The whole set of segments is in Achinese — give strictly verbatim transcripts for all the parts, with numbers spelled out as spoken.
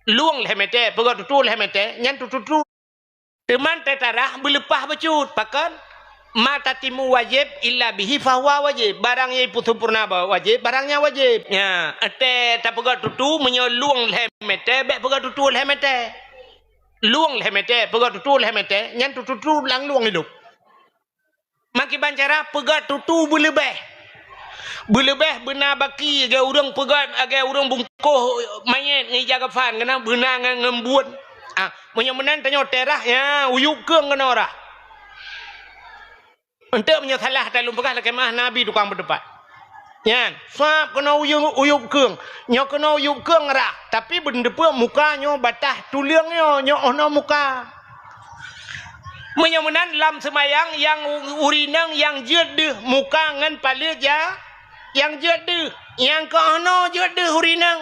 Lueng lhèe mètè, peugöt tutu lhèe mètè, nyan tutu-tutu. Teuma teutarah beuleupah bacut. Pakon? Ma tatimu wajib illa bihi fahuwa wajib. Barang nyang ipeusampoereuna ba wajib, barang nyan wajib. Nya, 'oh tapeugöt tutu, meunyoe lueng lhèe mètè, bèk peugöt tutu lhèe mètè. Lueng lhèe mètè, peugöt tutu lhèe mètè, nyan tutu-tutu lam lueng ilop. Meukiban cara peugöt tutu beuleubèh. Beuleubèh beuna baki lagèe ureueng peugöt, lagèe ureueng bungkôh manyèt ngon ija kafan, keunan beuna ngon, ngon buet. Ah, meunyoe meunan tanyoe teutarah, nya, uyueb keueng keunoe rah. Eunteuk meunyoe salah, ata lôn peugah lakèe meu'ah, na bi tukang peuteupat. Nyan, sab keunoe uyueb, uyueb keueng. Nyoe keunoe uyueb keueng rah, tapi beuneudeue muka nyoe bataih tuleueng nyoe, nyoe 'oh noe muka. Meunyoe meunan lam seumayang, nyang u-, ureueng inong nyang jeuet deuh muka ngon paleuet ja-, nyang jeuet deuh, nyang keu 'oh noe jeuet deuh ureueng inong.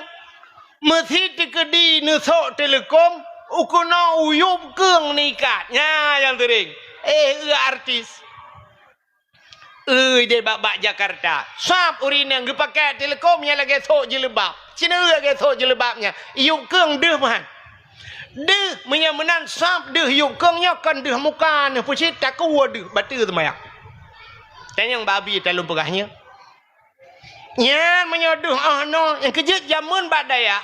Meusi teukeudi neusok teuleukom, u keunoe uyueb keueng neuikat. Nya nyang seuring. Eh, eu artis. Ui, deh bak-bak Jakarta. Sab ureueng inong geupakai teuleukom nyang lagèe sok jilbab. Sineuk lagèe sok jilbab nyan. Yueb keueng deuh meuhan. Deuh, meunyoe meunan sab deuh yueb keueng nyoe kon deuh muka neuh, peucit takue deuh, bateue seumayang. Tanyong babi talôn peugah nyoe. Nyan meunyoe deuh 'oh noe, nyang keujeuet jameun bak dayah.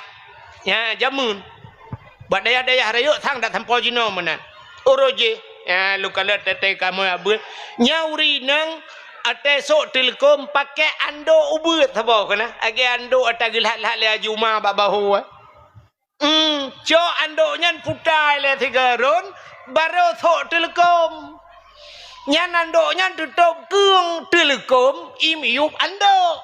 Nya, jameun. Bak dayah-dayah rayeuk sang dak sampoe jinoe meunan. Uroe jih, nya, lôn kalon teuntèe kamoe abeuet. Nya ureueng inong até sok teuleukom pakai andok ubeuet saboh keunan. Lagèe andok ata geulhat-lhat lé Haji Uma bak bahô, eh. Hmm, cok andok nyan puta ilèe sigoe rôn, barô sok teuleukom. Nyan andok nyan teutôb keueng teuleukom, i miyueb andok.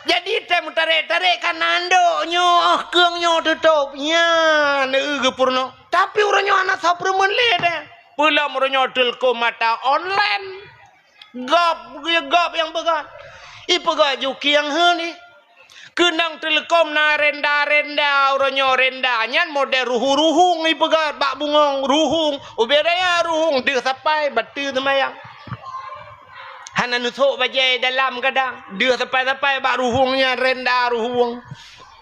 Jadi, tém tarek-tarek ka na andok nyoe, keueng nyoe teutôb. Nyan, eu, geupeurunoe. Tapi uroe nyoe hana soe peureumeun lé deh. Peulom uroe nyoe teuleukom mata online. Gob, gob nyang peugah. Ipeugah ju kieng heun ih. Keunong teuleukom na renda-renda, uroe nyoe renda nyan model ruhung-ruhung ipeugah bak bungong, ruhung. Ubé raya ruhung deuh sapai bateue seumayang. Hana neusok bajèe dalam kadang, deuh sapai-sapai bak ruhung nyan renda ruhung.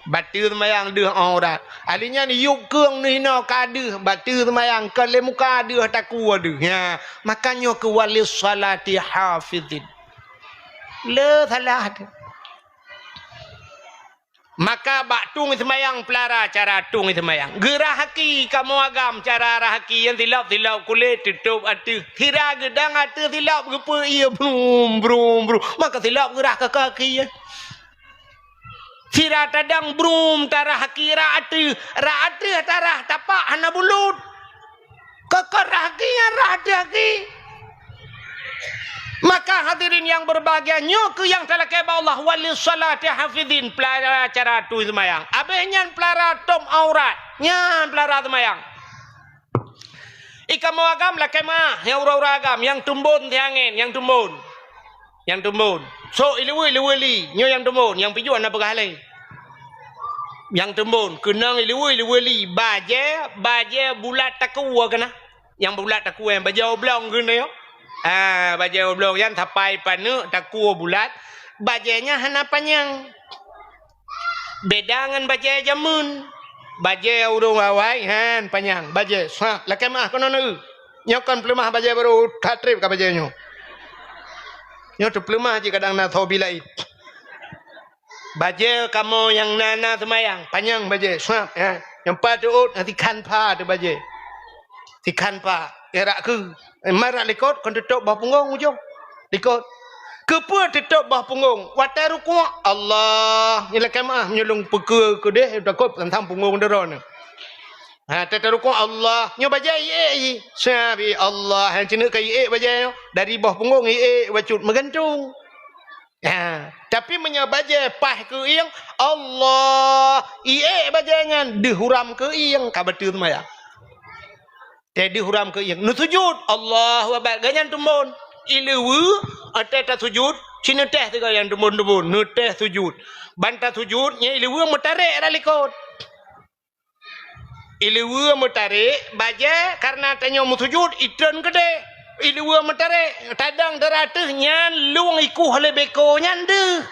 Bateue seumayang deuh aurat. Ahli nyan yueb keueng neuh inoe ka deuh, bateue seumayang kon lé muka deuh takue deuh. Nya, maka nyoe keu walis salati hafizin. Le salah tu. Maka bak tueng seumayang peulara cara tueng seumayang. Geurah aki kamoe agam cara rah aki nyang silop-silop kulét teutôb ateueh. Sira geudong ateueh silop geupeu ié brum, brum, brum. Maka silop geurah keu aki nyan. Sira tadong brum tarah aki rah ateueh, rah ateueh tarah tapak hana bulut. Keu-keu rah aki nyan rah ateueh aki. Maka hadirin yang berbahagia, nyoe keuh nyang talakèe bak Allah, walis salati hafizin, peulara cara tueng seumayang. Abéh nyan peulara tôb aurat, nyan peulara seumayang. Ikamoe agam lakèe meu'ah, nyang uroe-uroe agam, nyang teumbon siangén, nyang teumbon. Nyang teumbon. Sok ileue-ileue li, nyoe nyang teumbon, nyang pijuet hana peugah lé. Nyang teumbon, keunong ileue-ileue li, bajèe, bajèe bulat takue keunan. Nyang bulat takue, bajèe oblong keunan nyoe. Ah, bajèe oblong nyan sapai paneuk takue bulat, bajèe nyan hana panyang. Beda ngon bajèe jameun. Bajèe ureueng awai, han, panyang. Bajèe, sa, lakèe meu'ah keunoe neu. Nyoe kon peuleumah bajèe barô, that trép ka bajèe nyoe. Nyoe teupeuleumah cit kadang na soe bi laén. Bajèe kamoe nyang na, na seumayang, panyang bajèe, sa, ha. Nyang pat teuôt, ha, sikhan pha teuh bajèe. Sikhan pha, nyang rak keu. Eh, marak likot, kon teutôb boh punggong ujong. Likot. Keupeue teutôb boh punggong? Watèe rukuk, Allah. Nyoe lakèe meu'ah, meunyoe lôn peukeue keudeh, takot tantang punggong droeneuh. Ha, teutôb rukuk, Allah. Nyoe bajèe iék jih. Sabi Allah. Han ceuneuk ka iék bajèe nyoe. Dari boh punggong iék bacut meugantung. Ha, tapi meunyoe bajèe paih keu iéng, Allah. Iék bajèe nyan, deuh uram keu iéng, ka bateue seumayang. Teuh deuh uram keu iéng. Neusujut. Allahu Akbar. Gobnyan teumbon. Ileue, watèe tasujut, sineuteh sigoe nyang teumbon-teumbon. Neuteh sujut. Ban tasujut, nyan ileue meutarek rot likot. Ileue meutarek, bajèe, kareuna tanyoe meusujut, itreun keudeh. Ileue meutarek, tadong dara teuh nyan lueng ikueh lé beko nyan deuh.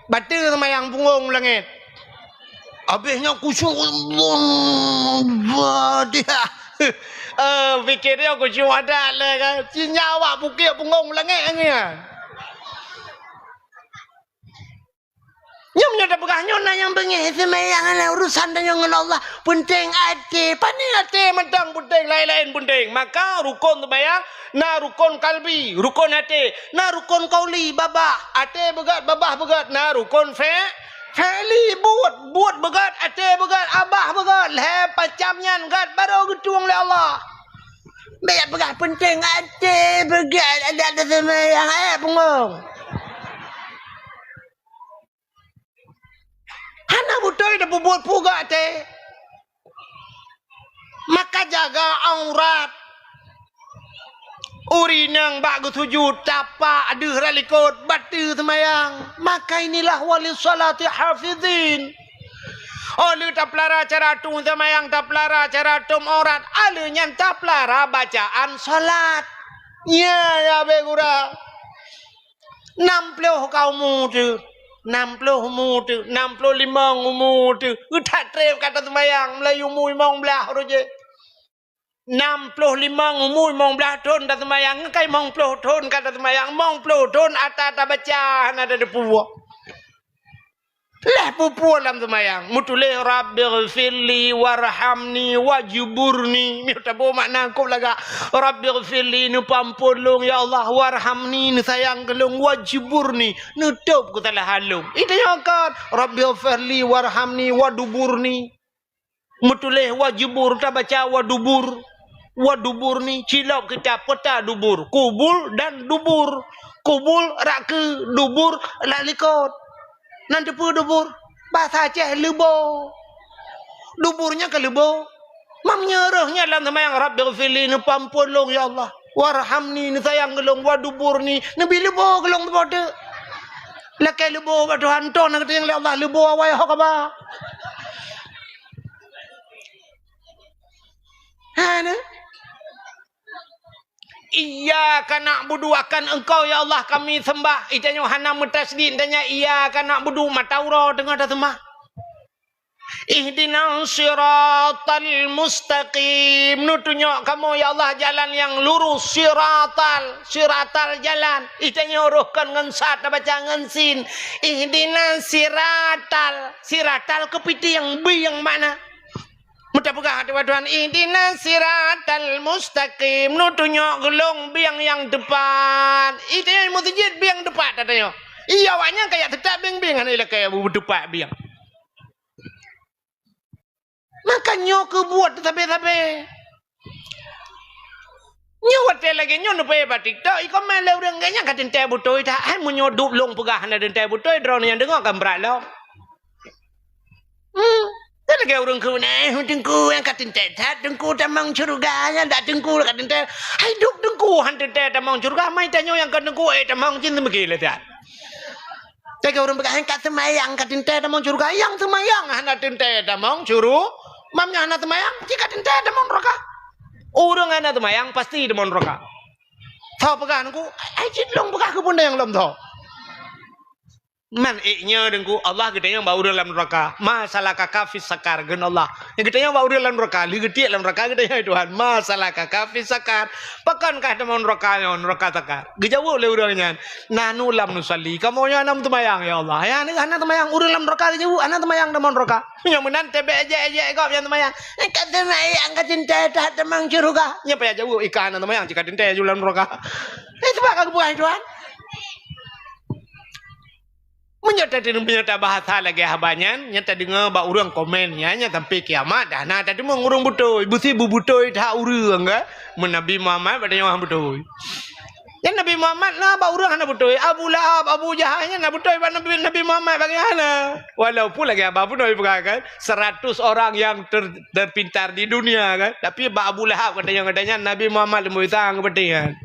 Bateue seumayang punggong langét. Habéh nyan khusyuk, Allahu Akbar. Eh, pikir dia khusyuk adat lé kan. Ci nyan awak bukét punggong langét nyan. Nyoe meunyoe tapeugah nyoe na nyang beungéh seumayang, na urusan tanyoe ngon Allah. Peunteng até, pane até mantong peunteng, laén-laén peunteng. Maka rukon seumayang na rukon kalbi, rukon até, na rukon kauli, babah, até beugét, babah beugét, na rukon fe-, fi'li, buet, buet beugét, até beugét, babah beugét, lhée pacam nyan gét barô geutueng lé Allah. Bék peugah peunteng até beugét adat seumayang, eh, punggong. Hana beutôi tapeubuet peue gét até. Maka jaga aurat. Ureueng inong bak geusujut, tapak deuh rot likot, bateue seumayang. Maka inilah wali salati hafizin. Oh lheueh tapeulara cara tueng seumayang, tapeulara cara tom aurat, oh lheueh nyan tapeulara bacaan salat. Nya, ya, abée gura. Nam ploh ka umu teuh, nam ploh umu teuh, nam ploh limong umu teuh. That treb ka taseumayang, meulayeue umu limong blaih uroe jih. Nam ploh limong umu limong blaih thon taseumayang, kai limong ploh thon ka taseumayang, limong ploh thon ata tabaca hana tateupeue. Lheueh peue-peue lam seumayang, meutuléh, "Rabbighfirli warhamni wajburni." Meutabô makna kôb lagak, "Rabbighfirli," neupeuamphon lôn, "Ya Allah, warhamni," neusayang keu lôn, "wajburni," neutôb keusalahan lôn. Itu nyang kon, "Rabbighfirli warhamni waduburni." Meutuléh wajubur, tabaca wadubur. Wadubur ni cilok kitab peta dubur. Kubul dan dubur. Kubul rak keu, dubur rak likot. Nan teupeue dubur? Bahasa Aceh leubo. Dubur nyan ka leubo. Mam nyan reuh nyan lam seumayang, "Rabbighfirli," neupeuamphon lôn, "Ya Allah. Warhamni," neusayang keu lôn, "Waduburni," neubi leubo keu lôn teuboh teuk. Lakée leubo bak Tuhan, toh na geutanyong lé Allah leubo awai ho kaba. Ha, na? "Iyyaka na'budu," akan Engkau, ya Allah, kami sembah. Itanyoe hana meutasydid, tanya, "Iyyaka na'budu," mata uroe teungoh tasembah. "Ihdinas siratal mustaqim," neutunyok kamoe, ya Allah, jalan nyang lurus, siratal, siratal jalan. Itanyoe roh kon ngon sad, tabaca ngon sin. "Ihdinas siratal," siratal keupitieng, bieng makna. Meuta peugah ateueh Tuhan, "Ihdinas siratal mustaqim," neutunyok keu lôn bieng nyang teupat. Itanyoe meuseujid bieng teupat, tatanyoe. Iya, awaknyan kaya teutap bieng-bieng, hana ilakée beuteupat bieng. Maka nyoe keubuet sabe-sabe. Nyoe watée lagée nyoe neupeuék bak TikTok, ikomén lé ureuëng gét nyan ka teuntée beutôi that. Hai meunyoe duek lôn peugah hana teuntée beutôi, droeneuh nyang deungoe kan brat lom. Hmm. Kan lagée ureuëng kheun, "Eh, teungku nyang ka teuntée that, teungku tamong syeuruga nyan dak teungku ka teuntée." Hai duek teungku han teuntée tamong syeuruga, mai tanyoe nyang kon teungku, eh, tamong cit meugila that. Teuka ureuëng peugah, "Nyang ka seumayang ka teuntée tamong syeuruga." Nyang seumayang hana teuntée tamong syeuruga, mam nyang hana seumayang, cit ka teuntée tamong nuraka. Ureuëng hana seumayang pasti tamong nuraka. Tho peugah nungku, ai cit lôn peugah keu bunda nyang lom tho. Man ék nyoe deungku, Allah geutanyong bak ureuëng lam nuraka, "Ma salakaka fis sakar?" Geun Allah. Nyang geutanyong bak ureuëng lam nuraka, lheueh geutiek lam nuraka geutanyong, "Hai Tuhan, ma salakaka fis sakar?" Pakon kah tamong nuraka nyoe, nuraka sakar? Geujaweueb lé ureuëng nyan, "Nahnu lam nusalli." Kamoe nyoe hana meuseumayang, ya Allah. Ya, hana, hana seumayang, ureuëng lam nuraka geujaweueb, "Hana seumayang tamong nuraka." Nyoe meunan teubiet ejek-ejek gob nyang seumayang. "Eh, ka seumayang ka teuntée that tamong syeuruga." Nyan payah jaweueb, "Ih, ka hana seumayang, cit ka teuntée ju lam nuraka." Eh, sebab ka geupeugah, "Hai Tuhan." Meunyoe tadeungoe, meunyoe tabahasa lagée haba nyan, nyan tadeungoe bak ureuëng komen nyan, nyan sampai kiamat dah na tadeungoe ureuëng beutôi, beusi beubeutôi that ureuëng kan. Meu Nabi Muhammad bak tanyoe hana beutôi. Nyan Nabi Muhammad na bak ureuëng hana beutôi. Abu Lahab, Abu Jahal nyan na beutôi bak Nabi, Nabi Muhammad bak nyan hana. Walaupun lagée haba bunoe peugah kan, seratus orang yang ter-, terpintar di dunia kan. Tapi bak Abu Lahab katanya, katanya Nabi Muhammad leumboi sang keupeuntengan.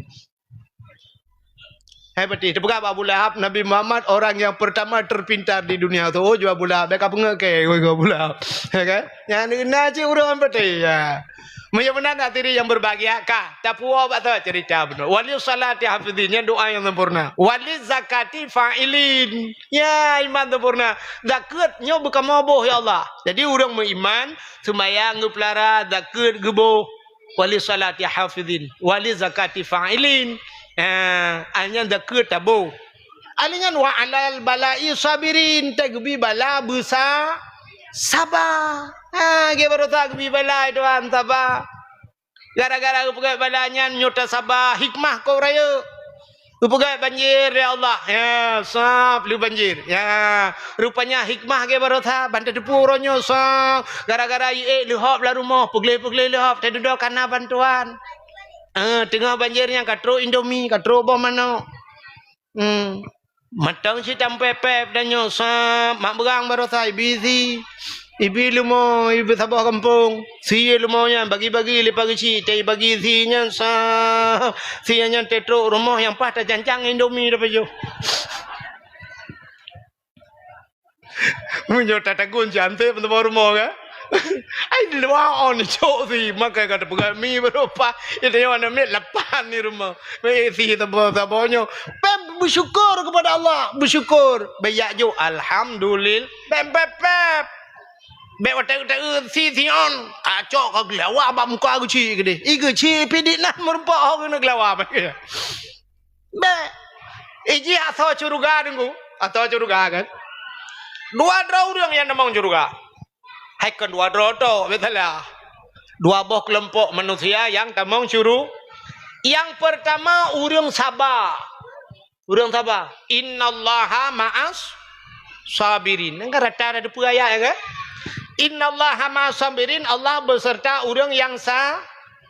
Hai patéh, teupeugah bak Abu Lahab, Nabi Muhammad orang yang pertama terpintar di dunia tu. Oh, jaweueb Abu Lahab, bèk ka peungeuet keu Abu Lahab. Ya kan? Nyang na cit ureueng patéh, ya. Meunyoe meunan hadirin yang berbahagia, ka tapuwoe bak soe cerita bunoe. Wali salati hafizin, nyan doa nyang sempurna. Wali zakati fa'ilin, ya iman sempurna. Zakeuet nyoe beukamoe boh, ya Allah. Jadi ureuëng meuiman, seumayang geupeulara, zakeuet geuboh. Wali salati hafizin, wali zakati fa'ilin. Ah, nyan zakeuet taboh. Alèh nyan wa alal bala'i sabirin, teugeubri bala beusa saba. Ha, geubarosa geubri bala, Tuhan, saba. Gara-gara geupeugah bala nyan nyoe tasaba, hikmah keu rayeuk. Geupeugah banjir, ya Allah. Ya, sab lé banjir. Ya, rupanya hikmah geubarosa, ban tateupeue uroe nyoe, sab. Gara-gara iék leuhop lam rumoh, peugleh-peugleh leuhop, tadudoe kana bantuan. Eh, teungoh banjir nyan ka trok Indomie, ka trok boh manok. Hmm. Mantong cit tampé-pép tanyoe sab, mak beurang barosa ibi si, ibi leumo, ibi saboh gampông. Si leumo nyan bagi-bagi lé pageuchik, tai bagi si nyan sab. Si nyan teutrok rumoh nyang paih tacancang Indomie tapajoh. Meunyoe tatagun si anseb saboh rumoh ka. Ai, luwa on cok si, makai ka tapeugah mi beurupah. Itu nyoe aneuk miet lapan di rumoh. Weh, si saboh-saboh nyoe. Pep bersyukur kepada Allah, bersyukur. Bèk jak jok, alhamdulillah. Pep, pep, pep. Bèk watèe-watèe si, si on. Acok ka geulawa bak muka geuchik keudeh. I geuchik pih di nan meurumpok ho keuneuk geulawa. Bèk. Iji asoe syeuruga deungoe. Asoe syeuruga kan. Dua droe ureuëng nyang tamong syeuruga. Hai kon dua droe tok, beutala. Dua boh keulompok manusia nyang tamong syuru-, nyang peurtama ureuëng saba. Ureuëng saba. Innallaha ma'as sabirin. Nyan kan rata na teupeue ayat nyan kan? Innallaha ma'as sabirin, Allah beserta ureuëng nyang sa-,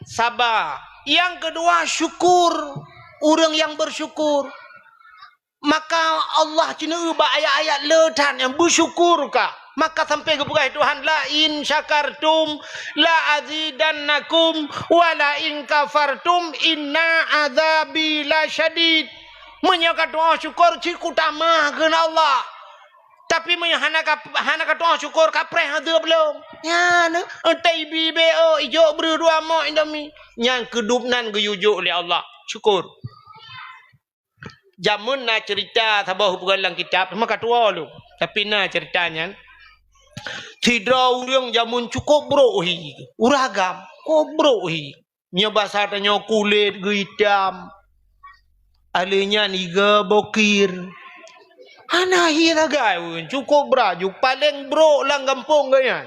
saba. Nyang keudua syukur, ureuëng nyang bersyukur. Maka Allah ceuneueu bak ayat-ayat le that nyan, bersyukur kah. Maka sampai geupeugah Tuhan, "La in syakartum la azidannakum, wa la in kafartum inna azabi lasyadid." Meunyoe katu'oh syukur, cit kutamah kheun Allah. Tapi meunyoe hana ka, hana katu'oh syukur, kapreh azeub lom. Nyan, entah ibi be, oh, ijok breuh dua mok Indomie. Nyan keudub nan geuyue jok lé Allah. Syukur. Jameun na cerita saboh bukan lam kitab, teuma ka tuwoe lom. Tapi na cerita nyan. Sidroe ureuëng jameun cukôp brok hi, ureuëng agam, cukôp brok hi. Nyoe basa tanyoe kulét geuitam. Alèh nyan iga bokir. Hana hi sagai ureuëng, cukôp braju, paleng brok lam gampông geuh nyan.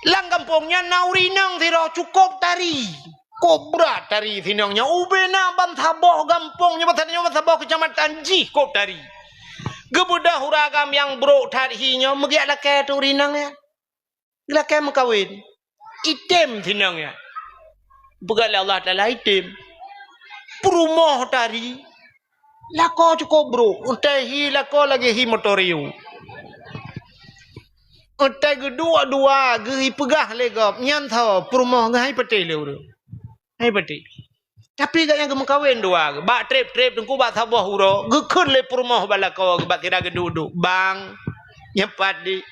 Lam gampông nyan na ureuëng inong sidroe cukôp tari. Cukôp brat tari si inong nyan. Ubé na ban saboh gampông nyoe, ban saboh keucamatan jih cukôp tari. Geubeudôh ureuëng agam nyang brok that hi nyoe, meugiak lakèe teuh ureuëng inong nyan. Lakèe meukawen. Item si inong nyan. Peugah lé Allah Taala item. Peurumoh tari. Lakoe cukôp brok, entah hi lakoe lagèe hi motor riu. Entah geuduek dua geuh ipeugah lé gob, nyan tho peurumoh geuh hai patéh lé ureuëng. Hai patéh. Tapi gobnyan geumeukawen dua geuh, bak trép-trép teungku bak saboh uroe, geukheun lé peurumoh bak lakoe geuh bak sira geuduek-duek, "Bang, nyoe pat di."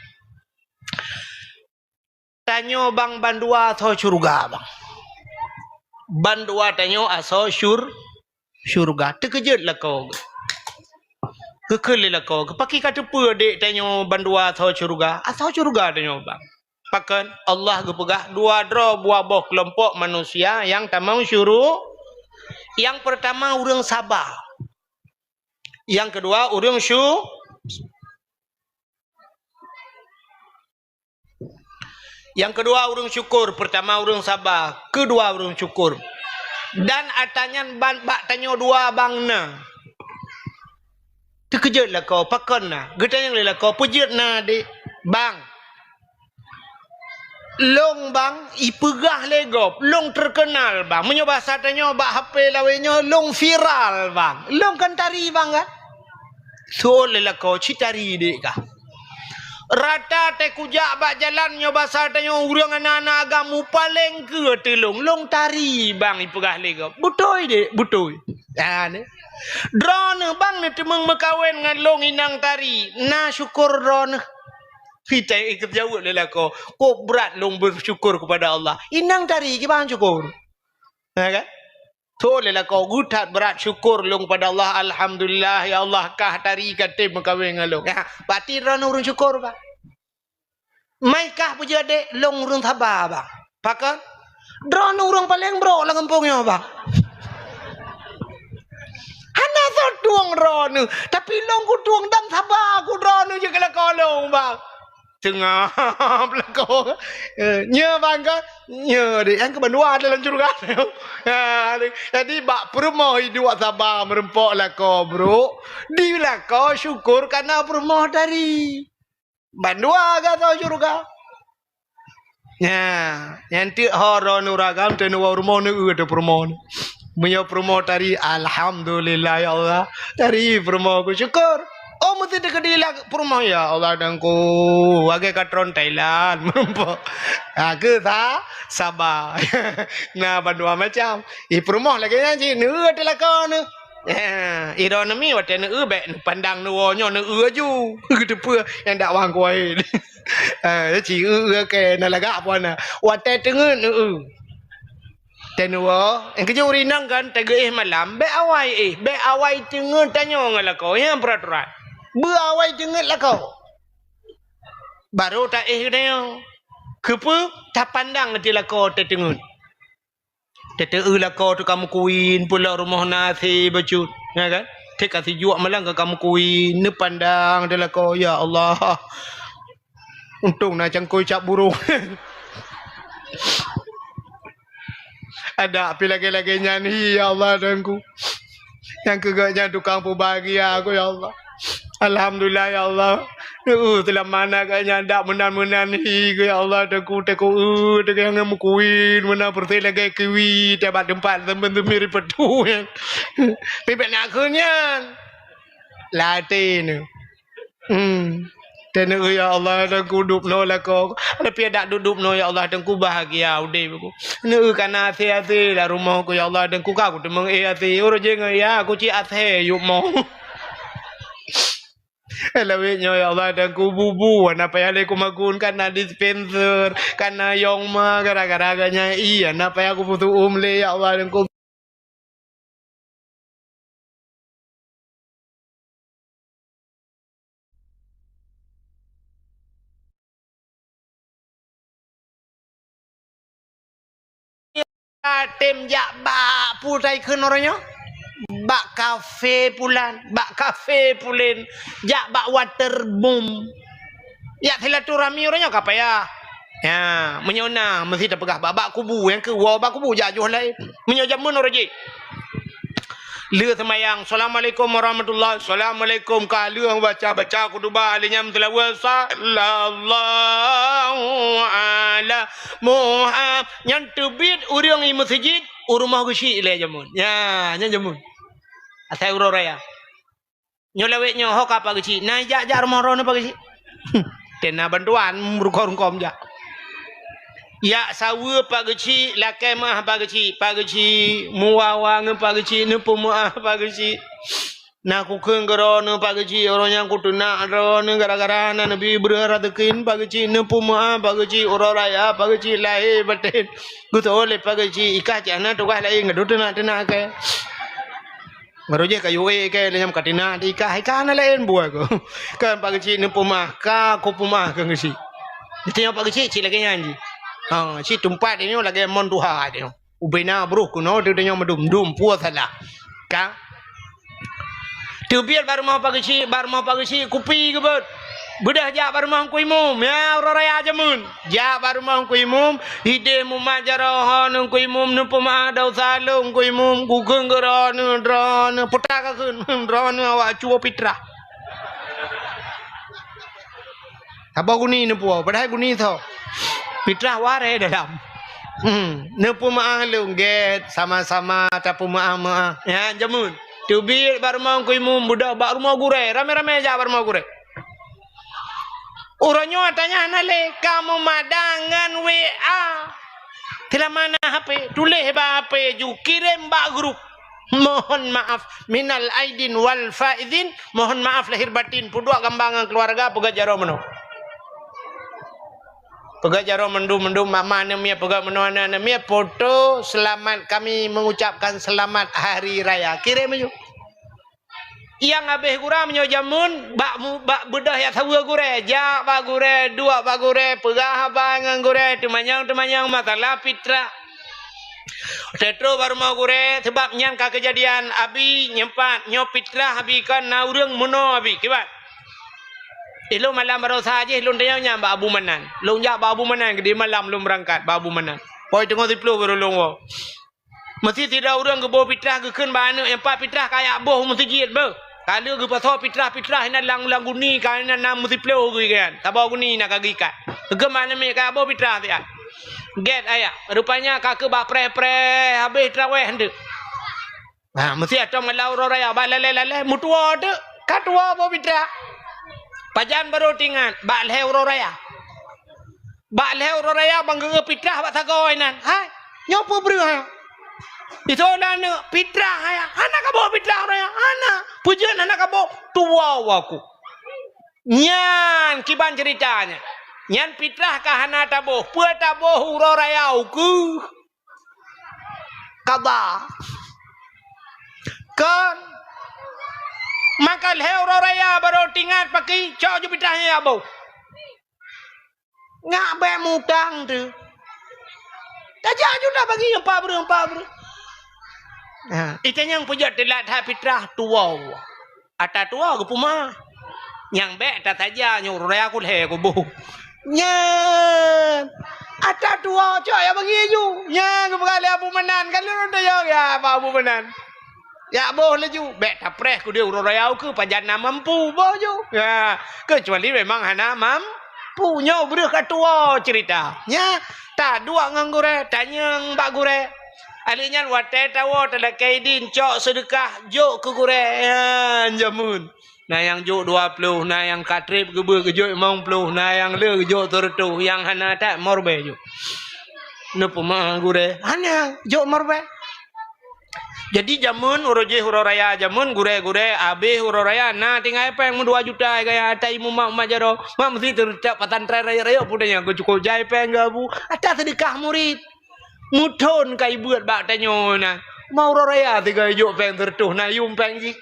Tanyoe bang bandua asoe syeuruga bang. Bandua tanyoe asoe syur-, syeuruga. Teukeujot lakoe geuh. Geukheun lé lakoe geuh, "Pakri ka teupeue dek tanyoe bandua asoe syeuruga?" "Asoe syeuruga tanyoe bang." "Pakon?" "Allah geupeugah dua droe dua boh keulompok manusia nyang tamong syuru-, nyang peurtama ureuëng saba. Nyang keudua ureuëng syu-, Nyang keudua ureuëng syukur, peurtama ureuëng saba, keudua ureuëng syukur. Dan ata nyan ban bak tanyoe dua bang na. Teukeujot lakoe, "Pakon na?" Geutanyong lé lakoe, "Peue jeuet na, dek?" "Bang, lôn bang, ipeugah lé gob, lôn terkenal bang. Meunyoe basa tanyoe bak H P lawét nyoe, lôn viral bang. Lôn kan tari bang kan?" Seuôt lé lakoe, "Ci tari dek kah?" "Rata teuh kujak bak jalan nyoe basa tanyoe ureuëng aneuk-aneuk agam mupaleng keu teulông, lôn tari bang," ipeugah lé gob. "Beutôi dek, beutôi." "Ah, nyoe. Droeneuh bang neuteumeung meukawen ngon lôn inong tari, na syukur droeneuh." Kita ikut jawab lé lakoe, "Kok brat lôn bersyukur kepada Allah." Inong tari kiban syukur. Ya kan? Tho lé lakoe, "Geuh that brat syukur lôn kepada Allah. Alhamdulillah, ya Allah, kah tari ka tem meukawen ngon lôn." Ya, berarti droeneuh ureuëng syukur, bah. Mai kah peujeuet adék, lôn ureuëng saba, bah. Pakon? Droeneuh ureuëng paleng brok lam gampông nyoe, bah. Hana soe tueng droeneuh, tapi lôn kutueng dan saba ku droeneuh jeuet keu lakoe lôn, bah. Teungab lakoe. Eh, nyoe bang ka, nyoe deh, nyang keu bandua dalam syeuruga. Ha, jadi bak peurumoh iduek saba meureumpok lakoe brok, di lakoe syukur kana peurumoh tari. Bandua ka soe syeuruga. Nyan, nyan teuk ho droeneuh ragam teuh neuwoe rumoh neueu teuh peurumoh. Meunyoe peurumoh tari, "Alhamdulillah ya Allah, tari peurumoh ku syukur." Oh, meusti teukeudi lam peurumoh, "Ya Allah, Teungku, lagèe ka tron Thailand." Meureumpok. Ha, keu sa-, saba. Na bandua macam. Ih, peurumoh lagèe nyan cit, neueu teuh lakoe neuh. Eh, ironomi watèe neueu bèk neupandang neuwoe nyoe neueu aju. Geuteupeue nyang dak wang kuwai. Eh, ci eu-eu kèe na lagak puana. Watèe teungeut neueu. Teuh neuwoe, nyang keujeuet ureueng inong kan tageuéh malam, bèk awai éh, bèk awai teungeut tanyoe ngon lakoe, nyan peuraturan. Beu awai teungeut lakoe. Barô taéh geutanyoe. Keupeue? Tapandang ateueh lakoe teuh teungeut. Teuteue lakoe teuh ka meukuin, peulok rumoh na asèe bacut, ya kan? Teuka sijuek malam ka, ka meukuin, neupandang di lakoe, ya Allah. Untông na cangkôi cap burông. Adak pih lagèe-lagèe nyan hi, ya Allah, Tuhanku. Nyang keu geuh nyan tukang peubahagia aku, ya Allah. Alhamdulillah, ya Allah. Neueu, seulama na geuh nyan dak meunan-meunan hi, ya Allah, teungku, teungku, eu, teungku nyang meukuin, meunan peureuseh lagèe kiwi, teuh bak teumpat seumbén-seumbén ripeutu nyan. Pih bèk na kheun nyan. Latèe nyoe. Hmm. Teuh neueu, ya Allah, teungku dubnoe lakoe. Tapi adak dudubnoe, ya Allah, teungku bahagia udép aku. Neueu kana asèe-asèe lam rumoh ku, ya Allah, teungku ka kuteumeung éh asèe. Uroe jéh ngon ya, aku cit asèe yub moe. Lawét nyoe, ya Allah, teungku bubu, hana payah lé kumagun, kana dispenser, kana yong ma, gara-gara geuh nyan, iya, hana payah kupeusuum lé, ya Allah, teungku. Tem jak bak peue tai kheun uroe nyoe? Bak kafe pulan, bak kafe pulen, jak bak waterboom. Jak silaturahmi uroe nyoe ka payah. Ya, meunyoe na meusti tapeugah bak, bak kubu, nyang keu woe bak kubu jak joh laén. Meunyoe jameun uroe jih. Lheueh seumayang, "Assalamualaikum warahmatullahi." "Assalamualaikum." Ka lheueh baca-baca khutubah, lheueh nyan seulaweuet, "Sallallahu ala Muhammad." Nyan teubiet ureueng i meuseujid, u rumoh geuchik lé jameun. Ya, nyan jameun. Asai uroe raya. Nyoe lawét nyoe, ho ka Pak Geuchik. Na jak-jak rumoh droeneuh Pak Geuchik. Teuh na bantuan, rungkôm-rungkôm jak. Jak saweue Pak Geuchik, lakèe meu'ah Pak Geuchik. Pak Geuchik, meuwa-wa ngon Pak Geuchik, neupeumeu'ah Pak Geuchik. Na kukheun keu droeneuh Pak Geuchik, uroe nyan kuteunak droeneuh gara-gara na neubi breueh raseukin Pak Geuchik, neupeumeu'ah Pak Geuchik, uroe raya Pak Geuchik lahé batén. Geusoe lé Pak Geuchik, i kah cit hana tugaih laén, gadôh teunak-teunak kèe. Baru jih ka yue kèe lé nyang ka tina di kah, i kah hana laén buet ku. Kan Pak Geuchik neupeumeu'ah, ka kupeumeu'ah keu Geuchik. Di tanyoe Pak Geuchik cit lagèe nyan jih. Ha, cit teumpat tanyoe lagèe mon tuha tanyoe. Ubena broh keunoe di tanyoe meudum-dum, peue salah. Ka? Teubiet bak rumoh Pak Geuchik, bak rumoh Pak Geuchik kupi geubeuet. Beudôh jak bak rumoh Teungku Imum, ya uroe raya jameun. Jak bak rumoh Teungku Imum, idéh mumat jaroe ho Teungku Imum, neupeumeu'ah desya lôn Teungku Imum, kukheun keu droeneuh, droeneuh, peue ka kheun, droeneuh awak cuo pitrah. Saboh guni neupuwoe, padahai guni tho. Pitrah warèe dalam. Hmm, neupeumeu'ah lôn gèt, sama-sama tapeumeu'ah-meu'ah. Ya, jameun. Teubiet bak rumoh Teungku Imum, beudôh bak rumoh gurèe, ramè-ramè jak bak rumoh gurèe. Uroe nyoe ata nyan hana lé, ka meumadang ngon W A. Teulamah na H P, tuléh bak H P ju, kirém bak grup. Mohon maaf, minal aidin wal faizin, mohon maaf lahir batin, peuduek gamba ngon keuluwarga, peugöt jaroe meunoe. Peugah jaroe mandum-mandum, mama aneuk miet, peugah meunoe aneuk miet, foto selamat, kami mengucapkan selamat hari raya. Kirém laju. Nyang habéh gura meunyoe jameun, bak mu-, bak beudôh jak saweue gurée, jak bak gurée, duek bak gurée, peugah haba ngon gurée, teumanyong-teumanyong masalah fitrah. Teutrok bak rumoh gurée, sabab nyan ka keujadian, Abi, nyoe pat, nyoe fitrah Abi, kon na ureuëng meunoe Abi, kiban. Ilôn malam baroesa jih lôn tanyong nyan bak Abu Manan. Lôn jak bak Abu Manan, keudeh malam lôn beurangkat bak Abu Manan. Poh teungoh siplôh baru lôn woe. Meusi sidroe ureuëng geuboh fitrah geukheun bak aneuk nyang pat fitrah kajak boh u meuseujid beuh. Ka lheueh geupasoe fitrah-fitrah inan lam, lam guni ka inan na meusiplôh geuikat. Saboh guni na ka geuikat. Geukheun bak aneuk miet kajak boh fitrah siat. Gét ayah. Rupanya ka keuh bak preh-preh habéh traweh eunteuk. Ha, meusi atong malam uroe raya bak lalée-lalée meutuwoe teuk. Ka tuwoe boh fitrah. Pajan baru teuingat bak lhée uroe raya. Bak lhée uroe raya ban geugeuh fitrah bak sagoe inan. Hai, nyoe peue breueh hai? Itu na aneuk fitrah hai. Hana kaboh fitrah uroe raya. Hana. Peue jeuet hana kaboh? Tuwoe aku. Nyan kiban ceurita nyan. Nyan fitrah ka hana taboh. Peue taboh uroe raya ukeue? Qadha. Kon. Maka lhée uroe raya baru teuingat paki, cok ju fitrah nyan jak boh. Nyak bék mutang tu. Tajak ju dah bagi empat breueh, empat breueh. Ha, itanyong peue jeuet teulat that fitrah tuwoe. Ata tuwoe geupeuma. Nyang bék ata saja nyoe uroe raya kulhée kuboh. Nyan. Ata tuwoe cok jak bagi ju. Nyan geupeugah lé Abu Manan, ka lôn tanyong ya bak Abu Manan. Jak boh laju, bék tapreh keudeh uroe raya ukeue pajan na mampu boh ju. Ya, keucuali memang hana mampu. Nyoe breueh ka tuwoe ceurita. Nya, taduek ngon gurée, tanyong bak gurée. Ahli nyan watée tawoe talakée idin cok seudeukah jok keu gurée. Nyan jameun. Na nyang jok dua ploh, na nyang ka treb geubeuet geujok limong ploh, na nyang le geujok seureutôh, nyang hana that meuribée jok. Neupeuma gurée, hana jok meuribée. Jadi jameun uroe jih uroe raya jameun gurée-gurée habéh uroe raya na tinggai péng meudua juta gaya ata imeum mak-mak jaroe. Mak meusi teureutap pesantren rayeuk-rayeuk pun nyang geucukôp jai péng geubu ata seudeukah murit. Muthon ka ibeuet bak tanyoe na. Ma uroe raya sigoe ijok péng seureutôh na yum péng jih.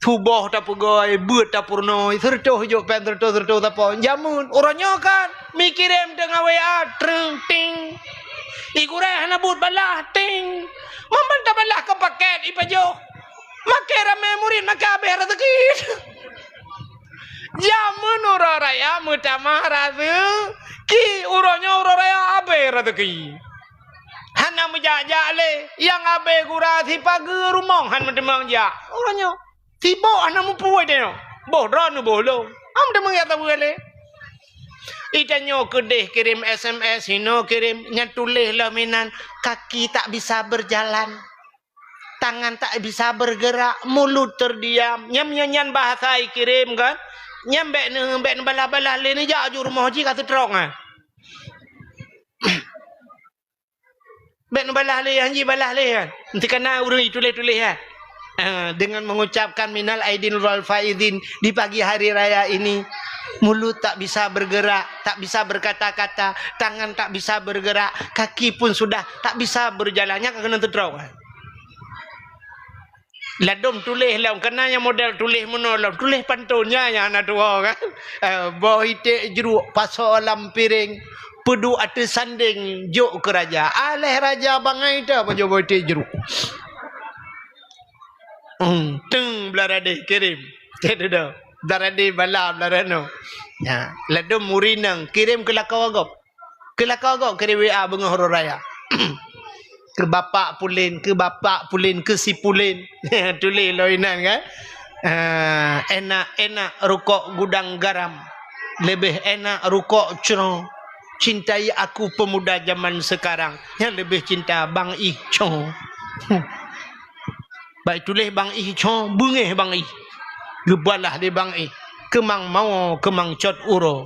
Suboh tapeugoe, beuet tapeurunoe, seureutôh ijok péng seureutôh, seureutôh sapo. Jameun, uroe nyoe kan, mi kirém teungoh W A, treng, ting. I gurée hana buet balah, ting. Meuban tabalah keu pakét ipajoh. Makai ramé murit, makai habéh raseuki. Jameun uroe raya meutamah raseuki, uroe nyoe uroe raya habéh raseuki. Hana meujak-jak lé, nyang habéh gura sipageue rumoh han meuteumé jak. Uroe nyoe sibok hana mupeue tanyoe. Boh droeneuh boh lôn. Han meuteumé jak saweue lé. Itanyoe keudeh kirém S M S, hinoe kirém, nyan tuléh lom inan, kaki tak bisa berjalan. Tangan tak bisa bergerak, mulut terdiam. Nyan, nyan, nyan bahasa ikirém kan? Nyan bék neu-, bék neubalah-balah lé neujak ju rumoh jih ka seutrok nyan. Bék neubalah lé, han jibalah lé kan? Nanti kana ureuëng ituléh-tuléh kan? Ah, dengan mengucapkan minal aidin wal faizin di pagi hari raya ini, mulut tak bisa bergerak, tak bisa berkata-kata, tangan tak bisa bergerak, kaki pun sudah tak bisa berjalan. Nyan ka keuneuk seutrok kan? Ladôm tuléh lom, kana nyang model tuléh meunoe lom, tuléh pantôn nyan nyang hana tuwoe kan. Eh, boh iték jruk pasoe lam piréng, peuduek ateueh sandéng jok keu raja. Aléh raja bangai that meujok boh iték jruk. Hmm, teung blah radeh kirém. Cit dudoe. Blah radeh bala blah ranoe. Nya, ladôm murit nyan kirém keu lakoe gob. Keu lakoe gob kirém W A beungoh uroe raya. Keu bapak pulen, keu bapak pulen, keu si pulen. Tuléh lom inan kan. Ah, enak-enak rukok gudang garam. Leubeh enak rukok cro. Cintai aku pemuda zaman sekarang. Nyang leubeh cinta Bang Ih cro. Bak tuléh Bang Ih cro, beungéh Bang Ih. Geubalah lé Bang Ih, keumang mawoe keumang cot uroe.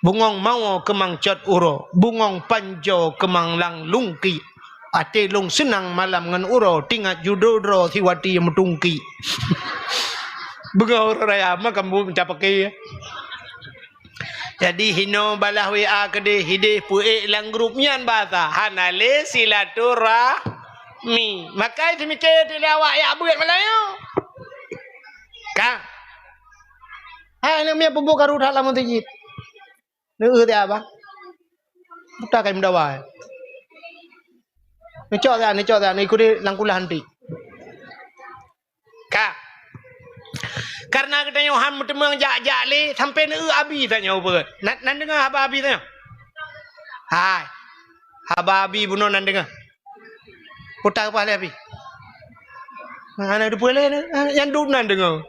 Bungong mawoe keumang cot uroe, bungong panjoe keumang lam lungkiek. Até lôn seunang malam ngon uroe, teuingat ju droe-droe siwati meutungkiek. Beungoh uroe raya, ma kamoe mita paké. Jadi hinoe balaih W A keudeh, hideh peuék lam grup nyan bahasa. Hana lé silaturahmi. Maka seumiké teuk lé awak jak beuet malam nyoe. Ka. Hai aneuk miet, peubuet karu that lam meuseujid. Neueu tiep abah. Buta kai meudawa. Neucok tiep, neucok tiep, neuikut lam kulah nanti. Ka. Kareuna geutanyoe han meuteumeung jak-jak lé, sampoe neueu abi tanyoe peue. Nan, nan deungoe haba abi tanyoe? Hai. Haba abi bunoe nan deungoe. Puta keupah lé abi. Hana teupeue lé, nyang dum nan deungoe.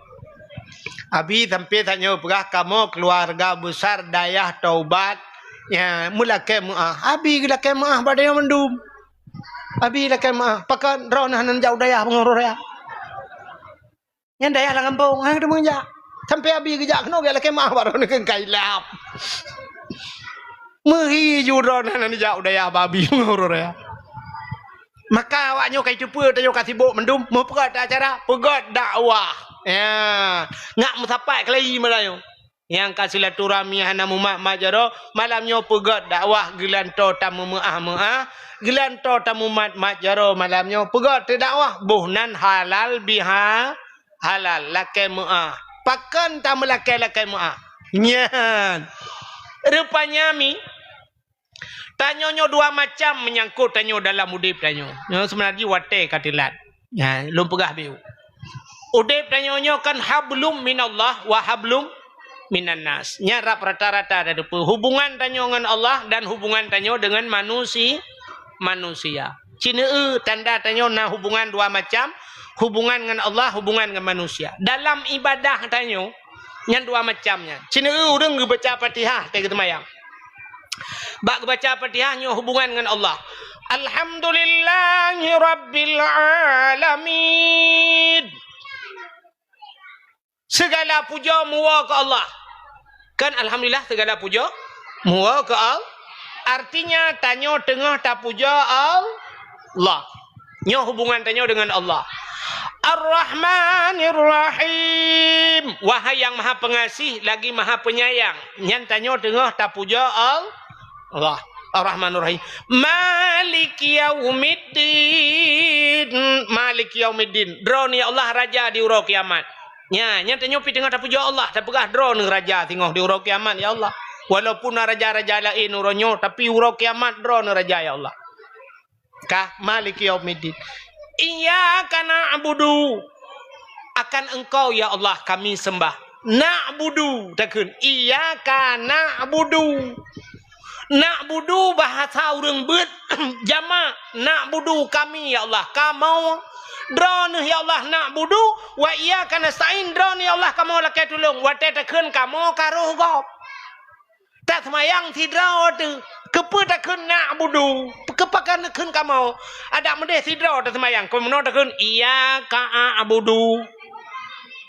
Abi sampoe tanyoe peugah kamoe keuluwarga besar Dayah Taubat, ya, meulakée meuáh. Abi geulakée meuáh bak tanyoe mandum. Abi lakée meuáh, pakon droeneuh hana neujak u dayah beungoh uroe raya. Nyan dayah lam gampông, hana teumeung jak. Sampoe abi geujak keunoe geulakée meuáh bak droeneuh keu kailap. Meuhi ju droeneuh hana neujak u dayah bak abi beungoh uroe raya. Maka awak nyoe ka jiteupeue tanyoe ka sibok mandum, meupeugét acara, peugét dakwah. Ya, ngak meusapat keulayi malam nyoe. Nyang ka silaturahmi hana mumat-mat jaroe, malam nyoe peugét dakwah geulantoe tameumeuáh-meuáh, geulantoe tamumat-mat jaroe malam nyoe peugét teudakwah, boh nan halal biha-, halal, lakée meuáh. Pakon tameulakée lakée meuáh? Nyan. Rupanya mi, tanyoe nyoe dua macam meunyangkot tanyoe dalam udeb tanyoe. Nyoe seubeuna jih watée ka teulat. Nyan, lôn peugah beu. Udeb tanyoe nyoe kan hablum minallah wa hablum minannas. Nyan rab rata-rata tateupeue hubungan tanyoe ngon Allah dan hubungan tanyoe deungon manusi-, manusia. Cineu tanda tanyoe na hubungan dua macam, hubungan ngon Allah, hubungan ngon manusia. Dalam ibadah tanyoe, nyan dua macam nyan. Cineu ureuëng geubaca Fatihah teuh geuseumayang. Bak geubaca Fatihah nyoe hubungan ngon Allah. Alhamdulillahi rabbil alamin. Segala puja muwa keu Allah. Kan alhamdulillah segala puja muwa keu Allah. Artinya tanyoe teungoh tapuja Allah. Nyoe hubungan tanyoe deungon Allah. Ar-Rahmanir Rahim. Wahai yang Maha Pengasih lagi Maha Penyayang. Nyan tanyoe teungoh tapuja Al-, Allah. Ar-Rahmanir Rahim. Maliki yaumiddin. Maliki yaumiddin. Droeneuh ya Allah raja di uroe kiamat. Nya, nyan tanyoe pih teungoh tapuja Allah, tapeugah droeneuh raja singoh di uroe kiamat ya Allah. Walaupun na raja-raja laén uroe nyoe, tapi uroe kiamat droeneuh raja ya Allah. Ka, maliki yaumiddin. Iyyaka na'budu. Akan Engkau, ya Allah, kami sembah. Na'budu, takheun. Iyyaka na'budu. Na'budu bahasa ureuëng beuet, jamak. Na'budu kami, ya Allah. Kamoe, droeneuh, ya Allah, na'budu. Wa iyyaka nasta'in, droeneuh, ya Allah, kamoe lakée tulông. Watée takheun kamoe ka roh gob. Taseumayang sidroe teuh, keupeue takheun na'budu? Keupeue ka neukheun kamoe? Adak meudeh sidroe taseumayang, keu meunoe takheun, "Iyyaka a'budu."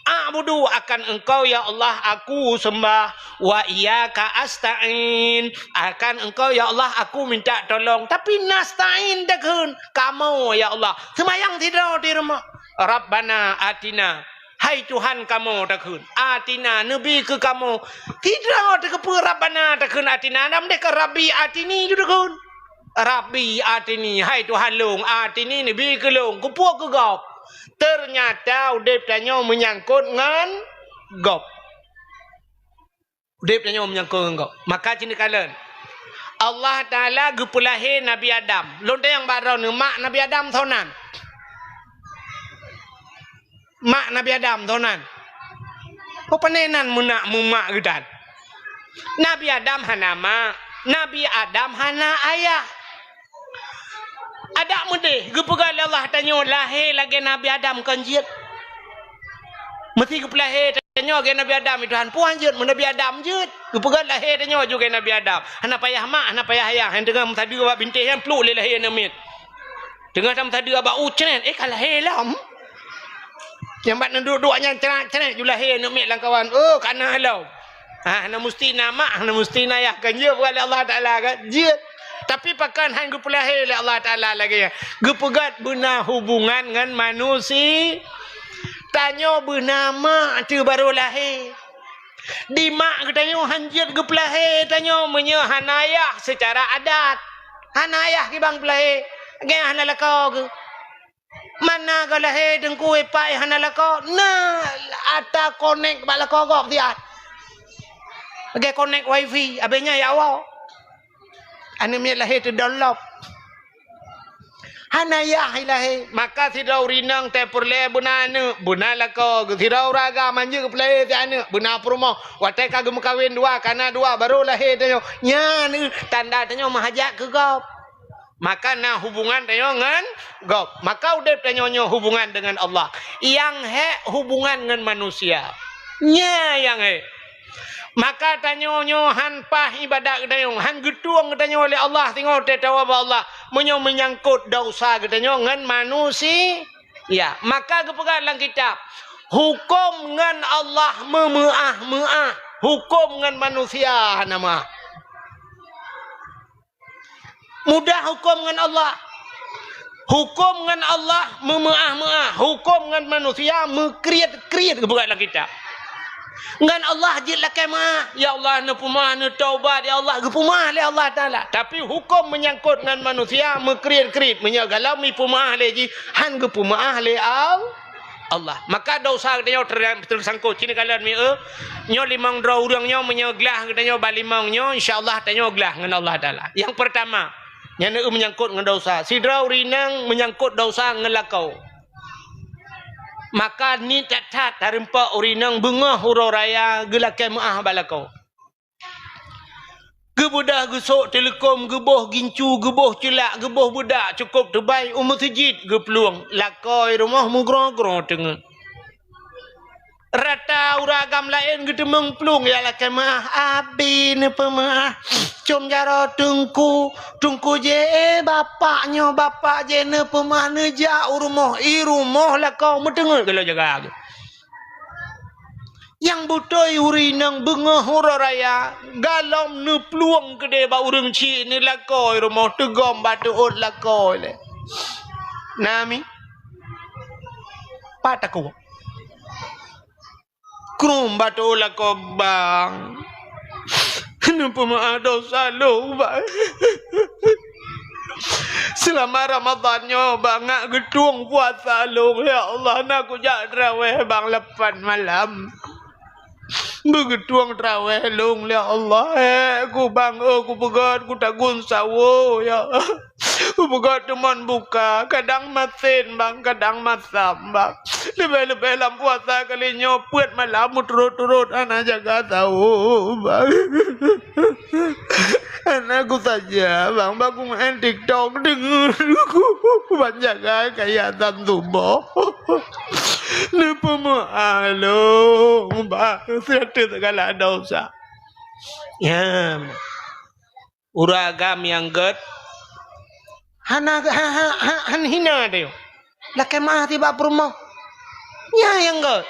A'budu, akan Engkau, ya Allah, aku sembah. Wa iyyaka asta'in. Akan Engkau, ya Allah, aku minta tolong. Tapi nasta'in takheun, kamoe, ya Allah. Seumayang sidroe di rumoh. Rabbana atina. Hai Tuhan kamoe takheun, atina, neubi keu kamoe. Sidroe teuh keupeue Rabbana takheun atina, dan deh ka Rabbi atini ju takheun. Rabbi atini, hai Tuhan lôn, atini neubi keu lôn, keupeue keu gob. Ternyata udeb tanyoe meunyangkot ngon gob. Udeb tanyoe meunyangkot ngon gob. Maka cit neukalon, Allah Taala geupeulahé Nabi Adam. Lôn tanyong bak droeneuh, mak Nabi Adam soe nan? Mak Nabi Adam soe nan? Peue pane nan meunak meumak geutan? Nabi Adam hana mak, Nabi Adam hana ayah. Adak meudeh geupeugah lé Allah tanyoe lahé lagée Nabi Adam kon jeuet. Meusé geupeulahé tanyoe lagée Nabi Adam, ya Tuhan, peue han jeuet, meu Nabi Adam jeuet. Geupeugah lahé tanyoe ju lagée Nabi Adam. Hana payah mak, hana payah ayah, nyang teungoh meusadeue bak bintéh nyan pluek lé lahé aneuk miet. Teungoh tameusadeue bak u cret, eh, ka lahé lom. Nyang bak neuduek-duek nyan cret-cret ju lahé aneuk miet lam kawan. Oh, ka na lom. Ha, hana musti na mak, hana musti na yah. Kan jeuet bukan lé Allah Taala kan? Jeuet. Tapi pakon han geupeulahé lé Allah Taala lagée nyan? Geupeugét beuna hubungan ngon manusia. Tanyoe beuna mak teuh barô lahé. Di mak geutanyoe han jeuet geupeulahé tanyoe meunyoe hana ayah seucara adat. Hana ayah kiban peulahé, geuh hana lakoe geuh. Mana geuh lahé teungku ipak hana lakoe, na ata konek bak lakoe gob siat. Lagèe konek wifi, abéh nyan ya Allah. Aneuk miet lahé teudownload. Hana yah ilahé. Maka sidroe ureueng inong teuh peureulèe beuna aneuk, beuna lakoe. Sidroe ureueng agam han jeuet geupeulahé si aneuk, beuna peurumoh. Watèe ka geumeukawen dua, ka na dua, barô lahé tanyoe. Nyan tanda tanyoe meuhajat keu gob. Maka na hubungan tanyoe ngon gob. Maka udép tanyoe nyoe hubungan dengan Allah. Nyang hék hubungan ngon manusia. Nyan nyang hék. Maka tanyoe nyoe han paih ibadat geutanyoe, han geutueng geutanyoe lé Allah singoh teuh tawoe bak Allah meunyoe meunyangkot desya geutanyoe ngon manusia. Maka geupeugah lam kitab, huköm ngon Allah meumeuáh-meuáh, huköm ngon manusia hana meuáh. Mudah huköm ngon Allah. Huköm ngon Allah meumeuáh-meuáh, huköm ngon manusia meukriet-kriet geupeugah lam kitab. Ngon Allah jeuet lakèe meuáh, ya Allah, neupeumeuáh, neutaubat, ya Allah, geupeumeuáh lé Allah Taala. Tapi huköm meunyangkot ngon manusia meukriet-kriet, meunyoe galom jipeumeuáh lé jih, han geupeumeuáh lé Allah. Allah. Maka desya geutanyoe ter-, teusangkot. Ci neukalon mieu, nyoe limong droe ureueng nyoe meunyoe glah geutanyoe bak limong nyoe, insya Allah tanyoe glah ngon Allah Taala. Nyang peurtama, nyan meunyangkot ngon desya. Sidroe ureueng inong meunyangkot desya ngon lakoe. Maka niet that-that hareumpok ureueng inong beungoh uroe raya geulakèe meuáh bak lakoe. Geubeudôh geusok teuleukom, geuboh gincu, geuboh ceulak, geuboh beudak cukôp teubai u meuseujid geuplueng, lakoe rumoh meugroe-groe teungeut. Rata ureueng agam laén geuteumeung plueng, ya lakèe meuáh, abi neupeumeuáh. Com jaroe teungku, teungku jih, eh, bapak nyoe, bapak jih neupeumeuáh, neujak u rumoh, i rumoh lakoe meuteungeut geulo jaga. Nyang beutôi ureueng inong beungoh uroe raya, galom neuplueng keudeh bak ureueng chik, neulakoe rumoh, teugom bak teuôt lakoe lé. Nami? Pat takue. Krum bak teuôt lakoe, bang. Neupeumeuáh desya lôn, bang. Seulama Ramadhan nyoe, bang, ngat geutueng puasa lôn, ya Allah, na kujak traweh, bang, lapan malam. Beugeutueng traweh lôn, ya Allah, eh, ku, bang, oh, kupeugöt, kutagun sawoe, ya. Kupeugöt teumon buka, kadang masen, bang, kadang masam, bang. Leubeh-leubeh lam puasa kali nyoe peuet malam meuturot-turot hana jaga sawoe, bang. Hana kusaja, bang, bak kumaén TikTok deungon ku ban jaga keu azan suboh. Neupeumeuáh lôn, bang, siat teuk segala desya. Ya. Ureueng agam nyang gét hana, ha, ha, ha, han hina teuh. Lakèe meuáh tibak peurumoh. Nyan nyang gét.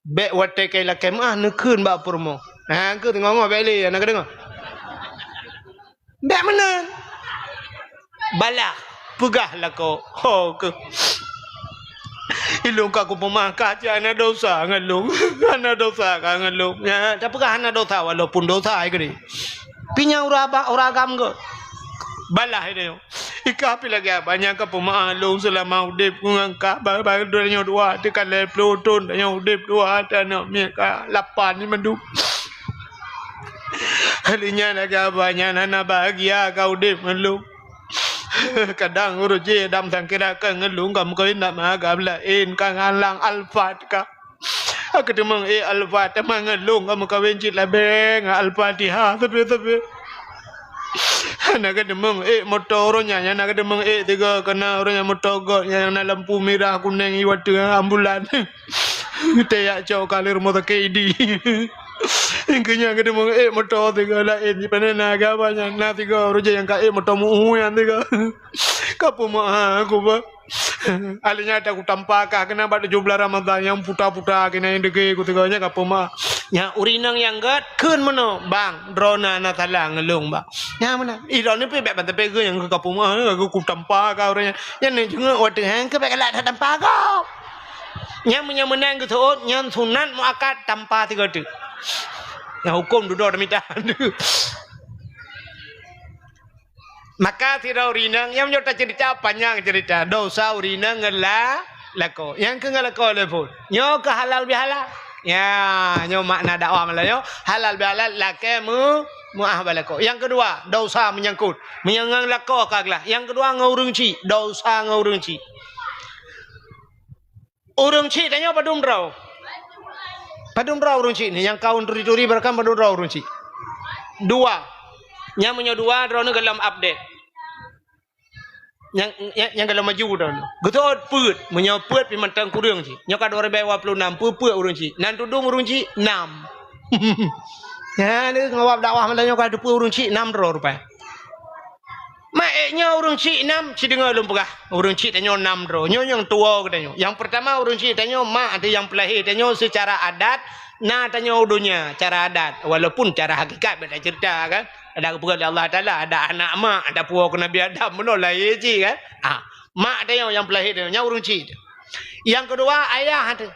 Bèk watèe ka lakèe meuáh neukheun bak peurumoh. Ha, keu teungoh-ngoh bèk lé, na ka deungö. Bèk meunan. Balah, peugah lakoe. Ho keuh. Ilôn ka kupeumeuáh ka, cit hana desya ngon lôn. Hana desya ka ngon lôn. Ya, tapeugah hana desya walaupun desya ai keudeh. Pi nyang ureueng aba-, ureueng agam gét. Balah itu. Ika pi lagèe abah nyan ka peumeuáh lôn seulama udép ngon kah, ba-, ba-, tanyoe dua, teuka lhèe ploh thôn tanyoe udép dua, aneuk miet ka lapan nyan mandum. Hal nyan lagèe abah nyan hana bahagia ka udép ngon lôn. Kadang uroe jih dam sangkira ka ngon lôn ka meukawen dak meuagam laén ka ngalang Alphard ka. Aku teumeung ék Alphard teuma ngon lôn ka meukawen cit labée ngon Al-Fatihah sabe-sabe. Hana ka teumeung ék moto uroe nyan, hana ka teumeung ék tiga, kana uroe nyan moto göt nyang na lampu mirah kuneng iwa teungoh ambulan. Teuyak cok ka lé rumoh sakét idi. Engkeu nyan ka teumeung ék moto tiga laén, jipeuna na gaba nyan, na tiga uroe jih nyang ka ék moto mu'uhu nyan tiga. Ka peumeu'ah aku ba. Alèh nyan takutampa kah keunan bak tujoh blah Ramadhan nyang puta-puta keunan nyang degé kutiga nyan ka peumeu'ah. Nyan ureueng inong nyang gét kheun meunoe, "Bang, droeneuh na salah ngon lôn, Bang." Nyan meunan. Ih, droeneuh pih bèk ban teupeu geuh nyang ka peumeu'ah, ka kutampa kah ureueng nyan. Nyan neuh jeuet watèe nyan keu bèk galak tatampa gob. Nyan meunyoe meunan geuseuôt, nyan sunat muakkad tampa tiga teuk. Nyang huköm dudoe tamita. Maka sidroe ureueng inong, nyang meunyoe taceurita panyang ceurita, desya ureueng inong ngon la-, lakoe. Nyang keu ngon lakoe lé phon. Nyoe keu halal bihalal. Ya, nyoe makna dakwah malam nyoe. Halal bihalal lakée meu-, meuah bak lakoe. Nyang keudua, desya meunyangkot. Meunyoe ngon lakoe ka glah. Nyang keudua ngon ureueng chik, desya ngon ureueng chik. Ureueng chik tanyoe padum droe? Padum droe ureueng chik ni? Nyang kawan turi-turi barakan padum droe ureueng chik? Dua. Nyang meunyoe dua droeneuh gohlom update. Nyang, nyang, nyang gohlom maju droeneuh. Geutot peuet. Meunyoe peuet pih mantong kureueng chik. Nyoe ka dua ribèe dua puluh nam, peuet-peuet ureueng chik. Nan tudong ureueng chik nam. Nyan deuh ngon bab dakwah malam nyoe ka teupeue ureueng chik nam droe rupai. Mak, eh, nyoe ureueng chik nam, ci deungoe lôn peugah. Ureueng chik tanyoe nam droe. Nyoe nyang tuwoe geutanyoe. Nyang peurtama ureueng chik tanyoe mak ateueh nyang peulahé tanyoe seucara adat na tanyoe u donya cara adat. Walaupun cara hakikat beda cerita kan. Ada geupeugah lé Allah Taala, ada anak mak, ada puwoe keu Nabi Adam, meunoe lahé cit kan. Ah, mak tanyoe nyang peulahé tanyoe, nyan ureueng chik. Nyang keudua, ayah teuh.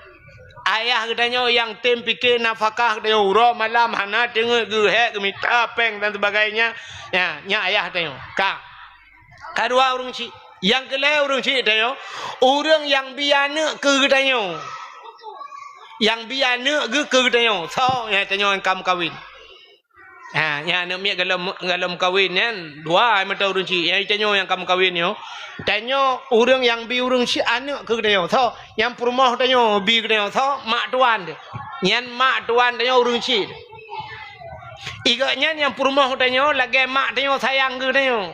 Ayah geutanyoe nyang tem pike nafakah geutanyoe uroe malam hana teungeut geuhek geumita péng dan sebagainya. Ya, nyan ayah tanyoe. Ka. Kadua ureueng chik. Nyang keulhèe ureueng chik tanyoe, ureueng nyang bi aneuk keu geutanyoe. Nyang bi aneuk geu keu geutanyoe. Soe nyang tanyoe nyang ka meukawen? Ha, nyang aneuk miet gohlom, gohlom kawen nyan, dua mantong ureueng chik. Nyang tanyoe nyang ka meukawen nyoe. Tanyoe ureueng nyang bi ureueng chik aneuk keu geutanyoe. Soe nyang peurumoh tanyoe bi geutanyoe? Soe mak tuan teuh. Nyan mak tuan tanyoe ureueng chik. Igeuh nyan nyang peurumoh tanyoe lagèe mak tanyoe sayang keu geutanyoe.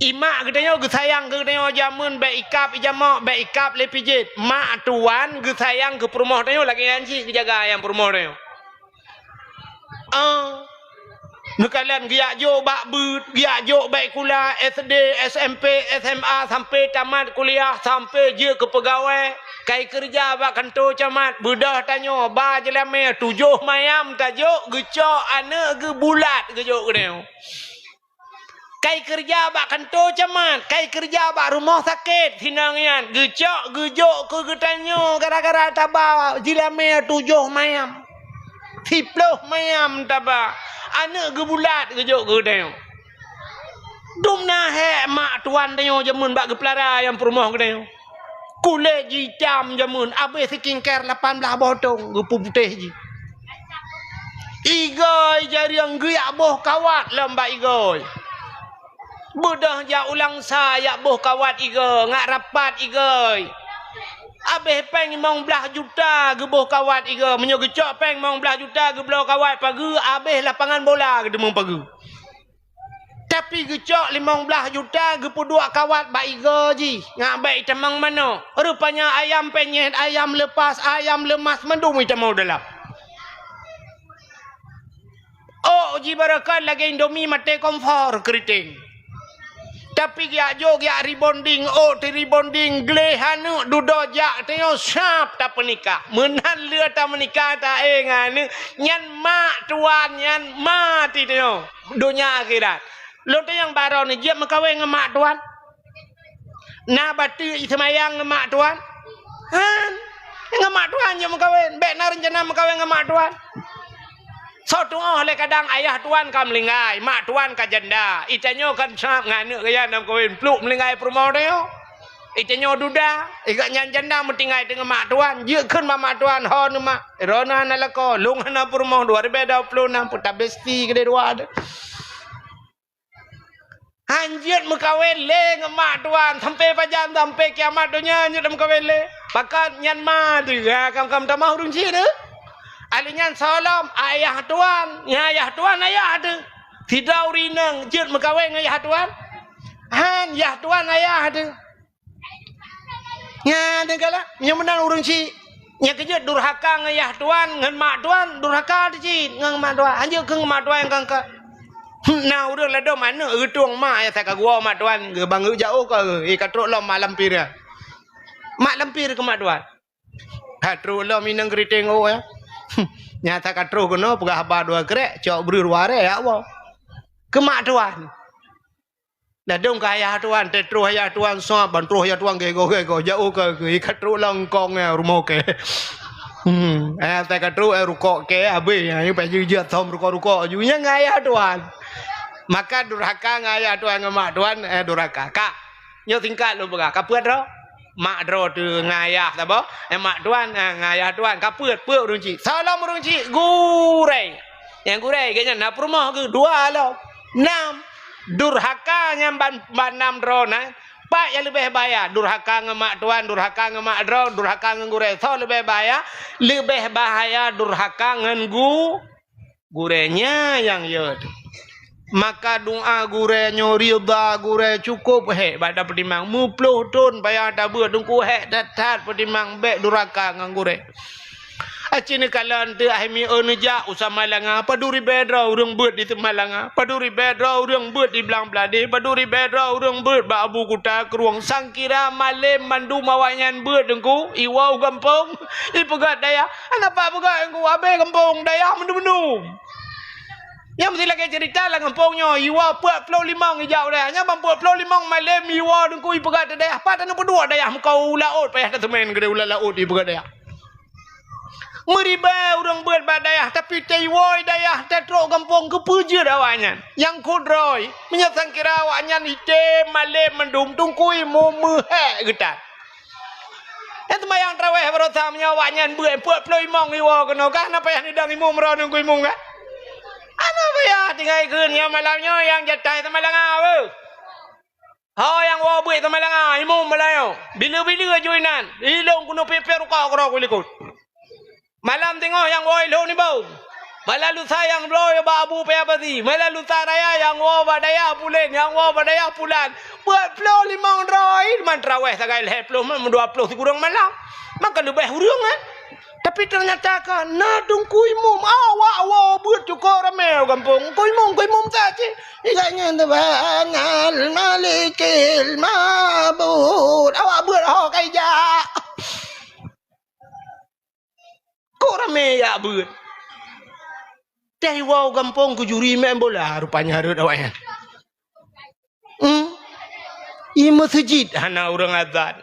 I mak geutanyoe geusayang keu geutanyoe jameun bèk ikab i jamoe, bèk ikab lé pijet. Mak tuan geusayang keu peurumoh tanyoe lagèe nyan cit geujaga nyang peurumoh tanyoe. Ah. Neukalon geujak jok bak beuet, geujak jok bak sikula S D, S M P, S M A, sampai tamat kuliah, sampai jeuet keu peugawai, kai keureuja bak kantô camat, beudôh tanyoe, ba jeulamèe tujoh mayam tajok, geucok aneuk geuh bulat geujok geutanyoe. Kai keureuja bak kantô camat, kai keureuja bak rumoh sakét, sinong nyan geucok geujok keu geutanyoe gara-gara taba jeulamèe tujoh mayam. Siploh mayam taba, aneuk geubulat geujok keu geutanyoe. Dum na hék mak tuan tanyoe jameun bak geupeulara nyang peurumoh geutanyoe. Kulét jih itam jameun, abéh skincare lapan blaih boh tông geupeuputéh jih. Igôi jareueng geuyak boh kawat lom bak igôi. Beudôh jak u Langsa yak boh kawat igôi, ngat rapat igôi. Abéh péng limong blaih juta geuboh kawat igôi. Meunyoe geucok péng limong blaih juta geubloe kawat pageue, abéh lapangan bola geuteumèe pageue. Tapi geucok limong blaih juta geupeuduek kawat bak igôi jih, ngat bèk itamong manok. Rupanya ayam penyet, ayam lepas, ayam leumas mandum itamong dalam. Ôk jih barokon lagèe Indomie maté kompor keuriteng. Tapi geujak jok geujak rebonding, ôk teurebonding, gleh aneuk dudoe jak tanyoe sab tapeunikah. Meunan lheueh tameunikah taéh ngon aneuk, nyan mak tuan, nyan ma ti tanyoe. Donya akhirat. Lôn tanyong baroe nyoe jeuet meukawen ngon mak tuan? Na bateue seumayang ngon mak tuan? Han. Ngon mak tuan jeuet meukawen. Bèk na reuncana meukawen ngon mak tuan. Soe tu'oh lé kadang ayah tuan ka meuninggai, mak tuan ka janda. Itanyoe kan sab ngon aneuk gaya na meukawen, pluk meuninggai peurumoh tanyoe. Itanyoe duda, igeuh nyan janda meutinggai teungoh mak tuan. Jeuet kheun bak mak tuan, "Ho neuh mak, droeneuh hana lakoe, lôn hana peurumoh dua ribèe dua puluh nam, peutabesti keudeh dua deh." Han jeuet meukawen lé ngon mak tuan, sampai pajan, sampai kiamat donya han jeuet meukawen lé. Pakon nyan ma teuh, ha, kam-kam tamah ureueng chik teuh. Ahli nyan soe lom, ayah tuan, nyan ayah tuan ayah teuh. Sidroe ureueng inong jeuet meukawen ngon yah tuan. Han, yah tuan ayah teuh. Nyan teuh galak, meunyoe meunan ureueng chik. Nyang keujeuet durhaka ngon yah tuan, ngon mak tuan, durhaka teuh cit ngon mak tuan. Han jeuet keu ngon mak tuan nyang ka-ka. Na ureueng ladôm aneuk geutueng mak, nyang saka geuwoe mak tuan, geubangeut jak ôk ka, eh, ka trok lom mak lampir nyan. Mak lampir keu mak tuan. Ka trok lom inong keuriteng ôk nyan. Nyang saka troh keunoe peugah haba dua krek, cok breuh dua rèe jak woe. Keu mak tuan. Ladôm keu ayah tuan, teutroh ayah tuan sab, ban troh ayah tuan geugoe-goe, jak ôk ka, ka trok lam kong nyan rumoh kèe. Hmm, eh, asai ka trok, eh, rukok kèe, habéh, eh, paih jeuet thom rukok-rukok ju. Nyan ngon ayah tuan. Maka durhaka ngon ayah tuan ngon mak tuan, eh, durhaka. Ka. Nyoe singkat lôn peugah. Ka peuet droe? Mak droe teuh ngon ayah saboh. Eh, mak tuan, eh, ngon ayah tuan. Ka peuet, peuet ureueng chik. Soe lom ureueng chik? Gurèe. Nyang gurèe, geuh nyan na peurumoh geuh dua lom. Nam. Durhaka nyan ban, ban nam droe na. Pat nyang leubeh bahaya, durhaka ngon mak tuan, durhaka ngon mak droe, durhaka ngon gurèe. Soe leubeh bahaya? Leubeh bahaya durhaka ngon gu-, gurèe, nyan nyang yö teuh. Maka doa gurèe nyoe, ridha gurèe cukôp hék bak tapeutimang. Meuploh thon payah tabeuet, teungku, hék that-that peutimang, bèk durhaka ngon gurèe. Aci neukalon teuh, akhé mié neujak u Samalanga, padum ribèe droe ureueng beuet di Samalanga, padum ribèe droe ureueng beuet di Blang Blahdeh, padum ribèe droe ureueng beuet bak Abu Kuta Krueng. Sangkira malém mandum awaknyan beuet, teungku, iwoe u gampông, ipeugöt dayah. Hana pat peugöt, teungku, abéh gampông, dayah mandum-mandum. Nyang meusti lagèe ceurita lam gampông nyoe, iwoe peuet ploh limong ijak u dayah. Nyan ban peuet ploh limong malém iwoe, teungku, ipeugöt dayah. Pat taneuk peuduek dayah, meukawen u laôt, payah taseumén keudéh u laôt ipeugöt dayah. Meuribèe ureueng beuet bak dayah, tapi teuiwoe dayah, tatrok gampông, keupeue jeuet awaknyan. Nyang kudroe, meunyoe sangkira awaknyan item malém mandum, teungku, imeum meuhék geutan. Nyang seumayang tarawèh baroesa, meunyoe awaknyan beuet peuet ploh limong iwoe keunoe, ka hana payah neudong imeum droeneuh keu imeum, kan? Hana payah, tinggai kheun nyang malam nyoe nyang jatah Samalanga, beuh. Ho nyang woe beuet Samalanga, imeum malam nyoe. Bila-bila aju inan, ilôn keuneuk pipéh rukok keudroe kulikot. Malam teungoh nyang woe ilôn imeum. Malam lusa nyang woe bak Abu Paya Pasi. Malam lusa raya nyang woe bak dayah pulen, nyang woe bak dayah pulan. Peuet ploh limong droe, man tarawèh sagai lhèe ploh, man dua ploh sikureueng malam. Maka leubeh ureueng, kan? Tapi teunyata ka na teungku imeum, awak woe beuet cukôp ramé u gampông. Teungku imeum, teungku imeum sa cit. Iga nyan teubangal malikil mabud. Awak beuet ho ka ijak. Kok ramé jak beuet. Teuh iwoe u gampông keu juri meu'en bola rupanya rhot awaknyan. Hmm? I meuseujid hana ureueng azan.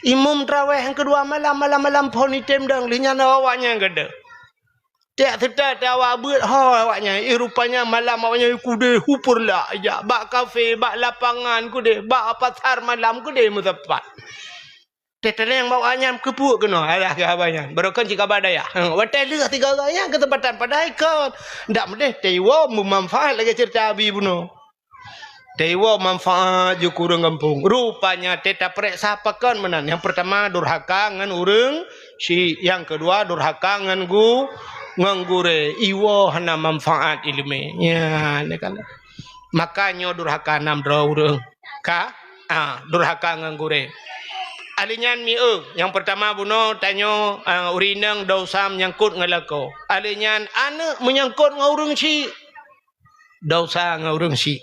Imeum tarawèh nyang keudua malam, malam-malam phôn item dong, lheueh nyan awaknyan keudeh. Tiep seutôt awak beuet ho awaknyan, eh, rupanya malam awaknyan keudeh u Peureulak ijak, bak kafe, bak lapangan keudeh, bak pasar malam keudeh meusapat. Teuh tanyong bak awaknyan keupeue keunoe, alah keu haba nyan. Barô kon cit kaba dayah. Watèe lheueh sigoe-goe nyan keuseumpatan padahai kon. Ndak meudeh teuiwoe meumanfaat lagèe ceurita Abi bunoe. Teuiwoe manfaat jeuet keu ureueng gampông. Rupanya teuh tapareksa pakon meunan. Nyang peurtama durhaka ngon ureueng chik. Nyang keudua durhaka ngon gu-, ngon gurèe. Iwoe hana manfaat ileumèe. Nyan, nyan kan. Maka nyoe durhaka nam droe ureueng. Ka? Ah, durhaka ngon gurèe. Ahli nyan mieu, nyang peurtama bunoe tanyoe, ah, ureueng inong desya meunyangkot ngon lakoe. Ahli nyan aneuk meunyangkot ngon ureueng chik. Desya ngon ureueng chik.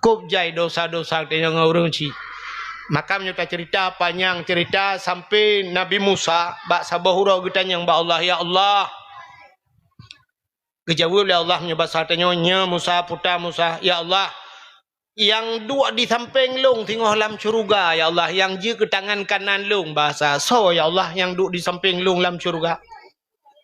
Kôp jai desya-desya tanyoe ngon ureueng chik. Maka meunyoe taceurita panyang ceurita sampoe Nabi Musa bak saboh uroe geutanyong bak Allah, "Ya Allah," geujaweueb lé Allah meunyoe basa tanyoe, "Nyoe Musa, puta Musa, ya Allah, nyang duek di sampéng lôn singoh lam syeuruga, ya Allah, nyang jeuet keu tangan kanan lôn," basa, "Soe, ya Allah, nyang duek di sampéng lôn lam syeuruga?"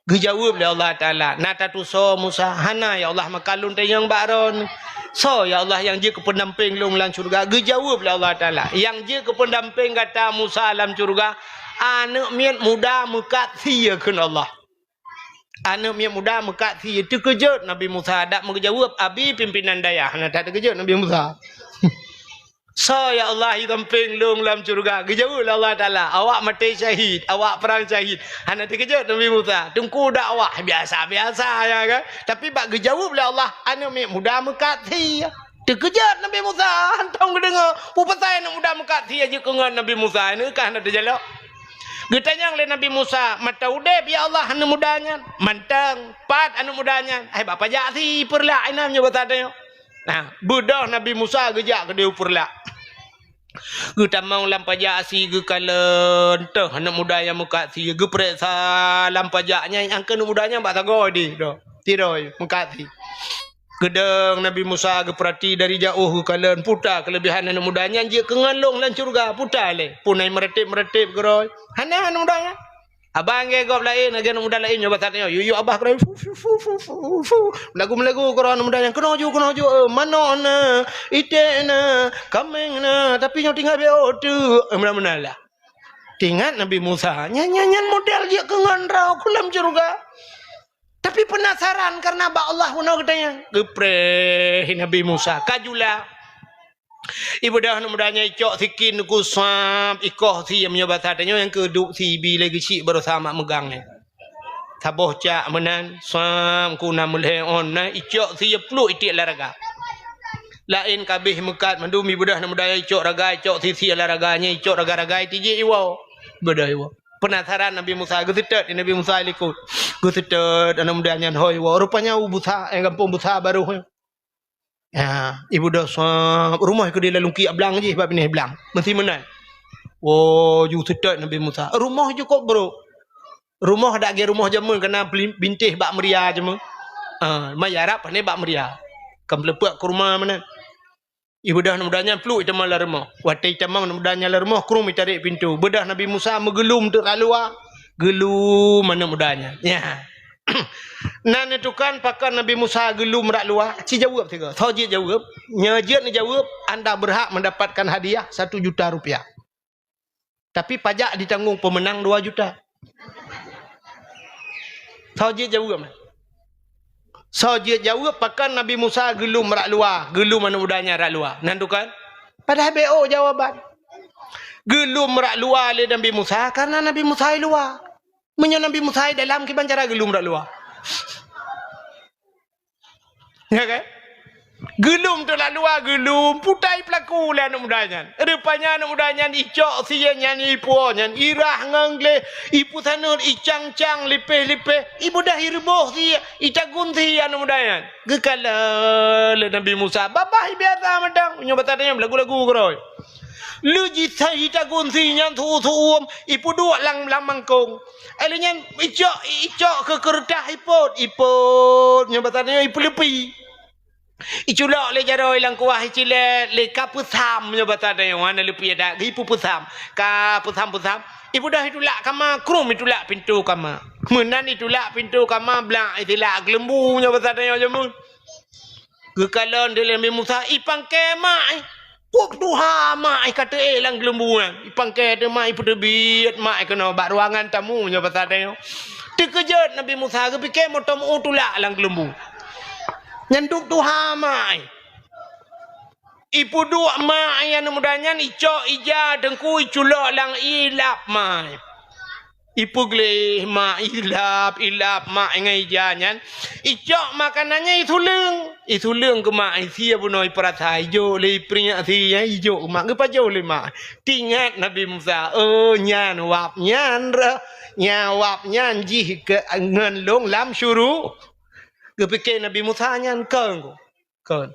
Geujaweueb lé Allah Taala, "Na tatusoe Musa?" "Hana, ya Allah, maka lôn tanyong bak droeneuh, soe, ya Allah, nyang jeuet keu peundampéng lôn lam syeuruga?" Geujaweueb lé Allah Taala, "Nyang jeuet keu peundampéng gata Musa lam syeuruga, aneuk miet muda meukat sie," kheun Allah. Aneuk miet muda meukat sie. Teukeujot Nabi Musa, dak meugeujaweueb, "Abi pimpinan dayah." Hana that teukeujot Nabi Musa. "Soe, ya Allah, nyang sampéng lôn lam syeuruga?" Geujaweueb lé Allah Taala, "Awak maté syahid, awak prang syahid." Hana teukeujot Nabi Musa. Teungku dakwah biasa-biasa, ya kan? Tapi bak geujaweueb lé Allah, aneuk miet muda meukat sie. Teukeujot Nabi Musa, hantom geudeungoe, peue pasai aneuk muda meukat sie jeuet keu ngon Nabi Musa, nyan ka hana teujalok. Geutanyong lé Nabi Musa, "Mantong udép, ya Allah, aneuk muda nyan?" "Mantong." "Pat aneuk muda nyan?" "Hai, bak pajak sie Peureulak inan nyoe basa tanyoe." Nah, beudôh Nabi Musa geujak keudeh u Peureulak. Geutamong lam pajak sie geukalon, teuh aneuk muda nyang meukat sie, geupareksa lam pajak nyan, nyang keu aneuk muda nyan bak sagoe deh, doh. Sidroe meukat sie. Geudong Nabi Musa geupeurati dari jiôh geukalon, puta keuleubehan aneuk muda nyan jeuet keu ngon lôn lam syeuruga, puta lé. Pun ai meuratéb-meuratéb keudroe. Hana aneuk muda nyan. Abang lagèe gob laén, lagèe aneuk muda laén nyoe basa tanyoe. Yuk, yuk, abah keudroe, fu, fu, fu. Lagu-lagu keudroe aneuk muda nyan, "Keunoe ju, keunoe ju, eh, manok na, iték na, kaméng na, tapi nyoe tinggai B O teuk." Eh, meunan-meunan lah. Teuingat Nabi Musa, nyan, nyan, nyan model jeuet keu ngon droe keu lam syeuruga. Tapi peunasaran kareuna bak Allah bunoe geutanyoe. Geupreh Nabi Musa, ka jula. Ibeudôh aneuk muda nyan icok sikin ku sab, ikoh sie meunyoe basa tanyoe nyang keuduek sie bi lé geuchik baroesa mak meugang nyan. Saboh cak meunan, sab ku na meulhèe ôn na icok sie pluek itiek lam raga. Laén ka abéh meukat mandum ibeudôh aneuk muda nyan icok raga, icok sie-sie lam raga nyan, icok raga-raga itijék iwoe. Ibeudôh iwoe. Peunasaran Nabi Musa, geuseutôt Nabi Musa i likot. Geuseutôt aneuk muda nyan hôi iwoe. Rupanya u busa, eh, gampông busa barôh nyan. Ya, ibeudôh sab, rumoh keudéh lam lungkiek blang jih bak binéh blang. Meusi meunan. Woe, ju seutôt Nabi Musa. Rumoh cukôp brôk. Rumoh dak lagèe rumoh jameun ka na bli-, bintéh bak meuria jameun. Ah, ma Arab pane bak meuria. Ka meuleupeuk keu rumoh meunan. Ibeudôh aneuk muda nyan pluek itamong lam rumoh. Watèe itamong aneuk muda nyan lam rumoh, krueng itarek pintoe. Beudôh Nabi Musa meugeulom teuk lam luwa. Geulom aneuk muda nyan. Ya. Na neutukan pakon Nabi Musa geulom rot luwa? Ci jaweueb sigoe. Soe jeuet jaweueb? Nyoe jeuet neujaweueb, anda berhak mendapatkan hadiah satu juta rupiah. Tapi pajak ditanggong pemenang dua juta. Soe jeuet jaweueb? Soe jeuet jaweueb pakon Nabi Musa geulom rot luwa, geulom aneuk muda nyan rot luwa? Na neutukan? Padahai B O jawaban. Geulom rot luwa lé Nabi Musa karena Nabi Musa i luwa. Meunyoe Nabi Musa i dalam, kiban cara geulom rot luwa? Ya kan? Geulom teuk lam luwa, geulom, putai peulaku lé aneuk muda nyan. Rupanya aneuk muda nyan icok sie nyan, ipuwoe nyan, irah ngon gleh, ipeusaneut, icang-cang, lipéh-lipéh, ibeudôh iruboh sie, itagun sie aneuk muda nyan. Geukalon lé Nabi Musa, babah biasa mantong, nyoe basa tanyoe lagu-lagu keudroe. Lheueh jisai tagun sie nyan seu-seu, ipeuduek lam, lam mangkông. Lheueh nyan icok, icok keu keureutah ipot, ipot, nyoe basa tanyoe ipeuleupi. Iculok lé jaroe lam kuah, icilét lé ka peusam, nyoe basa tanyoe hana leupie that, ipeupeusam. Ka peusam-peusam, ibeudôh itulak kama, krueng itulak pintoe kama. Meunan itulak pintoe kama, blang isilak keuleumbu, nyoe basa tanyoe jameun. Geukalon lé Nabi Musa, ipangkée mak, eh. Kok tuha mak, eh, ka teuék lam keuleumbu nyan. Ipangkée teuma ipeuteubiet mak, eh, keunoe bak ruangan tamu nyoe basa tanyoe. Teukeujot Nabi Musa, geupike moto meu tulak lam keuleumbu. Nyan duek tuha mak, eh. Ipeuduek mak, eh, aneuk muda nyan, icok ija teungku, iculok lam ié, ilap mak, eh. Ipeugleh mak, ilap, ilap mak ngon ija nyan. Icok makanan nyan isuleung. Isuleung keu mak, isi bunoe ipeurasa, ijok lé ipeuringat sie, ijok keu mak, geupajoh lé mak. Teuingat Nabi Musa, "Oh, nyan wab nyan reuh, nyan wab nyan jih keu ngon lôn lam syuru." Geupike Nabi Musa nyan kon. Kon.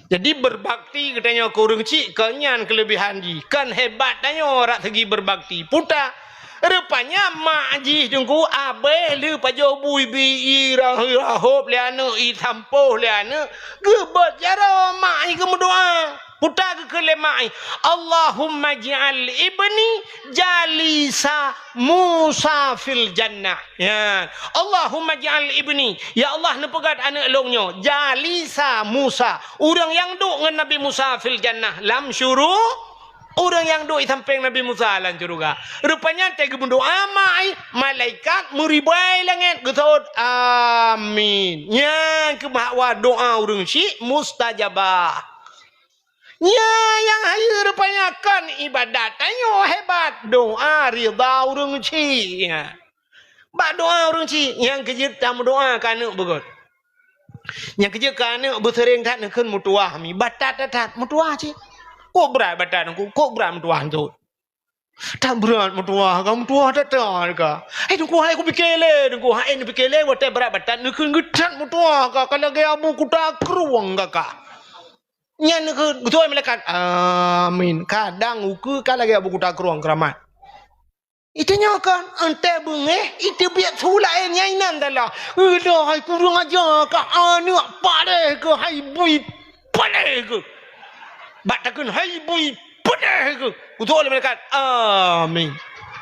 Jadi, berbakti geutanyoe keu ureueng chik, kon nyan keuleubehan jih. Kon hebat tanyoe rot segi berbakti. Peue ta? Rupanya mak jih teungku abéh lheueh pajoh bu ibi, irah-, irahop lé aneuk, isampôh lé aneuk, geubeuet jaroe mak jih geumeudoa. Peue ta geukheun lé mak jih, "Allahumma ij'al ibni jalisa Musa fil jannah." Ya. "Allahumma ij'al ibni," ya Allah, neupeugét aneuk lôn nyoe, "jalisa Musa," ureueng nyang duek ngon Nabi Musa, "fil jannah," lam syuru-, ureueng nyang duek di sampéng Nabi Musa lam syeuruga. Rupanya watée geumeudoa mak jih, malaikat meuribée langét geuseuôt, "Amin." Nyan keuh bahwa doa ureueng chik mustajabah. Nyan nyang hayeue rupanya kon ibadat tanyoe hebat, doa ridha ureueng chik nyan. Bak doa ureueng chik, nyang keujeuet tameudoa keu aneuk beugöt. Nyang keujeuet keu aneuk beuseuréng that neukheun meutuwah mi, batat that-that meutuwah cit. Kok brat batat nangku, kok brat meutuwah nangku. That brat meutuwah ka, meutuwah that-that ka. Hai nangku, hai kupike lé nangku, hai neupike lé watée brat batat neukheun geuthat meutuwah ka, ka lagée abu kuta krueng ka ka. Nyan neukheun, geutôi malaikat, "Amin." Kadang ukeue ka lagée abu kuta krueng keuramat. Iteunyoe kan, entée beungéh, iteubiet su laén nyang inan dalah. Ulôn hai kureueng aja ka aneuk paléh keuh hai bui paléh keuh. Bak takheun hai bui paléh keuh. Geutôi lé malaikat, "Amin."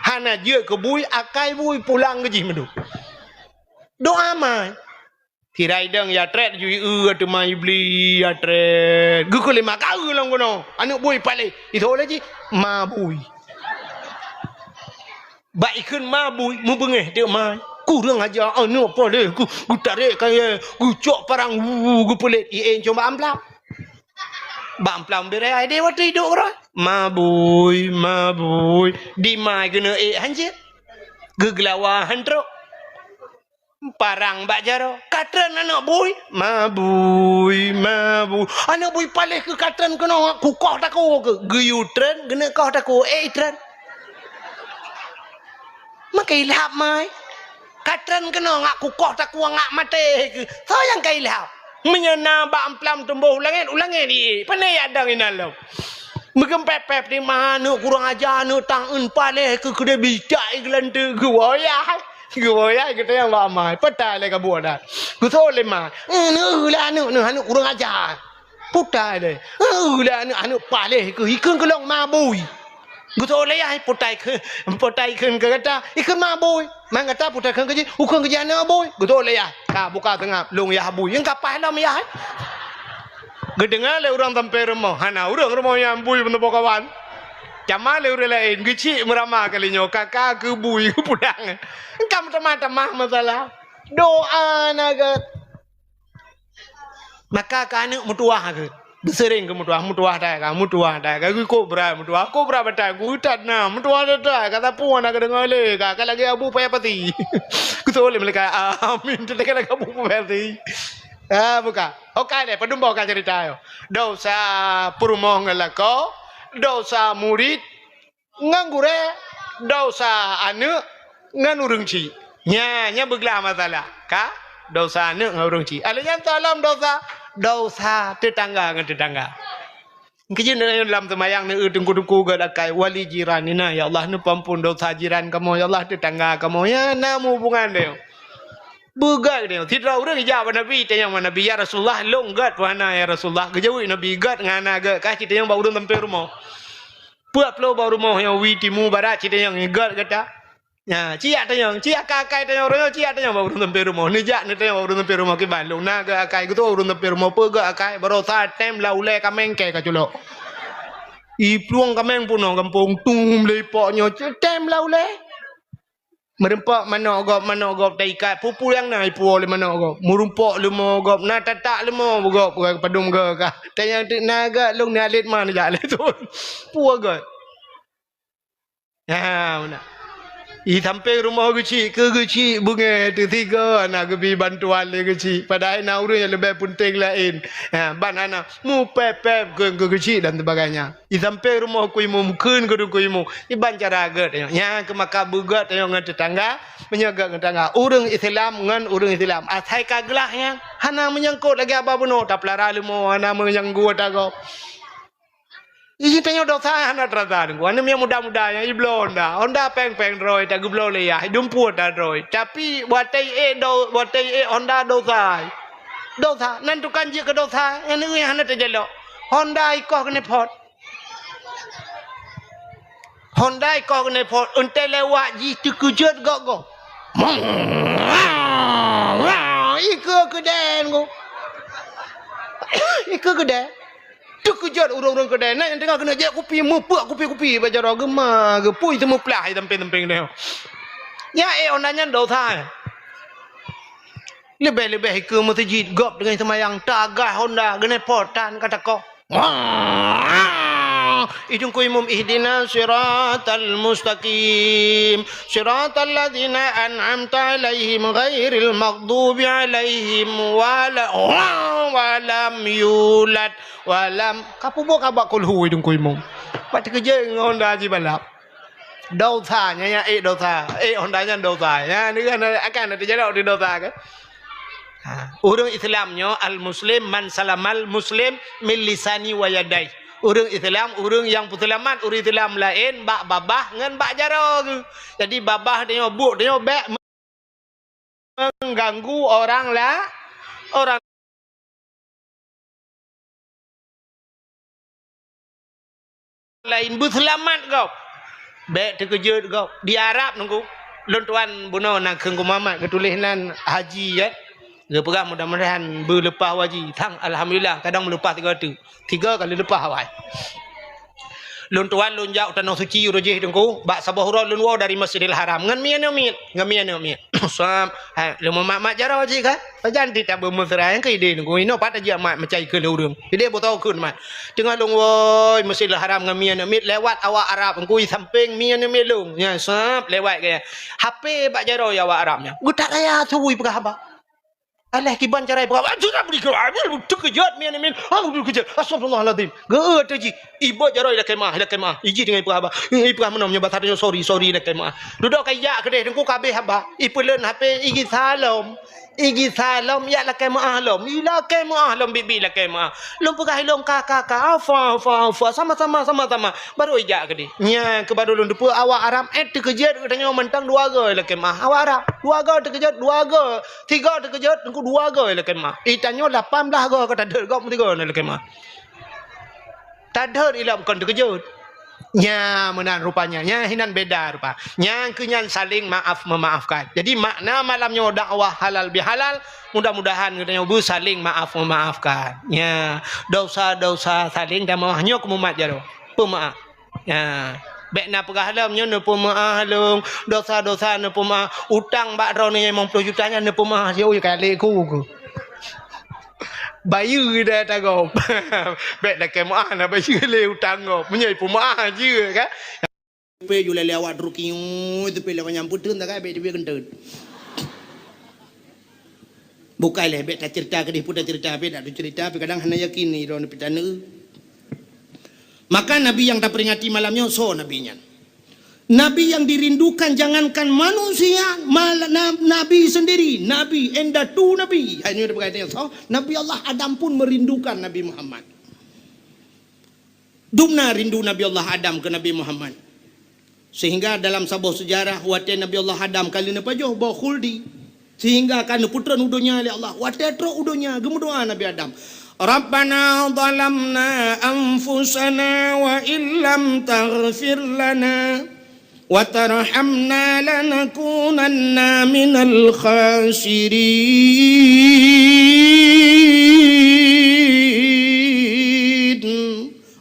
Hana jeuet keu bui, akai bui pulang keu jih mandum. Doa mai. Tirai dong ya trét ju eu teuma iblis ya trét. Geukeu lima kali lam gunong. Aneuk bui paléh. Itho lé jih ma bui. Bak ikheun ma bui, mubeungéh teuk ma. Kurang aja aneuk paléh keu geutarek kayée, geucok parang wu geupeulet ie cuma amplam. Bak amplam beureh ai deh watée idok roh. Ma bui, ma bui. Di ma geuneuk ék hanjeuet. Geugeulawa han trok. Parang bak jaroe, ka treun aneuk bui, ma bui, ma bui. Aneuk bui paléh keu ka treun keunoe ngak kukoh takue keu. Geuyue treun, geuneuk koh takue, éh treun. Maka ilhab mai. Ka treun keunoe ngak kukoh takue ngak maté keu. Soe nyang ka ilhab? Meunyoe na bak amplam tumboh u langét, u langét ie. Pane ya dang inan lom. Meugeum pép-pép di ma aneuk kurang aja aneuk tang eun paléh keu keudeh bicak i geulanteuk geuwoe yah. Geuwoe yah geutanyong bak ma, "Peue ta lé kabuet dah?" Geutho lé ma, "Eh, neueu lé aneuk neuh, aneuk kurang aja." Peue ta lé? "Neueu lé aneuk, aneuk paléh keu ikheun keu lôn ma bui." Geutho lé yah, "Peue ta ikheun, peue ta ikheun keu gata?" "Ikheun ma bui." "Man gata peue ta kheun keu jih?" "Ukheun keu jih aneuk bui." Geutho lé yah, "Ka buka seungab, lôn yah bui." Nyang ka paih lom yah. Geudeungoe lé ureuëng sampéng rumoh, hana ureuëng rumoh nyang bui meuneuboh kawan. Cama lé ureuëng laén, geuchik meurama kali nyoe, ka-ka keu bui geupulang. Engka meutamah-tamah masalah. Doa na gét. Maka keu aneuk meutuwah gét. Beuseuréng keu meutuwah, meutuwah that ka, meutuwah that ka. Geukobra meutuwah, kobra batai, geutat na, meutuwah that ka, sapeue na geudeungoe lé ka, ka lagée abu paya pati. Geutho lé malaikat, amin, teuka lagée abu paya pati. Ah, buka. Okai deh, padum boh ka cerita yo. Dosa peurumoh ngon lakoe, dosa murit ngon gurée, dosa aneuk ngon ureuëng chik. Nya, nya beuglah masalah. Ka? Dosa aneuk ngon ureuëng chik. Alé nyan tolom dosa, dosa tetangga ngon tetangga. Keujeuet lam seumayang neueu teungku-teungku gét akai wali jiran nina, "Ya Allah, neupeuampon dosa jiran kamoe, ya Allah, tetangga kamoe." Ya, na hubungan deh. Beugét deh. Sidroe ureuëng ijak bak Nabi, tanyong bak Nabi, "Ya Rasulullah, lôn gét peue hana, ya Rasulullah?" Geujaweueb Nabi, "Gét ngon hana gét, ka cit tanyong bak ureuëng sampéng rumoh." Peuet ploh bak rumoh nyang wie timu barat cit tanyong gét gata. Nya, ciyak tanyong, ciyak akai-akai tanyong roh nyoe, ciyak tanyong bak ureuëng sampéng rumoh. Neujak neutanyong bak ureuëng sampéng rumoh kiban lôn na gét akai, geutô ureuëng sampéng rumoh peugét akai, barosa tem lam ulée kaméng kée ka culok. Iplueng kaméng peunoh gampông tum lé ipok nyoe tem lam ulée. Meureumpok manok gob, manok gob taikat, peue-peue nyang na ipuwoe lé manok gob. Meureumpok leumo gob, na tatak leumo gob, padum gob ka. Tanyong teuk na gét lôn ni alet ma neujak lé thon. Peue gét? Ha, meunan. I sampéng rumoh geuchik keu geuchik beungéh teusigoe na geubi bantuan lé geuchik. Padahai na ureuëng nyang leubeh peunteng laén. Ha, ban hana mupép-pép keu, keu geuchik dan sebagainya. I sampéng rumoh Teungku Imum kheun keu Teungku Imum. Iban cara gét nyoe. Nyan keuh maka beugét nyoe ngon tetangga, meunyoe gét ngon tetangga. Ureuëng Islam ngon ureuëng Islam. Asai ka glah nyan. Hana meunyangkot lagée haba bunoe tapeulara leumo, hana meunyangkot tagob. Iji tanyoe dosa hana terasa Teungku. Aneuk miet muda-muda nyang ibloe Honda. Honda péng-péng droe tageubloe lé yah, idum pue ta droe. Tapi watée ék do, watée ék Honda dosa. Dosa, nan tukang jeuet keu dosa, nyan ureuëng hana teujalok. Honda ikoh keuneuk phot. Honda ikoh keuneuk phot, euntée lewat jih teukeujot gob-gob. Ikeue keudée Teungku. Ikeue keudée. Teukeujot ureuëng-ureuëng keudée. Na nyang teungoh keuneuk jép kupi, meupeuek kupi-kupi bak jaroe geuma, geupui teumeuplah i sampéng-sampéng deh. Nyan ék Honda nyan dosa. Leubeh-leubeh ikeue meuseujid gob teungoh seumayang, tagah Honda, geuneuk phot tan ka takoh. I Teungku Imum, "Ihdinas siratal mustaqim, siratal ladzina an'amta 'alaihim ghairil maghdubi 'alaihim wala-, walam yulad, walam," ka peubuet ka bak kulhu i Teungku Imum. Bak teukeujot ngon Honda jibalap. Dosa, nyan, nyan ék dosa. Ék Honda nyan dosa. Nyan, nyan akan teujalok di dosa ke? Ha, ureuëng Islam nyoe al-muslim man salamal muslim min lisani wa yadai. Ureuëng Islam, ureuëng nyang peuseulamat ureuëng Islam laén bak babah ngon bak jaroe geuh. Jadi babah tanyoe, buet tanyoe bék mengganggu orang la-, orang laén beuseulamat gob. Bék teukeujot gob. Di Arab nunggu. Lôn tuan bunoe na kheun Teungku Muhammad geutuléh nan haji, ya. Geupeugah mudah-mudahan beuleupah haji. Thang, alhamdulillah, kadang meuleupah tiga tu. Tiga kali leupah awai. Lôn tuan lôn jak u Tanoh Suci uroe jih Teungku, bak saboh uroe lôn woe dari Masjidil Haram ngon mie aneuk miet, ngon mie aneuk miet. Sab, hai, lôn mat-mat jaroe jih kan. Pajan di tabeumeuseurah nyang keu idéh Teungku, inoe pat tajak mat macai keu lé ureueng. Idéh beutoe kheun mat. Teungoh lôn woe Masjidil Haram ngon mie aneuk miet, lewat awak Arab Teungku, i sampéng mie aneuk miet lôn. Nyan sab lewat gaya. H P bak jaroe awak Arab nyan. Geutak raya su ipeugah haba. Alah kiban cara ipeugah, "Ah, sudah beri ke, ah, beri teukeujot mie aneuk miet. Ah, teukeujot. Astagfirullahalazim." Geu teuji. Iba jaroe ilakée meu'ah, ilakée meu'ah. Iji teungoh ipeugah haba. Eh, ipeugah meunan nyoe basa tanyoe, "Sorry, sorry, ilakée meu'ah." Dudoe ka ijak keudéh Teungku ka abéh haba. Ipeulon H P, iji salom. Iji salom, yak lakée meu'ah lom. Ilakée meu'ah lom, biet-biet ilakée meu'ah. Lôn peugah ilôn ka, ka, ka. Afa, afa, afa. Sama-sama, sama-sama. Baru ijak keudéh. Nyan keu baru lôn teupeue awak Arab, eh, teukeujot geutanyoe mantong dua goe ilakée meu'ah. Awak Arab, dua goe teukeujot, dua goe. Tiga teukeujot, Teungku dua goe ilakée meu'ah. Itanyoe lapan blaih goe ka tadhôt gob meusigoe ilakée meu'ah. Tadhôt ilom kon teukeujot. Nya meunan rupanya. Nya hinan beda rupa. Nyang keu nyan saling maaf memaafkan. Jadi makna malam nyoe dakwah halal bihalal, mudah-mudahan geutanyoe beusaling maaf memaafkan. Nya, dosa-dosa saling dan maaf nyoe keu mumat jaroe. Peumaaf. Nya, bék na peugah lom nyoe neupeumaaf lom, dosa-dosa neupeumaaf, utang bak droeneuh limong ploh juta nyan neupeumaaf, siuy kali ku. Bayeue dah tagob. Bék lakée meu'ah na bayeue lé utang gob. Meunyoe ipeumaaf jeuet kan. Pe ju lé awak drukiyu, tu pe lé manyang peuteun tak bék teubiet keunteuet. Bukai lé, bék taceurita keudéh pun taceurita, bék dak taceurita, tapi kadang hana yakin ni droeneuh pih taneuk. Maka Nabi nyang taperingati malam nyoe soe Nabi nyan? Nabi yang dirindukan jangankan manusia, malah na-, Nabi sendiri, Nabi, indatu Nabi. Hai nyoe dipeugah soe? Nabi Allah Adam pun merindukan Nabi Muhammad. Dubna rindu Nabi Allah Adam keu Nabi Muhammad. Sehingga dalam saboh seujarah, watée Nabi Allah Adam ka lheueh neupajoh boh khuldi, sehingga ka neupeutron u donya lé Allah. Watée trok u donya, geumeudoá Nabi Adam, "Rabbana zalamna anfusana wa illam taghfir lana wa tarhamna lanakunanna minal khasirin."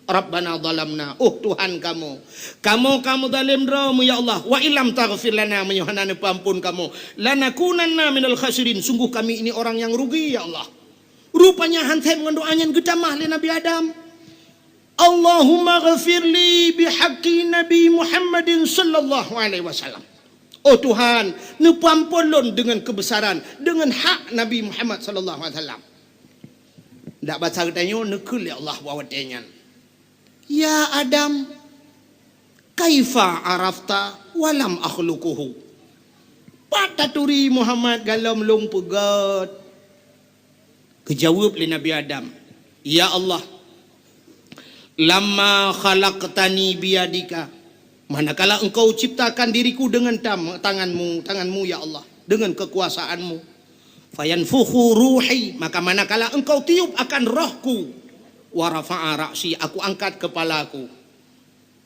Rabbana zalamna, oh Tuhan kamoe, kamoe ka meuzalim droe mu, ya Allah. Wa illam taghfir lana, meunyoe hana neupeuamphon kamoe, lanakunanna minal khasirin, sungguh kami ini orang yang rugi, ya Allah. Rupanya han thèm ngon doa nyan geutamah lé Nabi Adam. Allahumma ghfirli bihaqqi Nabi Muhammadin sallallahu alaihi wasallam. Oh Tuhan, neupeuamphon lôn deungon keubesaran, deungon hak Nabi Muhammad sallallahu alaihi wasallam. Dak basa geutanyoe neukheun lé Allah bak watée nyan, "Ya Adam, kaifa arafta wa lam akhluquhu?" Pat taturi Muhammad galom lôn peugét? Geujaweueb lé Nabi Adam, "Ya Allah, lamma khalaqtani biyadika, manakala Engkau ciptakan diriku dengan tam-, tangan-Mu, tangan-Mu, ya Allah, dengan kekuasaan-Mu. Fayanfukhu ruhi, maka manakala Engkau tiup akan rohku, wa rafa'a ra'si, aku angkat kepalaku."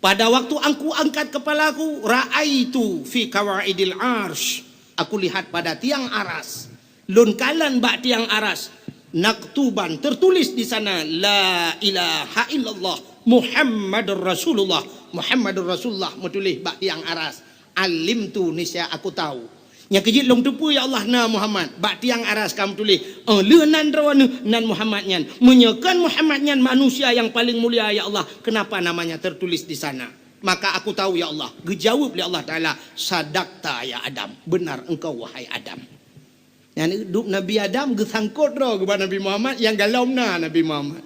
Pada waktu aku angkat kepalaku, ra'aitu fi qawaidil arsy, aku lihat pada tiang aras. Lôn kalon bak tiang aras, maktuban, tertulis di sana, "La ilaha illallah Muhammadur Rasulullah." Muhammadur Rasulullah meutuléh bak tiang aras. Alimtu, niscaya aku tahu. Nyang keu jeuet lôn teupeue, ya Allah, na Muhammad. Bak tiang aras ka meutuléh, "Oh, lheueh nan droeneuh nan Muhammad nyan. Meunyoe kon Muhammad nyan manusia yang paling mulia, ya Allah, kenapa namanya tertulis di sana?" Maka aku tahu, ya Allah. Geujaweueb lé Allah Taala, "Sadaqta ya Adam. Benar engkau, wahai Adam." Nyan dub Nabi Adam geusangkot droe keu bak Nabi Muhammad, nyang galom na Nabi Muhammad.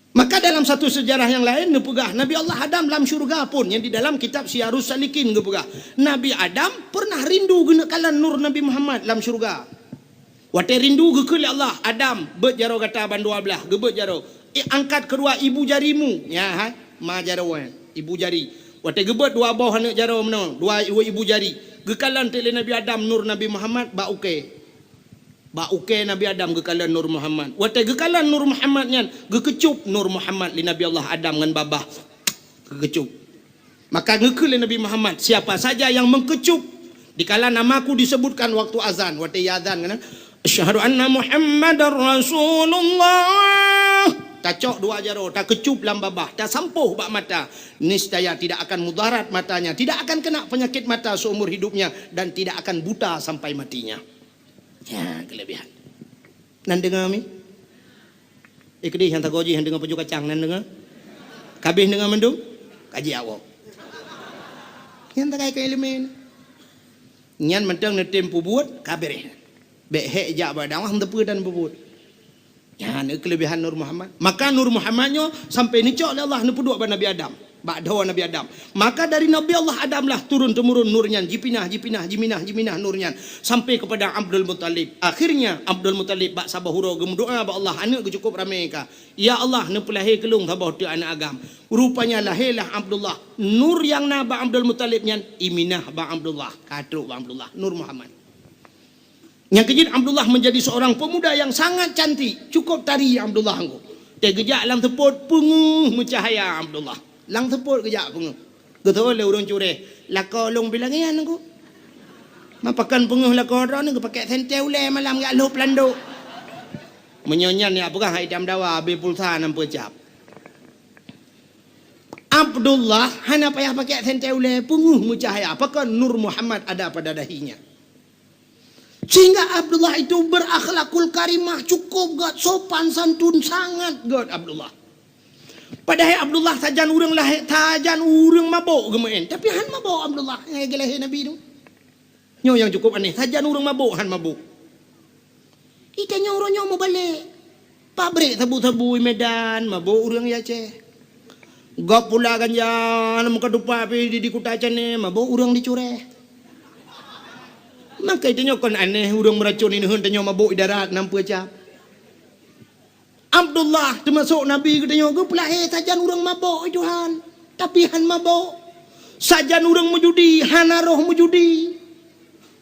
Maka dalam satu sejarah yang lain neupeugah, Nabi Allah Adam lam syurga pun, nyang di dalam kitab Siyarus Salikin geupeugah, Nabi Adam pernah rindu geuneuk kalon nur Nabi Muhammad lam syurga. Watée rindu geukheun lé Allah, "Adam, beuet jaroe gata ban dua blaih," geubeuet jaroe. "Eh, angkat keudua ibu jarimu." Nya, ha, ma jaroe, ibu jari. Watée geubeuet dua boh aneuk jaroe meunoe, dua ibu, ibu jari. Geukalon teuk lé Nabi Adam nur Nabi Muhammad bak ukée. Bak ukée Nabi Adam geukalon nur Muhammad. Watée geukalon nur Muhammad nyan, geukeucup nur Muhammad lé Nabi Allah Adam ngon babah. Geukeucup. Maka geukheun lé Nabi Muhammad, "Siapa saja yang mengkecup dikala namaku disebutkan waktu azan," watée azan kan, "Asyhadu anna Muhammadar Rasulullah," tacok dua jaroe, takeucup lam babah, tasampôh bak mata, niscaya tidak akan mudarat matanya, tidak akan kena penyakit mata seumur hidupnya, dan tidak akan buta sampai matinya. Ya, kelebihan. Nan deungoe mi? Eh, keudeh nyang tagoe jih nyang deungoe paju kacang nan deungoe. Kabeh deungoe mandum? Kaji awak. Nyang takai keu ileumèe. Nyan mantong neutem peubuet, ka beureh. Bèk hék jak bak dakwah, meuteupeu dan peubuet. Nyan kelebihan Nur Muhammad. Maka Nur Muhammad nyoe sampai neucok lé Allah neupeuduek bak Nabi Adam. Bak dhoe Nabi Adam. Maka dari Nabi Allah Adam lah turun-temurun nur nyan, jipinah, jipinah, jiminah, jiminah nur nyan sampai kepada Abdul Muttalib. Akhirnya Abdul Muttalib bak saboh uroe geumeudoa bak Allah, aneuk geuh cukup ramé ka. "Ya Allah, neupeulahé keu lôn saboh teuk aneuk agam." Rupanya lahé lah Abdullah. Nur nyang na bak Abdul Muttalib nyan iminah bak Abdullah, ka trok bak Abdullah, Nur Muhammad. Nyang keujeuet, Abdullah menjadi seorang pemuda yang sangat cantik, cukup tari Abdullah engko. Teugeujak lam seupôt, peungeuh meucahaya Abdullah. Lam seupôt geujak peungeuh. Geuteupeue lé ureuëng cureh, "Lakoe lôn bilangian engko." Mapakon peungeuh lakoe droeneuh, geupakèk sentée ulée malam jak lhôb landok. Meunyoe nyan nyang peugah hai dam dawa, abéh pulsa nam peucap. Abdullah hana payah pakèk sentée ulée, peungeuh meucahaya. Pakon? Nur Muhammad ada pada dahinya. Sehingga Abdullah itu berakhlakul karimah, cukup gét, sopan santun sangat gét Abdullah. Padahai Abdullah sajan ureuëng lahé, sajan ureuëng mabök geumeu'en, tapi han mabök Abdullah nyang geulahé Nabi tu. Nyoe nyang cukup aneh, sajan ureuëng mabök han mabök. Itanyoe uroe nyoe mubalek. Pabrik sabu-sabu i Medan, mabök ureuëng i Aceh. Gob pula ganja, lam meuka tupak pi di, di Kuta Canneh, mabök ureuëng di Cureh. Maka itanyoe kon aneh, ureuëng meuracon ineuen tanyoe mabök i darat nam peucap. Abdullah teumasok Nabi geutanyoe geupeulahé sajan ureuëng mabök, hai Tuhan, tapi han mabök. Sajan ureuëng meujudi, hana roh meujudi.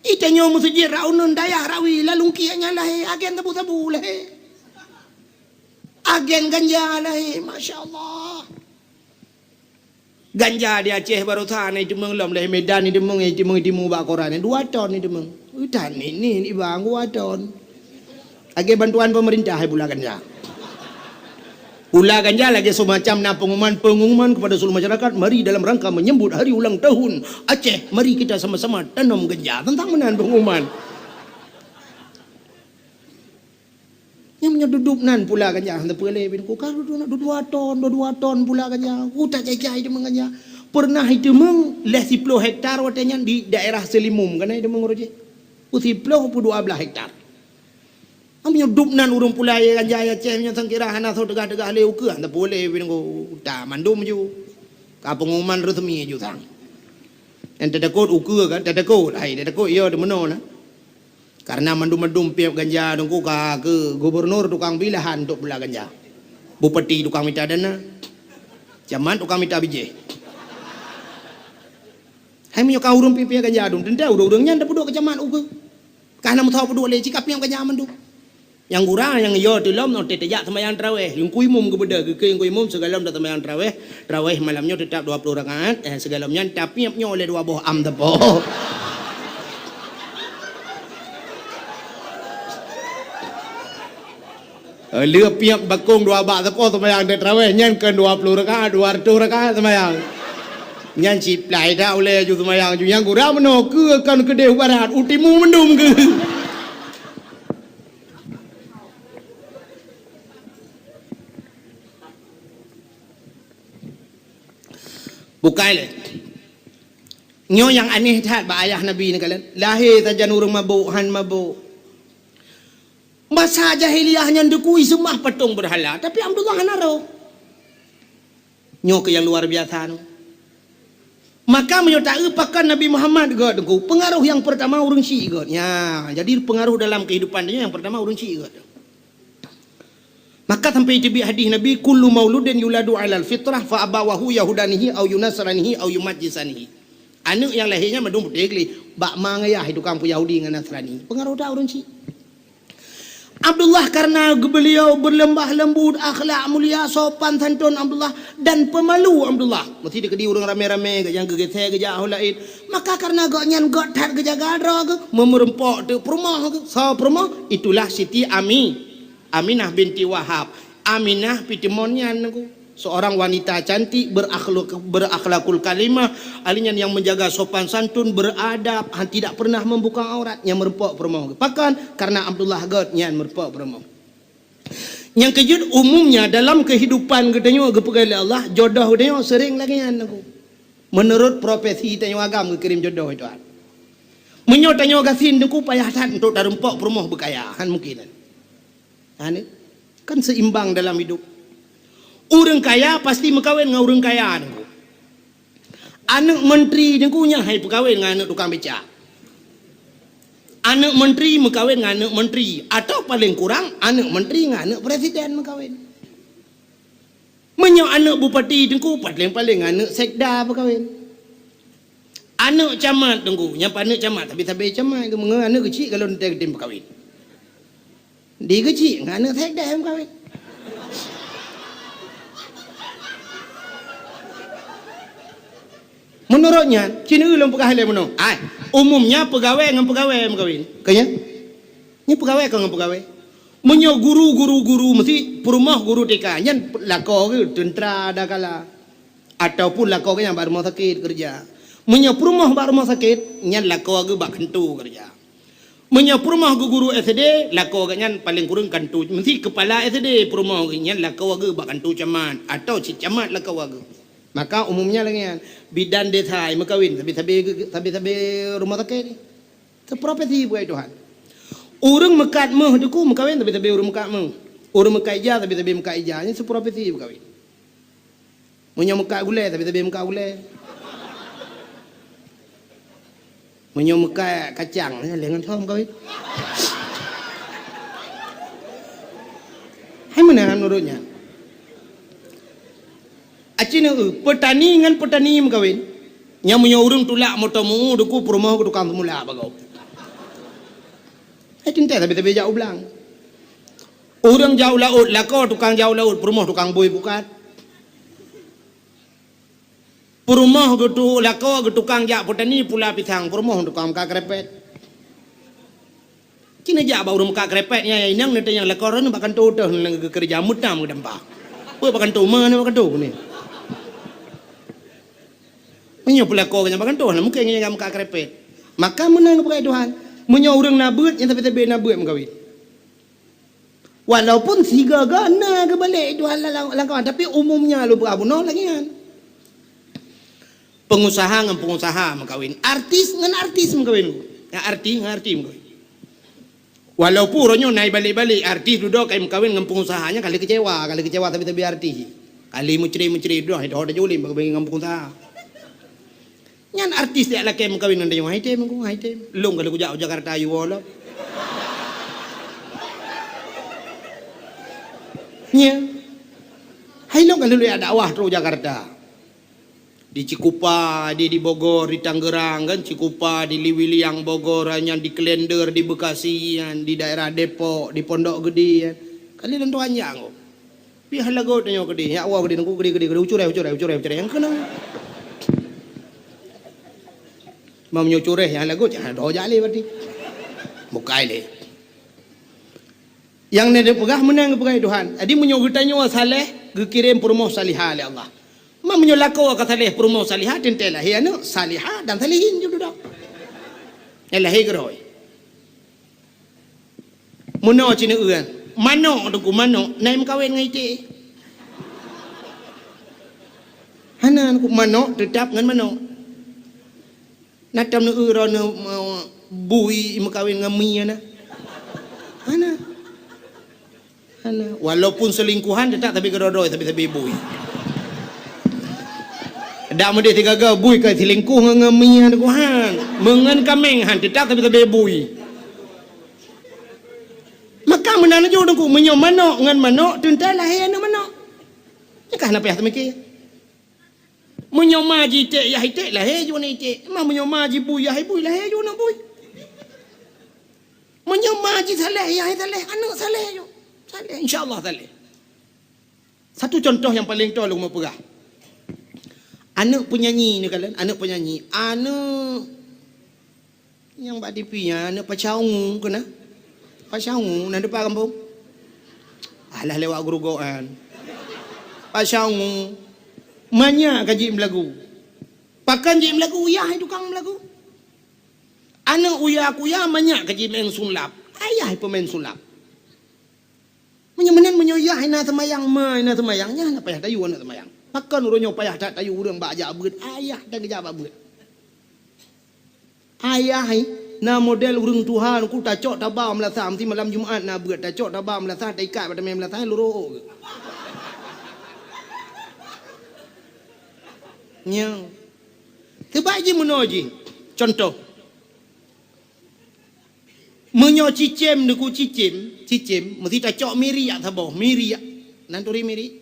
Itanyoe meuseujid rot uneun dayah rawi, lalungkiek nyan lahé, agen sabu-sabu lahé. Agen ganja lahé, masya Allah. Ganja di Aceh baroesa na iteumeung lom, lé Medan iteumeung, iteumeung, iteumeung bak koran, dua ton iteumeung. Utan ni, ni, ni bang, dua ton. Lagèe bantuan pemerintah hai pula ganja. Pula ganja lagèe semacam na pengumuman, pengumuman kepada seluruh masyarakat, mari dalam rangka menyambut hari ulang tahun Aceh, mari kita sama-sama tanam ganja. Teuntang meunan pengumuman. Nyang meunyoe dudup nan pula ganja, hana peue lé bin ku ka dudu-, dudu dua ton, dudu dua ton pula ganja. Ku tak jai-jai deungon ganja. Pernah iteumeung lhèe siploh hektar watèe nyan di daerah Seulimum, kana iteumeung uroe jih. Ku siploh ku dua blaih hektar. Am nyoe dup nan ureueng pula ye ganja ya ceh nyoe sangkira hana soe teugah-teugah lé ukeue, hana peue lé bin ku ta mandum ju. Ka pengumuman resmi ju sang. Nyang teutakot ukeue kan, teutakot, hai teutakot iya deumeunoe na. Karena mandum-mandum piep ganja teungku ka keu gubernur tukang bi lahan untuk bela ganja. Bupati tukang mita dana. Camat tukang mita bijéh. Hai meunyoe ka ureueng piep-piep ganja dum, teuntèe ureueng-ureueng nyan tapeuduek keu camat ukeue. Ka hana meusaboh peuduek lé, cit ka piep ganja mandum. Nyang gura nyang yo teulom nyoe teuh teujak seumayang taraweh. Teungku imum geubeudôh, geukheun teungku imum sigohlom taseumayang taraweh. Taraweh malam nyoe teutap dua ploh rakaat, eh, sigohlom nyan tapiep nyoe lé dua boh am teupô. Eh, lheueh piep bakong dua bak teupô seumayang taraweh nyan kon dua ploh rakaat, dua reutôh rakaat seumayang. Nyan siplai dak ulèe ju seumayang ju nyang gura meunoe keu kon keudeh barat, u timu mandum keu. Bukai lé. Nyoe nyang aneh that bak ayah Nabi neukalon. Lahé sajan ureueng mabök, han mabök. Masa jahiliyah nyan teungku jiseumah patong beurhala, tapi Abdullah hana roh. Nyoe keuh nyang luar biasa nyoe. Maka meunyoe taeu pakon Nabi Muhammad gét teungku, peungaroh nyang peurtama ureueng syiek gét. Nya, jadi peungaroh dalam keuhidupan tanyoe nyang peurtama ureueng syiek gét. Maka sampai teubiet hadih Nabi, "Kullu mauludin yuladu 'alal fitrah fa abawahu yahudanihi au yunasranihi au yumajjisanihi." Aneuk nyang lahé nyan mandum putéh gleh, bak ma ngon yah tukang peu Yahudi ngon Nasrani. Peungaroh that ureueng syiek. Abdullah karena beliau berlembah lembut, akhlak mulia, sopan santun Abdullah, dan pemalu Abdullah. Mesti dikeudi ureuëng ramé-ramé, geuh nyang geugeusé geujak ho laén. Maka karena gobnyan göt that geujaga droe geuh, meumeurumpok teuk peurumoh geuh. Soe peurumoh? Itulah Siti Ami, Aminah binti Wahab. Aminah pitimon nyan nangku. Seorang wanita cantik, berakhlak, berakhlakul karimah, ahli nyan nyang menjaga sopan santun, beradab, han tidak pernah membuka aurat, nyang meurumpok peurumoh geuh. Pakon? Karena Abdullah göt nyan meurumpok peurumoh. Nyang keujeuet, umumnya dalam kehidupan geutanyoe geupeugah lé Allah, jodoh geutanyoe sering lagée nyan nangku. Menurut profesi tanyoe agam geukirém jodoh itu. Meunyoe tanyoe gasien nangku payah that untuk tarumpok peurumoh beukaya, han mungkin. Aneuk kan seimbang dalam hidup. Ureuëng kaya pasti meukawen ngon ureuëng kaya nangku. Aneuk menteri nangku nyan hai peukawen ngon aneuk tukang beca. Aneuk menteri meukawen ngon aneuk menteri, atau paling kurang aneuk menteri ngon aneuk presiden meukawen. Meunyoe aneuk bupati nangku paling-paling aneuk sekda meukawen. Aneuk camat nangku, nyang aneuk camat tapi sabe camat, meunyoe aneuk keuchik kalau nte geutem meukawen. Di keuchik ngon aneuk sekda meukawen. Meunurot nyan, cina lôn peugah lé meunoe. Ai, umumnya peugawée ngon peugawée meukawen. Keu nyan? Nyan peugawée kon ngon peugawée. Meunyoe guru, guru, guru meusti peurumoh guru T K, nyan lakoe geuh teuntra dakala. Ataupun lakoe geuh nyan bak rumoh sakét keureuja. Meunyoe peurumoh bak rumoh sakét, nyan lakoe geuh bak kantô keureuja. Meunyoe peurumoh geuh guru S D, lakoe geuh nyan paléng kureueng kantô, meusti keupala S D peurumoh geuh nyan lakoe geuh bak kantô camat, atawa cit camat lakoe geuh. Maka umumnya lagée nyan, bidan desa meukawen sabe-sabe, sabe-sabe rumoh sakét. Seuprofesi beugai Tuhan. Ureuëng meukat méuh deuku meukawen sabe-sabe ureuëng meukat méuh. Ureuëng meukat ija sabe-sabe meukat ija. Nyan seuprofesi meukawen. Meunyoe meukat gulée sabe-sabe meukat gulée. Meunyoe meukat kacang, nyan lé ngon soe meukawen. Hai meunan meunurot nyan. Aci neu, peutani ngon peutani meukawen. Nyang meunyoe ureuëng tulak moto meu deuku peurumoh keu tukang seumulak bagoe. Hai teuntée sabe-sabe jak u blang. Ureuëng jak u laôt lakoe tukang jak u laôt, peurumoh tukang bui pukat. Peurumoh geutu lakoe geutukang jak peutani pula pisang, peurumoh tukang meukat krepet. Cina jak bak ureuëng meukat krepet nyan, inong neutanyong lakoe droeneuh bak kantô teuh, nang geukeureuja meutam geutampa. Peue bak kantô, ma na bak kantô ni? Meunyoe peulakoe geuh nyang bak kantô, na mungken nyan meukat krepet. Maka meunan geupeugah Tuhan, meunyoe ureuëng na beuet, nyan sabe-sabe na beuet meukawen. Walaupun sigoe-goe na geubalek Tuhan lam, lam kawan, tapi umumnya lôn peugah bunoe lagée nyan. Pengusaha ngon pengusaha meukawen, artis ngon artis meukawen, ngon artis ngon artis meukawen. Walaupun uroe nyoe na ibalek-balek artis dudoe ka imeukawen ngon pengusaha, nyan ka lheueh keucewa, ka lheueh keucewa sabe-sabe artis. Ka lheueh meucre-meucre dudoe, hai doh tajulem bak ngon pengusaha. Nyan artis jak lakée meukawen ngon tanyoe, hai tem, hai tem. Lôn ka lheueh kujak u Jakarta yue lom. Nya. Hai lôn ka lheueh jak dakwah trok Jakarta. Di Cikupa, di, di Bogor, di Tangerang kan, Cikupa, di Liwiliang, Bogor, nyan di Klender, di Bekasi, nyan di daerah Depok, di Pondok Gede, kan. Kali lôn tuan jak ngok. Pih lagot tanyoe keudeh, nyak woe keudeh, nungku keudeh, keudeh, keudeh, ucureh, ucureh, ucureh, ucureh, nyang keunong. Meunyoe cureh nyang lagot, jangan doh jak lé berarti. Bukai lé. Nyang na dipeugah meunan geupeugah Tuhan. Jadi meunyoe geutanyoe saleh, geukirém peurumoh salihah lé Allah. Ma meunyoe lakoe ka saleh peurumoh salihah, teuntée lahé aneuk salihah dan salihin ju dudoe. Nyang lahé keudroe. Meunoe cit neueu, manok teungku, manok na imeukawen ngon iték? Hana teungku, manok teutap ngon manok. Na tom neueu droeneuh, eh, bui imeukawen ngon mie na? Hana. Hana. Walaupun selingkuhan teutap tapi keudroe-droe tapi, tapi bui. Dak meudeh sigaga bui ka selingkuh ngon, ngon mie teungku han. Meungon kaméng han teutap tapi, tapi bui. Maka meunan laju teungku, meunyoe manok ngon manok teuntée lahé aneuk manok. Nyan ka hana payah teumikir. Meunyoe ma ji iték yah iték, lahé ju aneuk iték. Ma meunyoe ma ji bui yah bui, lahé ju aneuk bui. Meunyoe ma jih saleh, yah saleh, aneuk saleh ju. Saleh, insya Allah saleh. Satu contoh nyang paleng toe lôn meupeugah. Aneuk penyanyi ni kalon, aneuk penyanyi, aneuk nyang bak T V nyan, aneuk Pasha Ungu keunan. Pasha Ungu na dipat gampông? Alah lewat Geurugok nyan. Pasha Ungu. Manyak ka jeuet meulagu. Pakon jeuet meulagu? Yah tukang meulagu. Aneuk uya kuya manyak ka jeuet meu'en sulap. Ayah peumain sulap. Meunyoe meunan, meunyoe yah hana seumayang, ma hana seumayang, nyan hana payah tayue aneuk seumayang. Pakon uroe nyoe payah that tayue ureueng bak jak beuet, ayah dan geujak bak beuet. Ayah hai, na model ureueng tuha ku tacok taba meulasah, meusti malam Jumat na beuet, tacok taba meulasah, taikat bak teumé meulasah, lurok geuh. Nyoe. Teubai jih meunoe jih. Contoh. Meunyoe cicém, neuku cicém, cicém, meusti tacok miriak saboh, miriak. Nan turi miriak?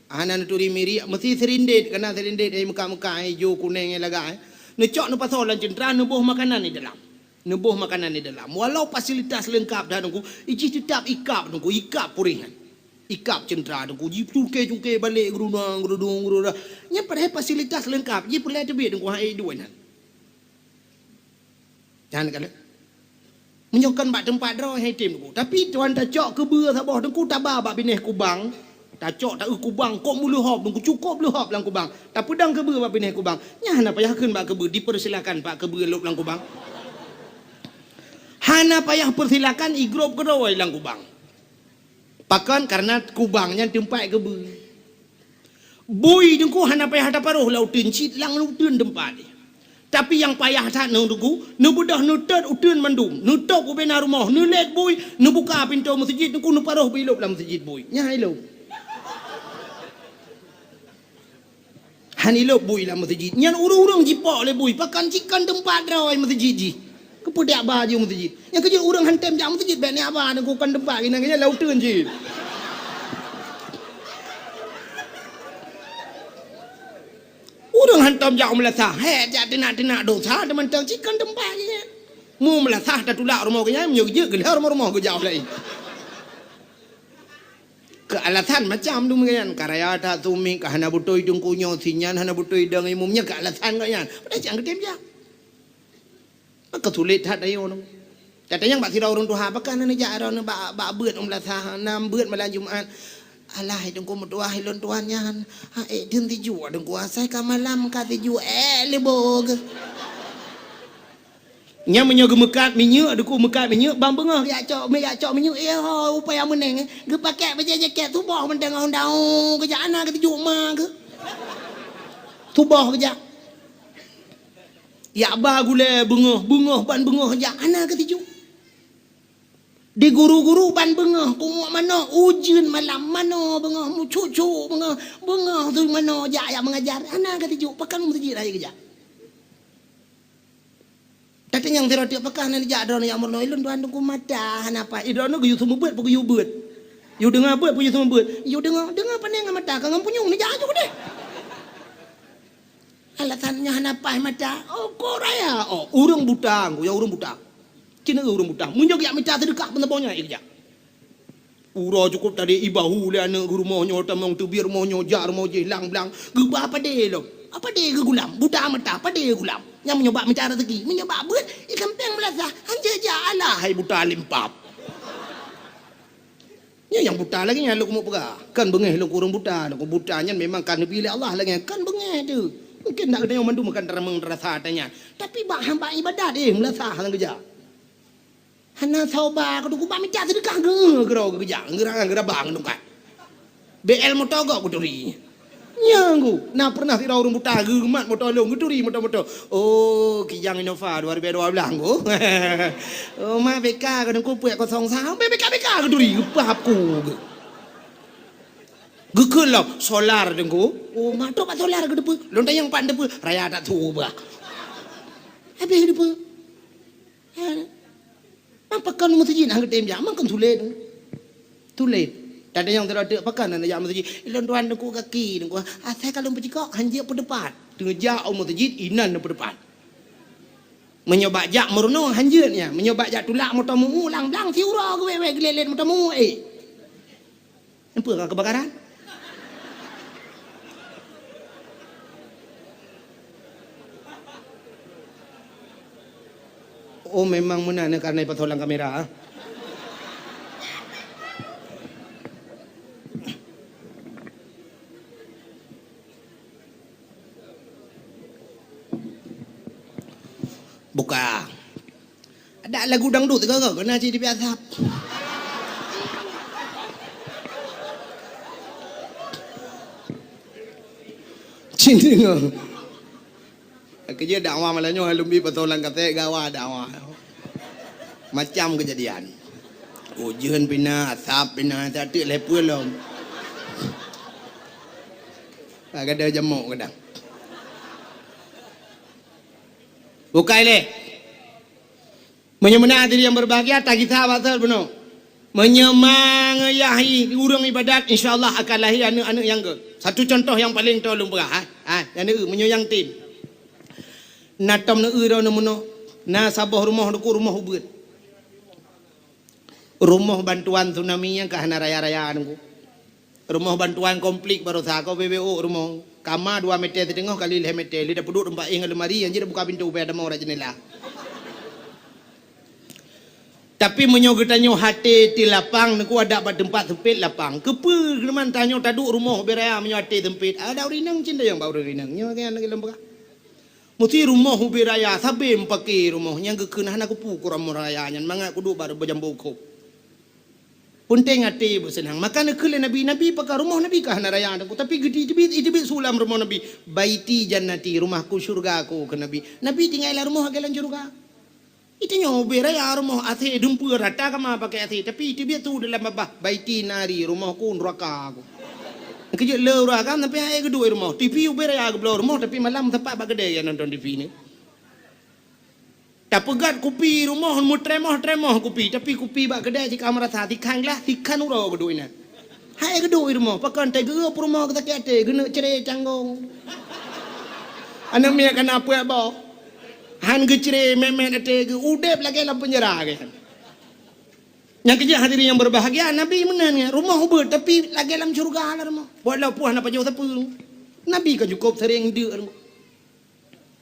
Hana neuturi miriak, meusti sirindét, kana sirindét, eh, meuka-meuka, eh, ijo, kuneng, eh, lagak, eh. Neucok neupasoe lam ceuntra, neuboh makanan di dalam. Neuboh makanan di dalam. Walau fasilitas leungkap dah nungku, ijih teutap ikab nungku, ikab puréh nyan. Ikab ceuntra nungku, jicungke-cungke balek, gerudang, gerudung, gerudang. Nyan padahai fasilitas leungkap, jih peureulèe teubiet nungku, hai duek nyan. Nyan kalon. Meunyoe kon bak teumpat droe hai tem teungku. Tapi tuan tacok keubeue saboh teungku taba bak binéh kubang. Tacok taeu kubang kok meuleuhob teungku, cukôp leuhob lam kubang. Tapeudong keubeue bak binéh kubang. Nyan hana payah kheun bak keubeue, dipersilakan bak keubeue lôb lam kubang. Hana payah persilakan igrôp keudroe lam kubang. Pakon? Kareuna kubang nyan teumpat keubeue. Bui teungku hana payah taparoh lam uteuen, cit lam uteuen teumpat jih. Tapi nyang payah that nyoe teungku, neubeudôh neutot uteuen mandum, neutôp ubena rumoh, neulét bui, neubuka pintoe meuseujid teungku, neuparoh bui lôb lam meuseujid bui. Nyan hai lôb. Han ilôb bui lam meuseujid. Nyan ureueng-ureueng jipok lé bui, pakon cit kon teumpat droe meuseujid jih. Keupeue jak ba jih meuseujid? Nyang keujeuet ureueng han tem jak meuseujid, bèk neujak ba teungku, kon teumpat keunan, keunan lam uteuen jih. Ureueng hantom jak u meulasah, hék jak teunak-teunak dosa, teumantong cit kon teumpat jih nyan. Mu meulasah tatulak rumoh geuh nyan, meunyoe geujeuet geulheueh rumoh-rumoh geujak laén. Keu alasan macam tu meunan, ka raya that sumiek, ka hana beutôi teungku nyoe, si nyan hana beutôi dong imum, nyan keu alasan gobnyan. Padahai cit han geutem jak. Maka sulet that ayoe nyoe. Gata nyang bak sidroe ureueng tuha, pakon hana neujak droeneuh bak, bak beuet u meulasah, na beuet malam Jumat. Alah, hai teungku meutuah, ilôn tuan nyan. Ha, ék deuh tijuek teungku, asai ka malam ka tijuek, ék lé boh geuh. Nyan meunyoe geumeukat minyeuk, teungku meukat minyeuk, ban beungoh geujak cok, mé jak cok minyeuk, eh ho, upaya meuneng, eh. Geupakèk bajèe jakét, suboh mantong ngon daun, geujak hana geutijuek ma geuh. Suboh geujak. Jak ba gulèe beungoh, beungoh ban beungoh jak hana geutijuek. Di guru-guru ban beungoh, punguek manok, ujeuen malam, manoe beungoh, meucuk-cuk beungoh, beungoh teuh manoe jak, jak meungajar, hana geutijuek, pakon meuseujid hana geujak. Tatanyong sidroe teuk, pakon hana neujak droeneuh jak meurunoe, ilôn tuan teungku mata hana paih, eh, droeneuh geuyue seumeubeuet, peu geuyue beuet. Yue deungoe beuet, peu yue seumeubeuet. Yue deungoe, deungoe pane ngon mata, ka ngon punyueng neujak aju keudeh. Alasan nyoe hana paih mata. Oh, kok raya. Oh, ureueng buta, nyang ureueng buta. Cit ureueng buta. Meunyoe geujak mita seudeukah pun saboh nyan, eh, geujak. Uroe cukôp tadi ibahu lé aneuk geuh rumoh nyoe, tamong teubiet rumoh nyoe, jak rumoh jih, lang blang. Geuba padé lom. Padé geugulam. Buta mata, padé geugulam. Nyang meunyoe bak mita raseuki, meunyoe bak beuet, ikan pèng meulasah. Hanjeuet jak, alah, hai buta limpab. Nyan nyang buta lagèe nyan lôn keumeung peugah. Kan beungèh lôn keu ureueng buta, lôn keu buta nyan memang ka neubi lé Allah lagèe nyan. Kan beungèh teuh. Mungken na geutanyoe mandum kan tareumeng rasa ata nyan. Tapi bak hamba ibadat, eh, meulasah lam keujak. Hana soe ba keu teungku, bak mita seudeukah geu-, geuro geujak, geura-, geuraba ngon tungkat. B L moto gob geuturi. Nyan ku, na pernah sidroe ureueng buta geumat moto lôn, geuturi moto-moto. Oh, Kijang Innova dua ribu dua belas ku. Oh, ma B K keu teungku peuet kosong sa, B K, B K geuturi, geupah ku. Geukheun lom, solar teungku. Oh, ma trok bak solar geuteupeue. Lôn tanyong pat teupeu, raya that su bah. Habéh teupeu. Ha. Pakon meuseujid hana geutem jak, makon sulet. Sulet. Tatanyong sidroe teuk, pakon hana jak meuseujid? Ilôn tuan teungku gaki, teungku. Asai ka lôn peucikok, hanjeuet peuteupat. Teungoh jak u meuseujid, inan neupeuteupat. Meunyoe bak jak meurunoe hanjeuet nyan, meunyoe bak jak tulak moto meu-ueng, blang siuroe geuwèt-wèt geulet-let moto meu-ueng, eh. Nampak ka keubakaran? Oh, memang meunan, karena ipasoe lam kamera, ah. Buka. Ada lagu dangdut ke, ke, kena cit dipiasap. Cit dengar. Keujeuet dakwah malam nyoe, lôn bi pasoe lam kaset, gawa dakwah. Macam keujadian. Ujeuen pih na, asap pih na, tak teuk lé peue lom. Kadang jamok kadang. Bukai lé. Meunyoe meunan hadirin yang berbahagia, tagisa bak sot bunoe. Meunyoe mangeuyah ureueng ibadat, insya Allah akan lahé aneuk-aneuk nyang gét. Satu contoh nyang paleng toe lôn peugah, ha? Ha, nyang neueu, meunyoe nyang tem. Na tom neueu droeneuh meunoe, na saboh rumoh Teungku, rumoh ubeuet. Rumoh bantuan tsunami nyang ka hana raya-raya Teungku. Rumoh bantuan konflik baroesa ka B B O rumoh. Kama dua meter siteungoh kali lhèe meter, lé tapeuduek teumpat éh ngon lemari, nyang jeuet buka pintoe, ubé ada mau rak jeundela. Tapi meunyoe geutanyoe até ti lapang, Teungku, adak bak teumpat sempit lapang. Keupeue keuneman tanyoe taduek rumoh ubé raya meunyoe até sempit? Ada ureueng inong cit tanyong bak ureueng inong. Nyoe kan lagèe lôn peugah. Meusti rumoh ubé raya, sabé meupaké rumoh nyang geukheun hana kupeue keu rumoh raya nyan, mangat kuduek bak bajambo khop. Peunteng até beuseunang. Maka neukheun lé Nabi, Nabi pakon rumoh Nabi ka hana raya Teungku, tapi geuteubiet, iteubiet su lam rumoh Nabi, "Baiti jannati, rumahku syurgaku," kheun Nabi. Nabi tinggai lam rumoh lagèe lam syurga. Itanyoe ubé raya rumoh, asèe dumpeue rata kama pakai asèe, tapi iteubiet su dalam babah, "Baiti nari, rumohku neuraka ku." Keujeuet lé ureueng agam, tapi hai geuduek rumoh. T V ubé raya geubloe rumoh, tapi malam sapat bak keudè ya nonton T V ni. Tapeugöt kupi rumoh, meutremoh-tremoh kupi, tapi kupi bak keudè cit ka meurasa, sikhan glah, sikhan uroe geuduek inan. Hai geuduek i rumoh, pakon teuh geu peurumoh geusakét até, geuneuk cre canggong. Aneuk miet ka na peuet boh. Han geucre mèt-mèt até geu, udép lagèe lam peunjara geuh. Nyang keujeuet hadirin yang berbahagia, Nabi meunan nyan, rumoh ubeuet, tapi lagèe lam syurga lah rumoh. Walaupun hana pajoh sapeue. Nabi ka cukôp sering deuk rumoh.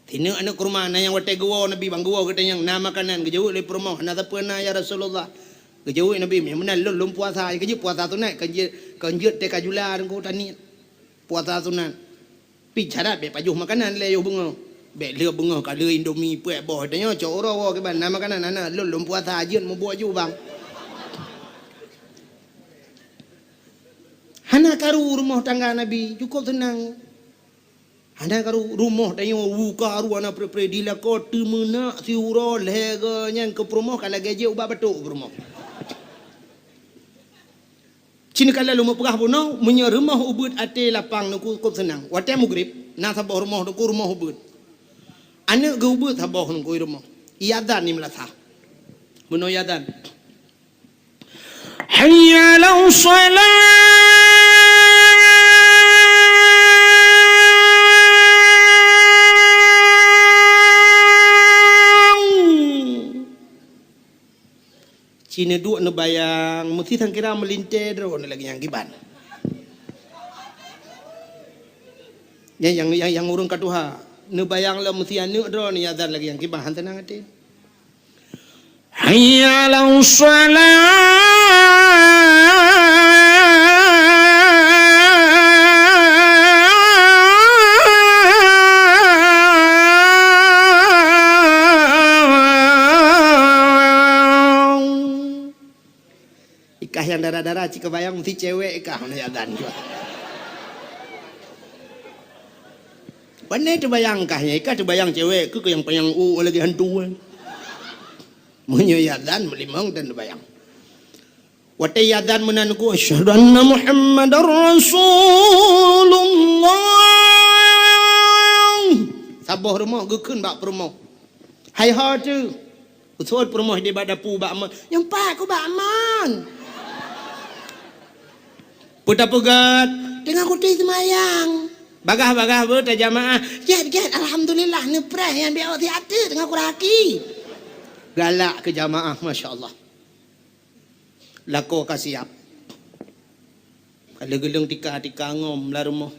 Sineuk aneuk kurma, na nyang watèe geuwoe Nabi, "Bang, geuwoe gata nyang na makanan." Geujaweueb lé peurumoh, "Hana sapeue na, ya Rasulullah." Geujaweueb Nabi, "Meunyoe meunan lôn, lôn puasa." Geujeuet puasa sunat, kon jeuet, kon jeuet teuka jula Teungku, taniet. Puasa sunat. Pi syarat bèk pajoh makanan lé yoh beungoh. Bèk lheueh beungoh ka lheueh Indomie peuet boh. Tanyoe cok uroe woe kiban, na makanan hana, lôn, lôn puasa jeuet mubuet ju, Bang. Hana karu rumoh tangga Nabi, cukôp seunang. Hana karu rumoh tanyoe, u karu hana pre-pre, dilakoe teumeunak siuroe lhèe goe nyan keu peurumoh ka lagèe jeuet ubat batuk peurumoh. Cit ka lôn meupeugah bunoe, meunyoe rumoh ubeuet até lapang Teungku cukôp seunang. Watèe mugrib, na saboh rumoh Teungku rumoh ubeuet. Aneuk geuh ubeuet saboh Teungku i rumoh. Iazan di meulasah. Bunoe iazan. Hayya 'alas shalah. Ci neuduek neubayang, meusti sangkira meulintèe droeneuh lagèe nyang kiban. Nyang, nyang, nyang, nyang ureueng ka tuha, neubayang lom meusti aneuk droeneuh iazan lagèe nyang kiban, han seunang até. Hayya 'alas shalah. Ikah nyang dara-dara cit kabayang meusti cewek ikah hana iazan jua. Pane teubayang kah nyan, ikah teubayang cewek keu nyang panyang u lagèe hantu, eh. Meunyoe iazan meulimong dan teubayang. Watèe iazan meunan Teungku, "Asyhadu anna Muhammadar Rasulullah." Saboh rumoh geukheun bak peurumoh. Hai ho teuh. Usôt peurumoh di bak dapu bak mon. Nyang pat ku bak mon. Peue tapeugah, teungoh kutem seumayang. Bagah-bagah beuta jamaah. Jeuet, jeuet, alhamdulillah, neupreh nyang biôh siat teuk teungoh kurang aki. Galak keu jamaah, masya Allah. Lakoe ka siap. Ka lheueh geuleueng tika-tika ngom lam rumoh.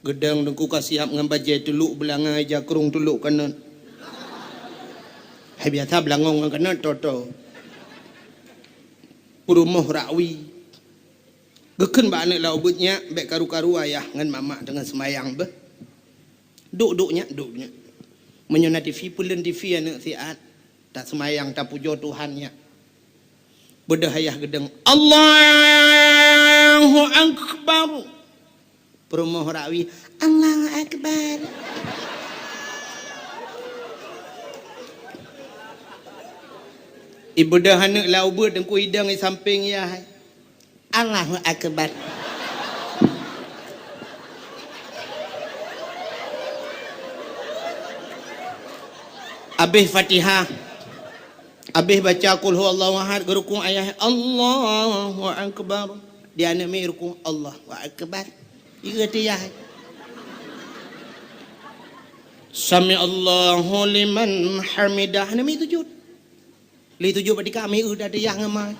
Geudong Teungku ka siap ngon bajèe tulok beulangai, jakrong tulok kanot. Hai biasa beulangong ngon kanot, toto. Peurumoh rakwi. Geukheun bak aneuk lam ubeuet, "Nyak, bèk karu-karu ayah ngon mamak teungoh seumayang beuh. Duek-duek, Nyak, duek, Nyak. Meunyoe na T V, peuleuen T V aneuk siat. Taseumayang, tapujoe Tuhan, Nyak." Beudôh ayah geudong, "Allahu Akbar." Peurumoh rakwi, "Allahu Akbar." Ibeudôh aneuk lam ubeuet, Teungku idong i sampéng yah. "Allahu Akbar." Abéh Fatihah, abéh baca Qul Huwallahu Ahad, geurukuk ayah, "Allahu Akbar." Di aneuk miet rukuk, "Allahu Akbar." Ieu tiyah. "Sami'allahu liman hamidah." Aneuk miet sujud. Lé tujoh bak tika, mieu dah tiyah ngon ma.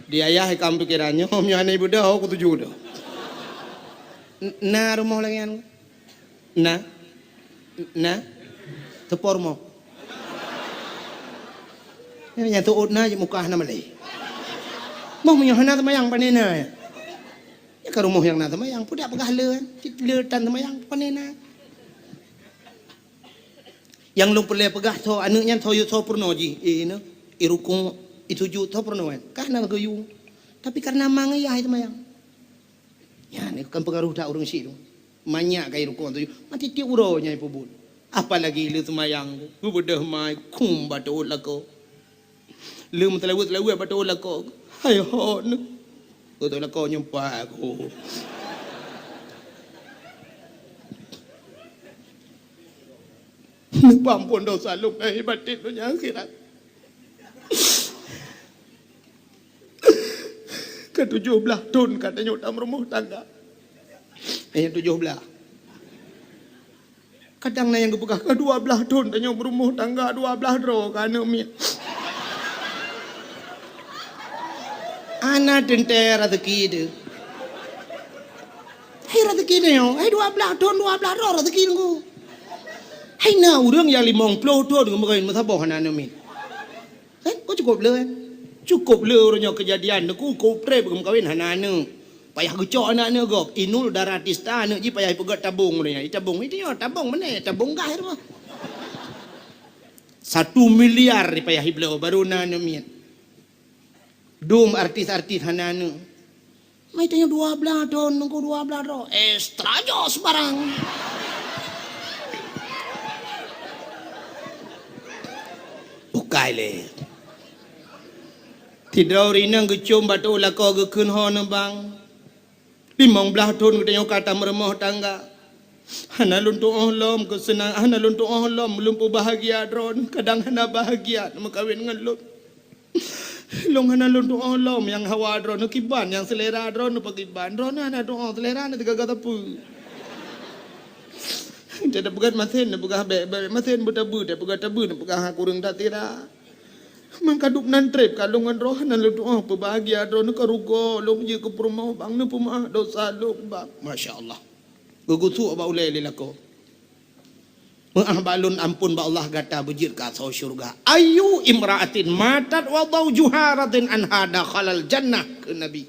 Di ayah ikam pikiran nyoe, meunyoe hana ibeudôh, ku tuju dah. N-, na rumoh lagèe nyan? Na? Na? Teupor mo? Nyan, nyan teuôt na, jeuet mukah na malèe. Moh meunyoe hana seumayang, pane na. Ya ka rumoh nyang na seumayang, peue dak peugah le, cit le tan seumayang, pane na. Nyang lôn peureulèe peugah, tho aneuk nyan tho yue tho peurunoe jih, eh, na, i rukuk, i sujud, tho peurunoe, ka hana geuyue. Tapi kareuna ma ngon yah seumayang. Nyan kan peukaroh that ureueng syiek tu. Manyak ka i rukuk, sujud, ma tiep-tiep uroe nyan ipeubuet. Apalagi le seumayang, geubeudôh ma, kum bak teuôt lakoe. Le meuteulaweuet-teulaweuet bak teuôt lakoe. Hai hot neuh. Bak teuôt lakoe nyoe pat ku. Neupeuampôn desya lôn lahé batén donya akhirat. Ka tujoh blaih thon ka tanyoe tameurumoh tangga. Eh, tujoh blaih. Kadang na nyang geupeugah, "Ka dua blaih thon tanyoe meurumoh tangga, dua blaih droe ka aneuk miet." Hana teuntèe raseuki teuh. Hai raseuki nyoe, hai dua blaih thon, dua blaih droe raseuki Teungku. Hai na ureueng nyang limong ploh thon geumeukawen meusaboh hana aneuk miet. Kan? Kok cukup le, kan? Cukup le uroe nyoe keujadian, Teungku, cukup trép geumeukawen hana aneuk. Payah geucok aneuk-aneuk gob. Inul Daratista aneuk jih payah ipeugöt tabong uroe nyoe. Itabong, itu nyoe, tabong meunan, tabong gas itu mah. Satu miliar payah ibloe, baru na aneuk miet. Dum artis-artis hana aneuk. Mai tanyoe dua blaih thon, Teungku, dua blaih droe. Extra jos barang. Bukai lé. Sidroe ureueng inong geucom bak teuôt lakoe geukheun ho neubang. Limong blaih thon geutanyoe ka tameurumoh tangga. Hana lôn tu'oh lom keuseunang, hana lôn tu'oh lom lôn peubahgia droeneuh, kadang hana bahgia meukawen ngon lôn. Lôn hana lôn tu'oh lom nyang hawa droeneuh kiban, nyang seulera droeneuh pakriban. Droeneuh hana tu'oh seulera na teugaga sapeue. Teupeugah masen, neupeugah bèk, bèk masen beutabeue, teupeugah tabeue, neupeugah kureueng that sira. Meukadup nan trép ka lôn ngon droeneuh hana lôn tu'oh peubahgia droeneuh, ka rugoe lôn jeuet keu peurumoh bang, neupeumeu'ah dosa lôn bang. Masya Allah. Geugusuk bak ulèe lé lakoe. Meu'ah bak lôn, ampôn bak Allah, gata beujeuet keu asoe syeuruga. Ayyu imra'atin matat wa zawjuha radin anha dakhalal jannah, kheun Nabi.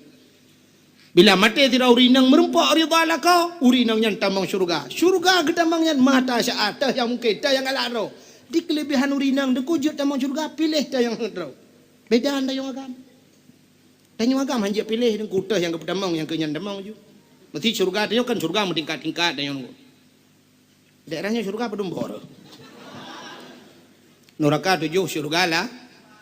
Bila maté sidroe ureueng inong meurumpok ridha lakoe, ureueng inong nyan tamong syeuruga. Syeuruga geutamong nyan mata syaat, teuh nyang mungken, teuh nyang galak droe. Di keuleubehan ureueng inong Teungku jeuet tamong syeuruga, piléh teuh nyang heuet droe. Beda ngon tanyoe agam. Tanyoe agam hanjeuet piléh Teungku, teuh nyang geupeutamong nyang keu nyan tamong ju. Meusti syeuruga tanyoe kan syeuruga meutingkat-tingkat tanyoe Teungku. Daerah nyoe syeuruga padum boh rôh. Nuraka tujoh, syeuruga la,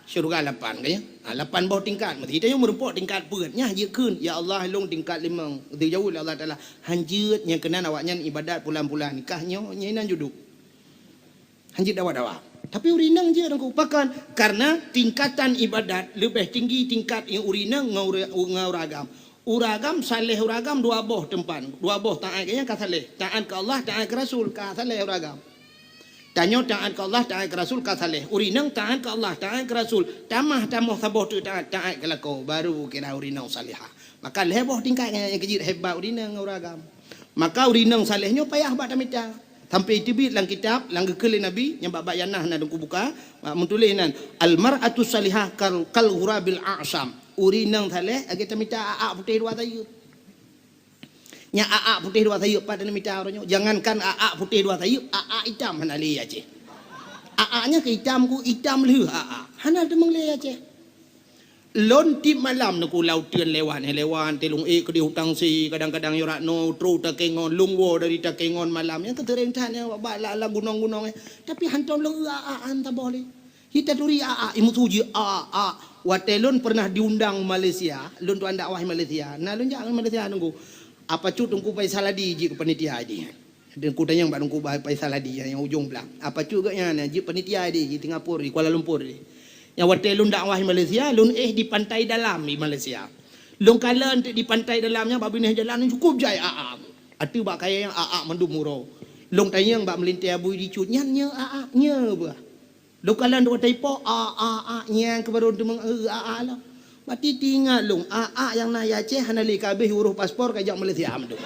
syeuruga lapan, kan ya? Ha, lapan boh tingkat. Meusti tanyoe meurumpok tingkat peuet. Nyan jeuet kheun, "Ya Allah, lôn tingkat limong." Geujaweueb lé Allah Taala, "Hanjeuet, nyang keunan awaknyan ibadat pulan-pulan." Kah nyoe, nyan inan juduk. Hanjeuet dawa-dawa. Tapi ureueng inong jeuet Teungku. Pakon? Karena tingkatan ibadat leubeh tinggi tingkat ureueng inong ngon ureueng, ngon ureueng agam. Ureueng agam, saleh ureueng agam dua boh teumpat. Dua boh taát, nyang ka saleh. Taát keu Allah, taát keu Rasul, ka saleh ureueng agam. Tanyoe taát keu Allah, taát keu Rasul, ka saleh. Ureueng inong taát keu Allah, taát keu Rasul. Tamah tamoh saboh teuk taát, taát keu lakoe, baru kira ureueng inong salihah. Maka lhèe boh tingkat nyang keujeuet hebat ureueng inong ngon ureueng agam. Maka ureueng inong saleh nyoe payah bak tamita. Sampai teubiet lam kitab, lam geukheun lé Nabi, nyang bak-bak nyang na, na Teungku buka, meutuléh nan, "Al-mar'atu salihah kal, kal ghurabil a'sam." Ureueng inong saleh lagèe tamita aak putéh dua sayeuep. Nyan aak putéh dua sayeuep pat tamita uroe nyoe. Jangankan aak putéh dua sayeuep, aak itam hana lé Aceh. Aak nyan keu itam ku itam lheueh aak. Hana teumong lé Aceh. Lôn tiep malam Teungku lam uteuen lewat, eh, lewat, teuh lôn ék keudéh u Tangsi, kadang-kadang nyoe rot noe, trôk Takengon, lôn woe dari Takengon malam. Nyan keuseuréng that nyan bak, bak lam, lam gunong-gunong, eh. Tapi hantom lôn eu aak-aak han saboh lé. Hi taturi aak-aak, imeusu jih aak-aak. Watèe lôn pernah diundang Malaysia, lôn tuan dakwah Malaysia. Na lôn jak Malaysia Teungku. Apa cut Teungku Faisal Hadi jeuet keu panitia jih. Teungku tanyong bak Teungku Faisal Hadi nyang ujong blang. Apa cut geuh nyan jeuet panitia di, di Singapura, di Kuala Lumpur di. Nyang watèe lôn dakwah di Malaysia, lôn éh di Pantai Dalam di Malaysia. Lôn kalon teuk di Pantai Dalam nyan bak binéh jalan cukôp jai aak-aak. Ateueh bak kayèe nyan aak-aak mandum uroe. Lôn tanyong bak meulintèe bui di cut, "Nyan nyoe aak-aak, nyoe beuh?" Lôn kalon dua taipo, aak-aak, aak, nyang keu barô teumeung, eu, aak-aak lom. Bak titi ingat lôn, aak-aak nyang na i Aceh hana lé ka abéh urôh paspor ka jak Malaysia mandum.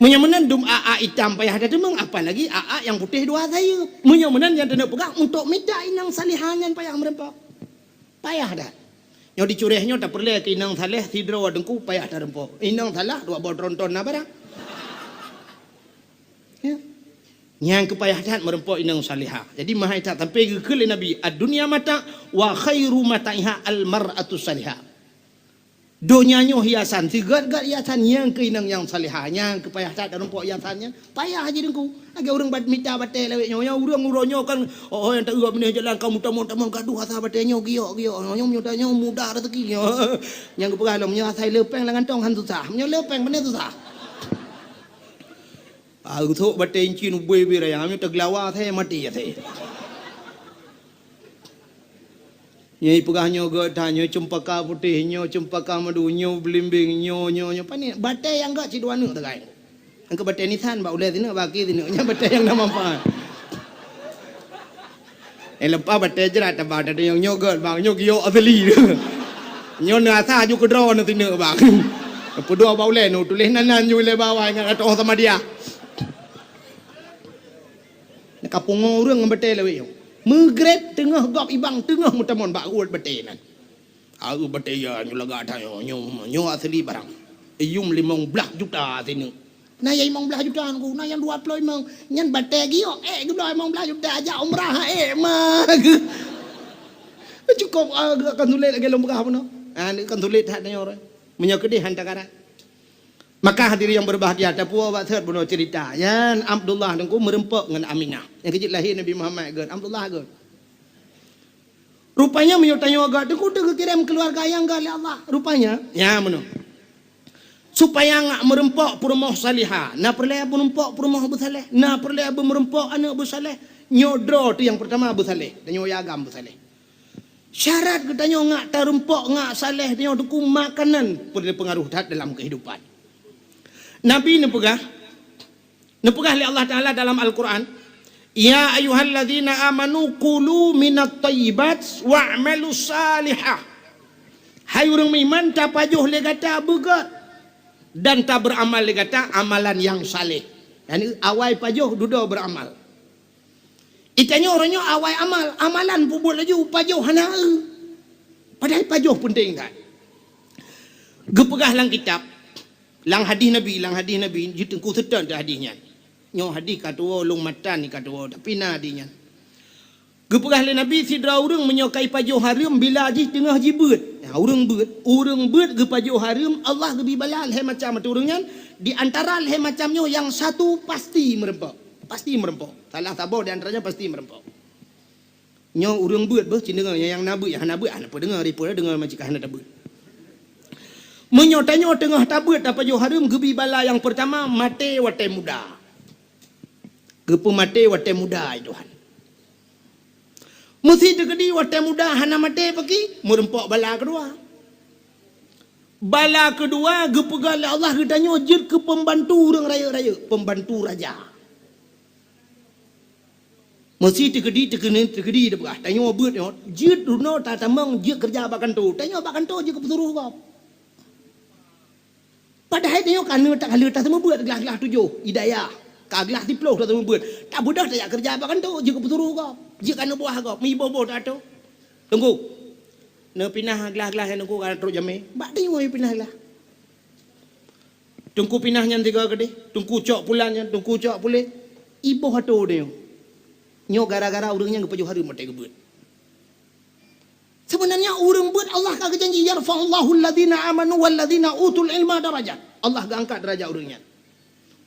Meunyoe meunan dum aak-aak itam payah tateumeung, apalagi aak-aak nyang putéh dua sayeuep. Meunyoe meunan nyang taneuk peugah, untuk mita inong salihah nyan payah meureumpok. Payah that. Nyoe di Curéh nyoe tapeureulèe keu inong saleh sidroe Teungku payah tareumpok. Inong salah dua boh tronton na barang. Ya. Nyang keu payah that meureumpok inong salihah. Jadi, meuhai that sampai geukheun lé Nabi, "Ad-dunya mata' wa khairu mata'iha al-mar'atus salihah." Donya nyoe hiasan, sigét-gét hiasan nyang keu inong nyang salihah, nyang keu payah that tareumpok hiasan nyan. Payah jih Teungku. Lagèe ureueng bat-, mita batèe lawét nyoe, nyoe ureueng uroe nyoe kan, oh, oh, nyang taeu binéh jalan ka meutamong-tamong, gadoh asa batèe nyoe giok-giok. Nyoe, nyoe, nyoe mudah raseuki nyoe. Nyang geupeugah lom, nyoe asai le pèng lam kantong han susah. Nyoe le pèng pane susah. Ah, geuthok batèe incin ubé-ubé raya, nyoe teugeulawa asai maté asai. Nyoe ipeugah nyoe gét that, nyoe ceumpaka putéh, nyoe ceumpaka madu, nyoe beulimbeng, nyoe, nyoe, nyoe. Pane batèe nyang gét cit dua neuk teugai. Nyang keu batèe nisan bak ulèe sineuk, bak akhé sineuk. Nyan batèe nyang na manfaat. Eh, leupah batèe jrat tabah, tada nyang nyoe gét, bang, nyoe giok asli. Nyoe na asa aju keudroe na sineuk, bang. Peuduek bak ulèe nu tuléh nan, nan nyoe lé bawah ingat atoh sama dia. Ka pungo ureueng ngon batèe lawét nyoe. Meugreb teungoh gob ibang teungoh meutamong bak uet batèe nan. Aeu batèe ya nyoe lagak that nyoe, nyoe, nyoe asli barang. Iyum limong blaih juta sineuk. Na nyang limong blaih juta Teungku, na nyang dua ploh limong. Nyan batèe giok, eh, geubloe limong blaih juta, jak umrah, eh, ma geuh. Cukôp, ah, geuh akan sulet lagèe lôn peugah bunoe. Ah, ni kan sulet that nyoe. Meunyoe keudeh han tagara. Maka hadirin yang berbahagia, tapuwoe bak seuet bunoe cerita. Nyan Abdullah Teungku meureumpok ngon Aminah. Nyang keujeuet lahé Nabi Muhammad gét, Abdullah gét. Rupanya meunyoe tanyoe gét, Teungku teuh geukirém keuluwarga nyang gét lé Allah. Rupanya, nya meunoe. Supaya ngak meureumpok peurumoh salihah, na peureulèe meureumpok peurumoh beusaleh, na peureulèe beumeureumpok aneuk beusaleh. Nyoe droe teuh nyang peurtama beusaleh, dan nyoe agam beusaleh. Syarat geutanyoe ngak tareumpok, ngak saleh, tanyoe Teungku makanan peureulèe peungaruh that dalam keuhidupan. Nabi neupeugah, neupeugah lé Allah Taala dalam Al-Quran, "Ya ayyuhalladzina amanu kulu minat thayyibat wa'malu salihah." Hai ureueng meuiman, tapajoh lé gata beugét dan tabeuramal lé gata amalan nyang saleh. Yani awai pajoh, dudoe beuramal. Itanyoe uroe nyoe awai amal, amalan peubuet laju, pajoh hana eu. Padahai pajoh peunteng that. Geupeugah lam kitab, lam hadih Nabi, lam hadih Nabi, jeuet Teungku seutôt hadih nyan. Nyoe hadih ka tuwoe, lôn matan ka tuwoe, tapi na hadih nyan. Geupeugah lé Nabi, sidroe ureueng meunyoe ka ipajoh hareuem, bila jih teungoh jibeuet. Nah, ureueng beuet, ureueng beuet geupajoh hareuem, Allah geubri bala lhèe macam ateueh ureueng nyan, di antara lhèe macam nyoe nyang satu pasti meureumpok. Pasti meureumpok. Salah saboh di antaranya pasti meureumpok. Nyoe ureueng beuet beuh, cit deungoe, nyang na beuet, nyang hana beuet, hana peue deungoe, ripeue deungoe, macam hana tabeuet. Meunyoe tanyoe teungoh tabeuet, tapajoh hareuem, geubri bala nyang peurtama, maté watèe muda. Geupeumaté watèe muda, hai Tuhan. Meusi teukeudi watée muda hana maté paki, meurumpok bala keudua. Bala keudua geupeugah lé Allah geutanyoe jeuet keu peumbantu ureuëng rayeuk-rayeuk, peumbantu raja. Meusi teukeudi, teukeudi, teukeudi teupeugah, tanyoe beuet nyoe, jeuet runoe tatamong jeuet keureuja bak kantô. Tanyoe bak kantô jeuet keu peusuroh gob. Padahai tanyoe ka neuh tak ka lheueh taseumeubeuet glah-glah tujoh, hidayah. Ka glah siplôh taseumeubeuet. Tabeudôh tajak keureuja bak kantô, jeuet keu peusuroh gob. Jeuet ka neubuah gob, meuiboh-boh tato. Teungku, neupinah glah-glah nyang teungku ka trok jamé. Bak tanyoe pinah glah. Teungku pinah nyan tiga keudeh, teungku cok pulan nyan, teungku cok puléh, iboh atô deh nyoe. Nyoe gara-gara ureuëng nyan geupajoh hareuem watée geubeuet. Sebenarnya ureuëng beuet Allah ka geujanji, "Yarfa'ullahu alladzina amanu walladzina utul ilma darajat." Allah geuangkat derajat ureuëng nyan.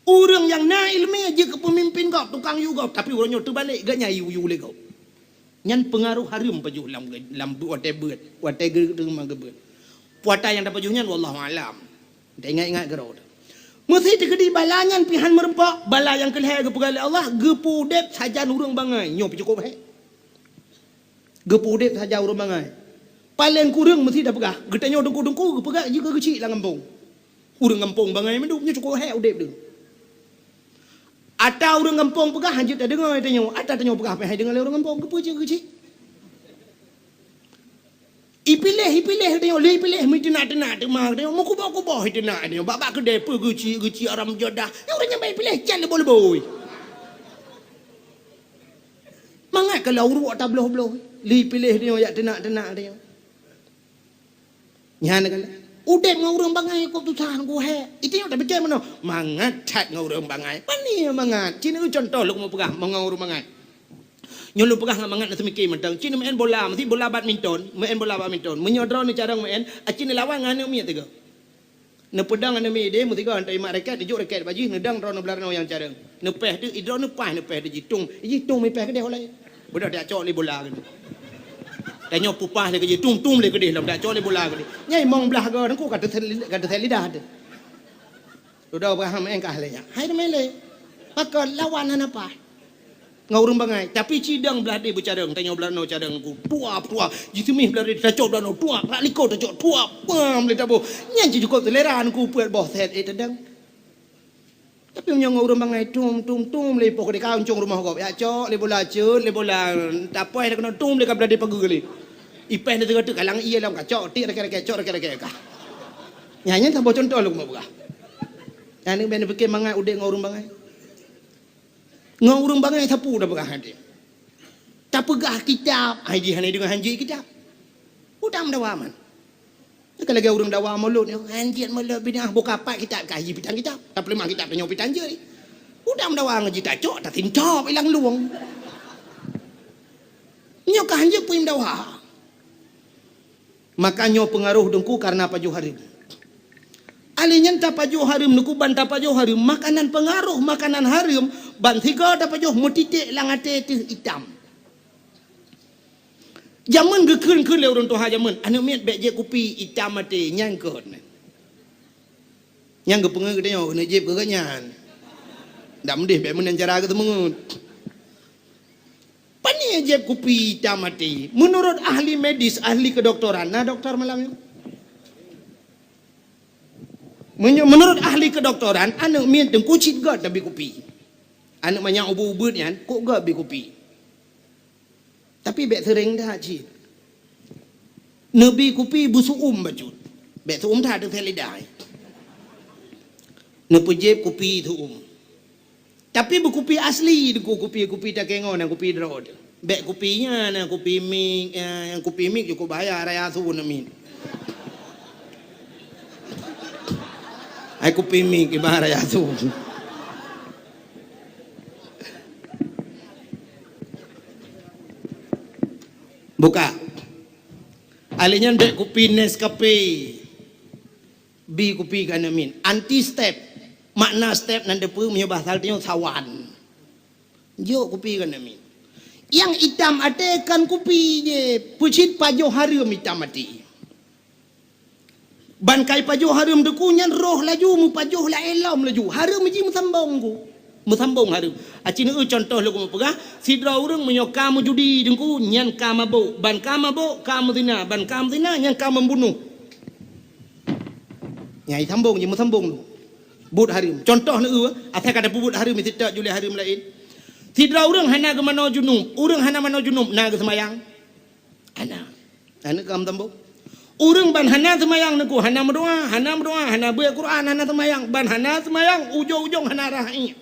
Ureuëng nyang na iéleumé jeuet keu peumimpin gob, tukang yue gob, tapi ureuëng nyoe teubalek, geuh nyan yue-yue lé gob. Nyan peungaroh hareuem pajoh lam, lam watée beuet, watée geuteuma geubeuet. Puata nyang tapajoh nyan wallahu alam. Taingat-ingat keudroe. Meusi teukeudi bala nyan pih han meurumpok, bala nyang keulhée geupeugah lé Allah, geupeuudeb sajan ureuëng bangai. Nyoe pih cukôp hék. Geupeuudeb sajan ureuëng bangai. Paleng kureueng meusi tapeugah, geutanyoe teungku-teungku geupeugah jeuet keu geuchik lam gampông. Ureuëng gampông bangai mandum, nyoe cukôp hék udeb deuh. Ata ureuëng gampông peugah han jeuet tadeungoe tanyoe, ata tanyoe peugah pih han deungoe lé ureuëng gampông, keupeue cit geuchik? Ipiléh, ipiléh tanyoe, lé ipiléh meuteunak-teunak teuma tanyoe, meukuboh-kuboh iteunak tanyoe, bak-bak keudée peue geuchik-geuchik haram jadah. Nyang ureuëng nyan bak ipiléh cat lé boh leuboi. Mangat ka lheueh uruek tabloh-bloh, lé ipiléh tanyoe jak teunak-teunak tanyoe. Nyan kan udeb ngon ureuëng bangai kok susah ngon hék. Itu nyang tapike meunoe. Mangat that ngon ureuëng bangai. Pani mangat. Cina contoh lôn meupeugah ngon ureuëng bangai. Nyoe lôn peugah ngon mangat na seumike mantong. Cina main bola, meusti bola badminton, main bola badminton. Meunyoe droeneuh carông main, a cina lawan ngon aneuk miet tiga. Neupeudong aneuk miet ideh meusigoe hantom imat raket, dijok raket bak jih, neudong droeneuh beularnoe nyang carông. Neupéh teuk, idroeneuh paih neupéh teuk jitung. Jitung mipéh keudeh ulai. Beudôh dak cok lé bola keudeh. Tanyoe pupah lé keudeh, tum-tum lé keudeh lom dak cok lé bola keudeh. Nyai mong blah goe teungku ka teusét, ka teusét lidah teuh. Dudoe Abraham engkah lé nyan. Hai teumé lé. Pakon lawan hana paih. Ngon ureuëng bangai, tapi cidong blah deh beucarông, tanyoe blah noe carông ku. Tuap, tuap. Jiseumih blah deh tacok blah noe, tuap. Rak likot tacok, tuap. Pam lé taboh. Nyan cukôp selera ku peuet boh sét eh tadong. Tapi meunyoe ngon ureuëng bangai tum tum tum lé ipoh keudeh ka uncong rumoh gob. Ya cok lé bola ceut lé bola tapoh dah keunoe tum lé ka blah deh pageue lé. Ipéh lé teuka teuk kalang ié lom ka cok tik raket-raket cok raket-raket ka. Nyan nyan saboh contoh lôn peugah. Nyan ni ben pike mangat udeb ngon ureuëng bangai. Ngon ureuëng bangai sapeue tapeugah hadeh. Tapeugah kitab, ai jih hana deungoe hanjeuet kitab. Udang dawa man. Ka lagée ureuëng dawa mulod nyoe, hanjeuet mulod bidah buka pat kitab kaji pitang kitab. Tapeuleumah kitab tanyoe pitang jeuet. Udang dawa ngaji tacok tasintop ilang luwong. Nyoe ka hanjeuet puim dawa. Maka nyoe peungaroh teungku kareuna pajoh hareuem. Alèh nyan tapajoh hareuem teungku ban tapajoh hareuem makanan peungaroh makanan hareuem ban sigoe tapajoh meutiték lam até teuh itam. Jameun geukheun-kheun lé ureuëng tuha jameun, aneuk miet bék jieb kupi itam até nyan keuh. Nyang geupeungeut geutanyoe keuneuk jieb keu geuhnyan. Dak meudeh bék meunan cara geuteumeungeut. Paniet jieb kupi itam até? Meunurot ahli medis, ahli keudoktoran, na doktor malam nyoe? Meunyoe meunurot ahli keudoktoran, aneuk miet teungku cit göt tabi kupi. Aneuk manyak ubeut-ubeut nyan kok göt bi kupi. Tapi bék seuréng that cit. Neubi kupi beusu'um bacut. Bék su'um that teuh lidah. Neupeujieb kupi su'um. Tapi beukupi asli teungku, kupi-kupi takengon, kupi droe teuh. Bék kupi nyan, kupi mik, eh, kupi mik cukôp bahaya raya su aneuk miet. Hai kupi mik ibarat raya su. Buka. Alèh nyan bék kupi Nescafe. Bi kupi keu aneuk miet. Anti step. Makna step nan teupeue meunyoe bahasa tanyoe sawan. Jok kupi keu aneuk miet. Nyang itam até kon kupi jih, peucit pajoh hareuem itam até. Ban kai pajoh hareuem teungku nyan roh laju meupajoh laén lom laju. Hareuem jih meusambong ku. Meusambong hareuem. Aci neu contoh lôn peugah, sidroe ureuëng meunyoe ka meujudi teungku, nyan ka mabök, ban ka mabök ka meuzina, ban ka meuzina nyan ka membunuh. Nyai sambong je meusambong tu. Buet hareuem. Contoh neu, asai ka tapeubuet hareuem, meusitak juli hareuem laén. Sidroe ureuëng hana geumanoe junub, ureuëng hana manoe junub na geuseumayang? Hana. Hana ka meusambong. Ureuëng ban hana seumayang teungku, hana meudoa, hana meudoa, hana beuet Quran, hana seumayang, ban hana seumayang ujong-ujong hana rhah iék.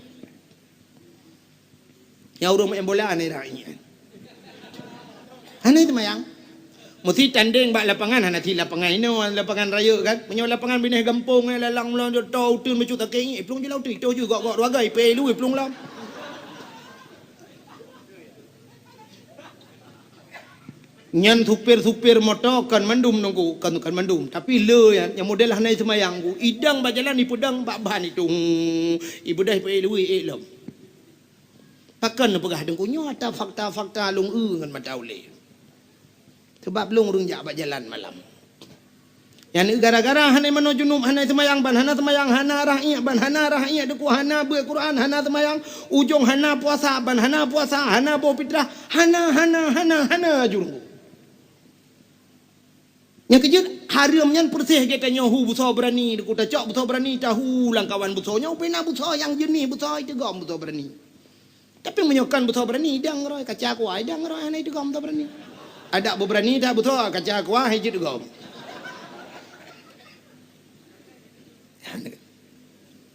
Nyang ureuëng main bola hana rhah iék. Hana seumayang. Meusti tandeng bak lapangan, hana sit lapangan inoe, lapangan rayeuk kan. Meunyoe lapangan binéh gampông, eh, lalang meulon jeuet to uteuen bacut sakét iék, plueng jih lam uteuen, itoh jih gok-gok dua gai, pé luwih plueng lam. Nyan supir-supir moto kon mandum teungku, kon, kon mandum. Tapi le nyan, nyang model hana seumayang ku, idang bak jalan ipeudang bak ban itu. Hmm, ibeudôh ipe luwih ék lom. Pakon neupeugah teungku nyoe ata fakta-fakta lôn eu ngon mata ulée. Sebab lôn ureuëng jak bak jalan malam. Nyan gara-gara hana manoe junub, hana seumayang, ban hana seumayang, hana rhah iék, ban hana rhah iék teungku, hana beuet Quran, hana seumayang, ujong hana puasa, ban hana puasa, hana boh fitrah, hana, hana, hana, hana ju teungku. Nyang keujeuet, hareuem nyan peureséh geutanyoe hu busoe beurani, teungku tacok busoe beurani, tahu lam kawan busoe nyoe, pih na busoe nyang jeunih busoe iteugom busoe beurani. Tapi meunyoe kon busoe beurani, idang roe, kaca kuah, idang roe, hana iteugom busoe beurani. Adak beubeurani that busoe, kaca kuah, hai jeuet gom.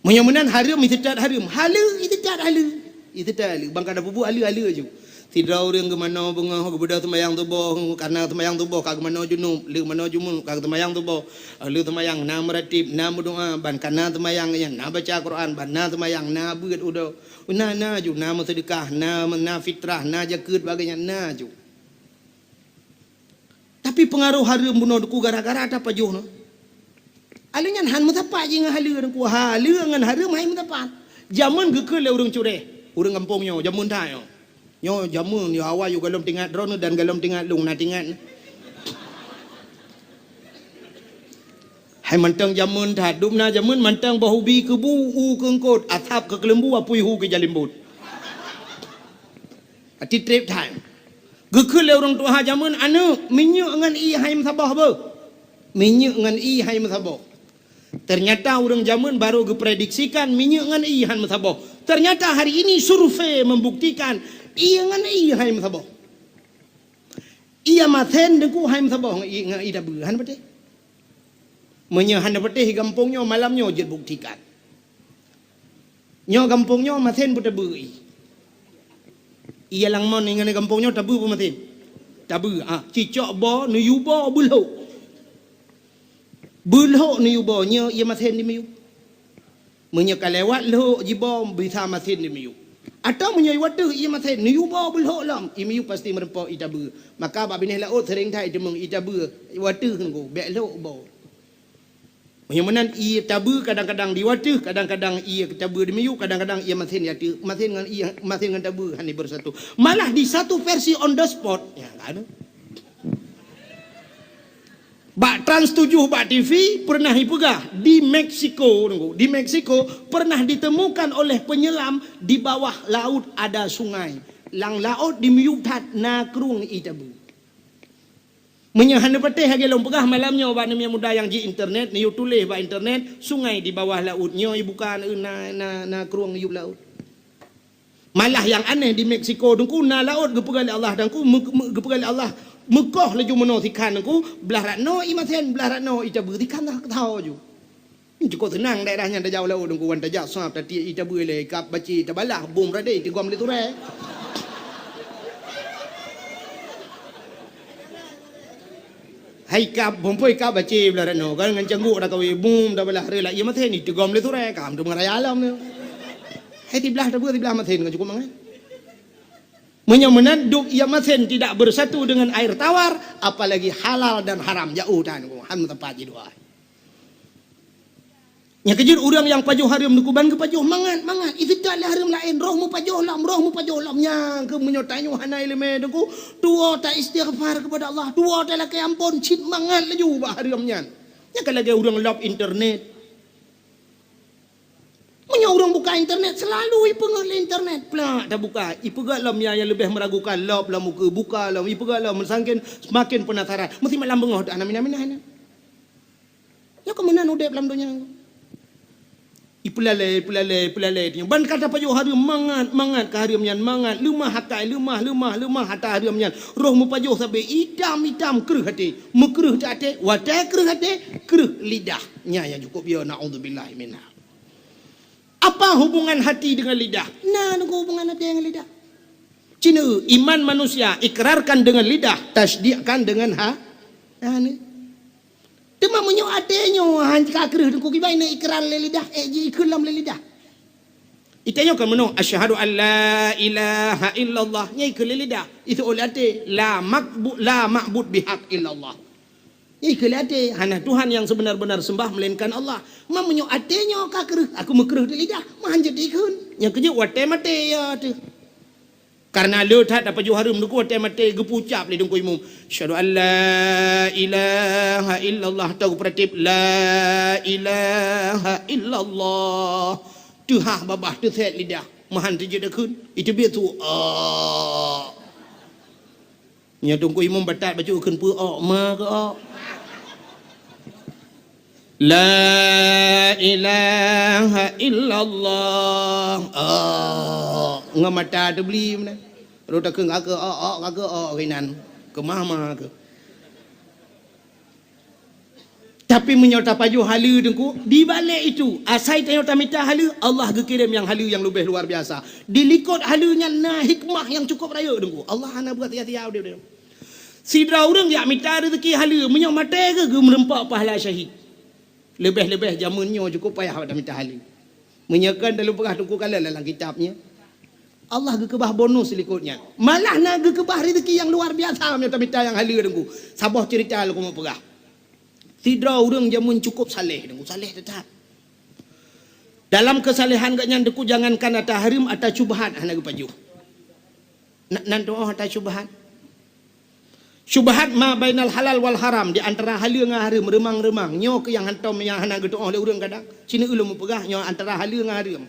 Meunyoe meunan hareuem, iseutôt hareuem. Haleue, iseutôt haleue. Iseutôt haleue. Ban ka tapeubuet haleue-haleue ju. Sidroe ureuëng geumanoe beungoh, geubeudôh seumayang suboh, kana seumayang suboh ka geumanoe junub, le manoe junub ka geuseumayang suboh. Le seumayang na meuratéb, na meudoa, ban kana seumayang nyan na baca Quran, ban na seumayang na beuet udoe. Na, na ju, na meuseudeukah, na, na fitrah, na jakeuet, bagée nyan na ju. Tapi peungaroh hareuem bunoe teungku gara-gara tapajoh nyoe. Haleue nyan han meusapat jih ngon haleue teungku. Haleue ngon hareuem hai meusapat. Jameun geukheun lé ureuëng cureh, ureuëng gampông nyoe, jameun that nyoe. Nyoe jameun, ya awai yôh gohlom teuingat droeneuh dan gohlom teuingat lôn, na teuingat. Hai mantong jameun that, dum na jameun mantong boh ubi keubu u keu eungkôt, asab keu keuleumbu, apui hu keu jalimbot. Até treb that. Geukheun lé ureuëng tuha jameun, "Aneuëk, minyeuk ngon ié hai meusaboh beuh. Minyeuk ngon ié hai meusaboh." Ternyata ureuëng jameun baru geuprediksikan minyeuk ngon ié han meusaboh. Ternyata hari ini survei membuktikan ié ngon ié hai meusaboh. Ié masen teungku hai meusaboh ngon ié, ngon ié tabeue, hana patéh. Meunyoe hana patéh gampông nyoe, malam nyoe jeuet buktikan. Nyoe gampông nyoe masen beutabeue ié. Ié lam mon ngon gampông nyoe tabeue peu masen? Tabeue, ah, cicok boh, neuyue boh, beulhok. Beulhok neuyue boh, nyoe ié masen dimiyueb. Meunyoe ka lewat lhok jiboh, bisa masen dimiyueb. Atawa meunyoe ié wateuh ié masen, neuyue boh beulhok lom, ié miyueb pasti meurumpok ié tabeue. Maka bak binéh laôt seuréng that iteumeung ié tabeue, ié wateuh teungku, bék lhok boh. Meunyoe meunan ié tabeue kadang-kadang di wateuh, kadang-kadang ié tabeue di miyueb, kadang-kadang ié masen di ateueh, masen ngon ié, masen ngon tabeue hana beusatu. Malah di satu versi on the spot, ya kan? Bak Trans tujuh bak T V pernah ipeugah di Meksiko, di Meksiko pernah ditemukan oleh penyelam di bawah laut ada sungai. Lam laôt di miyueb that na krueng ié tabeue. Meunyoe hana patéh lagée lôn peugah malam nyoe bak aneuk muda nyang ji internet, neuyue tuléh bak internet, sungai di bawah laut nyoe ibuka na, na, na krueng yub laôt. Malah nyang aneh di Meksiko teungku na laôt geupeugah lé Allah teungku, meu-, meu-, geupeugah lé Allah meukoh laju meunoe sikhan teungku, blah rat noe ié masen, blah rat noe ié tabeue sikhan teuh keuthao ju. Cukôp seunang daerah nyan tajak u laôt teungku, wan tajak sab tatiek ié tabeue ilée, kab bacé tabalah bom radée teugom lé turée. Hai kab, bom poi kab bacé blah rat noe kan ngon cangguk dak kawé bom tabalah reulah ié masen teugom lé turée, kam tu meuraya lom tu. Hai tiblah tabeue tiblah masen kan cukôp mangat. Meunyoe meunan dum ié masen tidak bersatu dengan air tawar, apalagi halal dan haram, jauh tan, han meuteumpat jidoa. Nyang keujeuet ureuëng nyang pajoh hareuem teungku ban geupajoh mangat-mangat, iseutôt lé hareuem laén, roh meupajoh lom, roh meupajoh lom. Nyang keuh meunyoe tanyoe hana iéleumé teungku, tuwoe ta istighfar keupada Allah, tuwoe ta lakée amphon, cit mangat laju bak hareuem nyan. Nyang ka lagée ureuëng lop internet. Meunyoe Ureuëng buka internet, selalu ipeungét lé internet. Plak, tabuka. Ipeugét lom nyang, nyang leubeh meuragukan, lop lom muka, buka lom, ipeugét lom, meusangken semakin penasaran. Meusti malam beungoh teuh hana minah-minah. Nyoe keuh meunan udeb lam donya. Ipeulalée, ipeulalée, ipeulalée. Ban ka tapajoh hareuem, mangat, mangat keu hareuem nyan, mangat. Leumah akai, leumah, leumah, leumah ata hareuem nyan. Roh meupajoh sabe itam-itam kreueh até. Meukreueh teuh até, watée kreueh até, kreueh lidah. Nyan nyang cukôp yo, naudzubillah minha. Apa hubungan hati dengan lidah? Na nunggu hubungan hati dengan lidah. Cina, iman manusia ikrarkan dengan lidah, tasdikkan dengan ha-, hana. Teuma meunyoe até nyoe han ka kreueh teungku kiban na ikrar lé lidah, ék ji ikheun lom lé lidah. Ita nyoe kan meunoe, "Asyhadu an la ilaha illallah," nyan ikheun lé lidah. Itu oleh até, "La makbu-, la ma'bud bihaq illallah." Nyan ikheun lé até, "Hana Tuhan yang sebenar-benar sembah melainkan Allah." Ma meunyoe até nyoe ka kreueh, aku meukreueh di lidah, ma han jeuet ikheun. Nyang keujeuet watée maté ya teuh. Karena le that tapajoh hareuem teungku watée maté geupeucap lé teungku imum, "Asyhadu an la ilaha illallah," tau geupeuratéb, "La ilaha illallah." Teuhah babah teusét lidah, meuhan teujeuet akheun, iteubiet su, "Ôk." Nyoe teungku imum batat bacut kheun peu ôk, ma keu ôk. La ilaha illallah. Oh, ngon mata teubli meunan. Rot takheun ka keu oh, oh, ka keu oh, keunan. Keumah ma keu. Tapi meunyoe tapajoh haleue teungku, di balek itu, asai tanyoe tamita haleue, Allah geukirém nyang haleue nyang leubeh luar biasa. Di likot haleue nyan na hikmah nyang cukôp rayeuk teungku. Allah hana buat sia-sia udeb. Sidroe ureuëng jak mita reuzeki haleue, meunyoe maté geuh geumeureumpok pahala syahid. Leubeh-leubeh jameun nyoe cukôp payah bak tamita haleue. Meunyoe kan talu peugah teungku kala lam kitab nyan. Allah geukeubah bonus likot nyan. Malah na geukeubah reuzeki nyang luar biasa meunyoe tamita nyang haleue teungku. Saboh ceurita lôn keumeung peugah. Sidroe ureuëng jameun cukôp saleh teungku, saleh teutab. Dalam keusalehan geuh nyan teungku jangankan ata hareuem, ata syubhat hana geupajoh. Na-, nan tuoh ata syubhat. Syubhat ma bainal halal wal haram, di antara haleue ngon hareuem, reumang-reumang. Nyoe keuh nyang hantom nyang hana geutuoh lé ureuëng kadang. Sineuk ulôn meupeugah nyoe antara haleue ngon hareuem.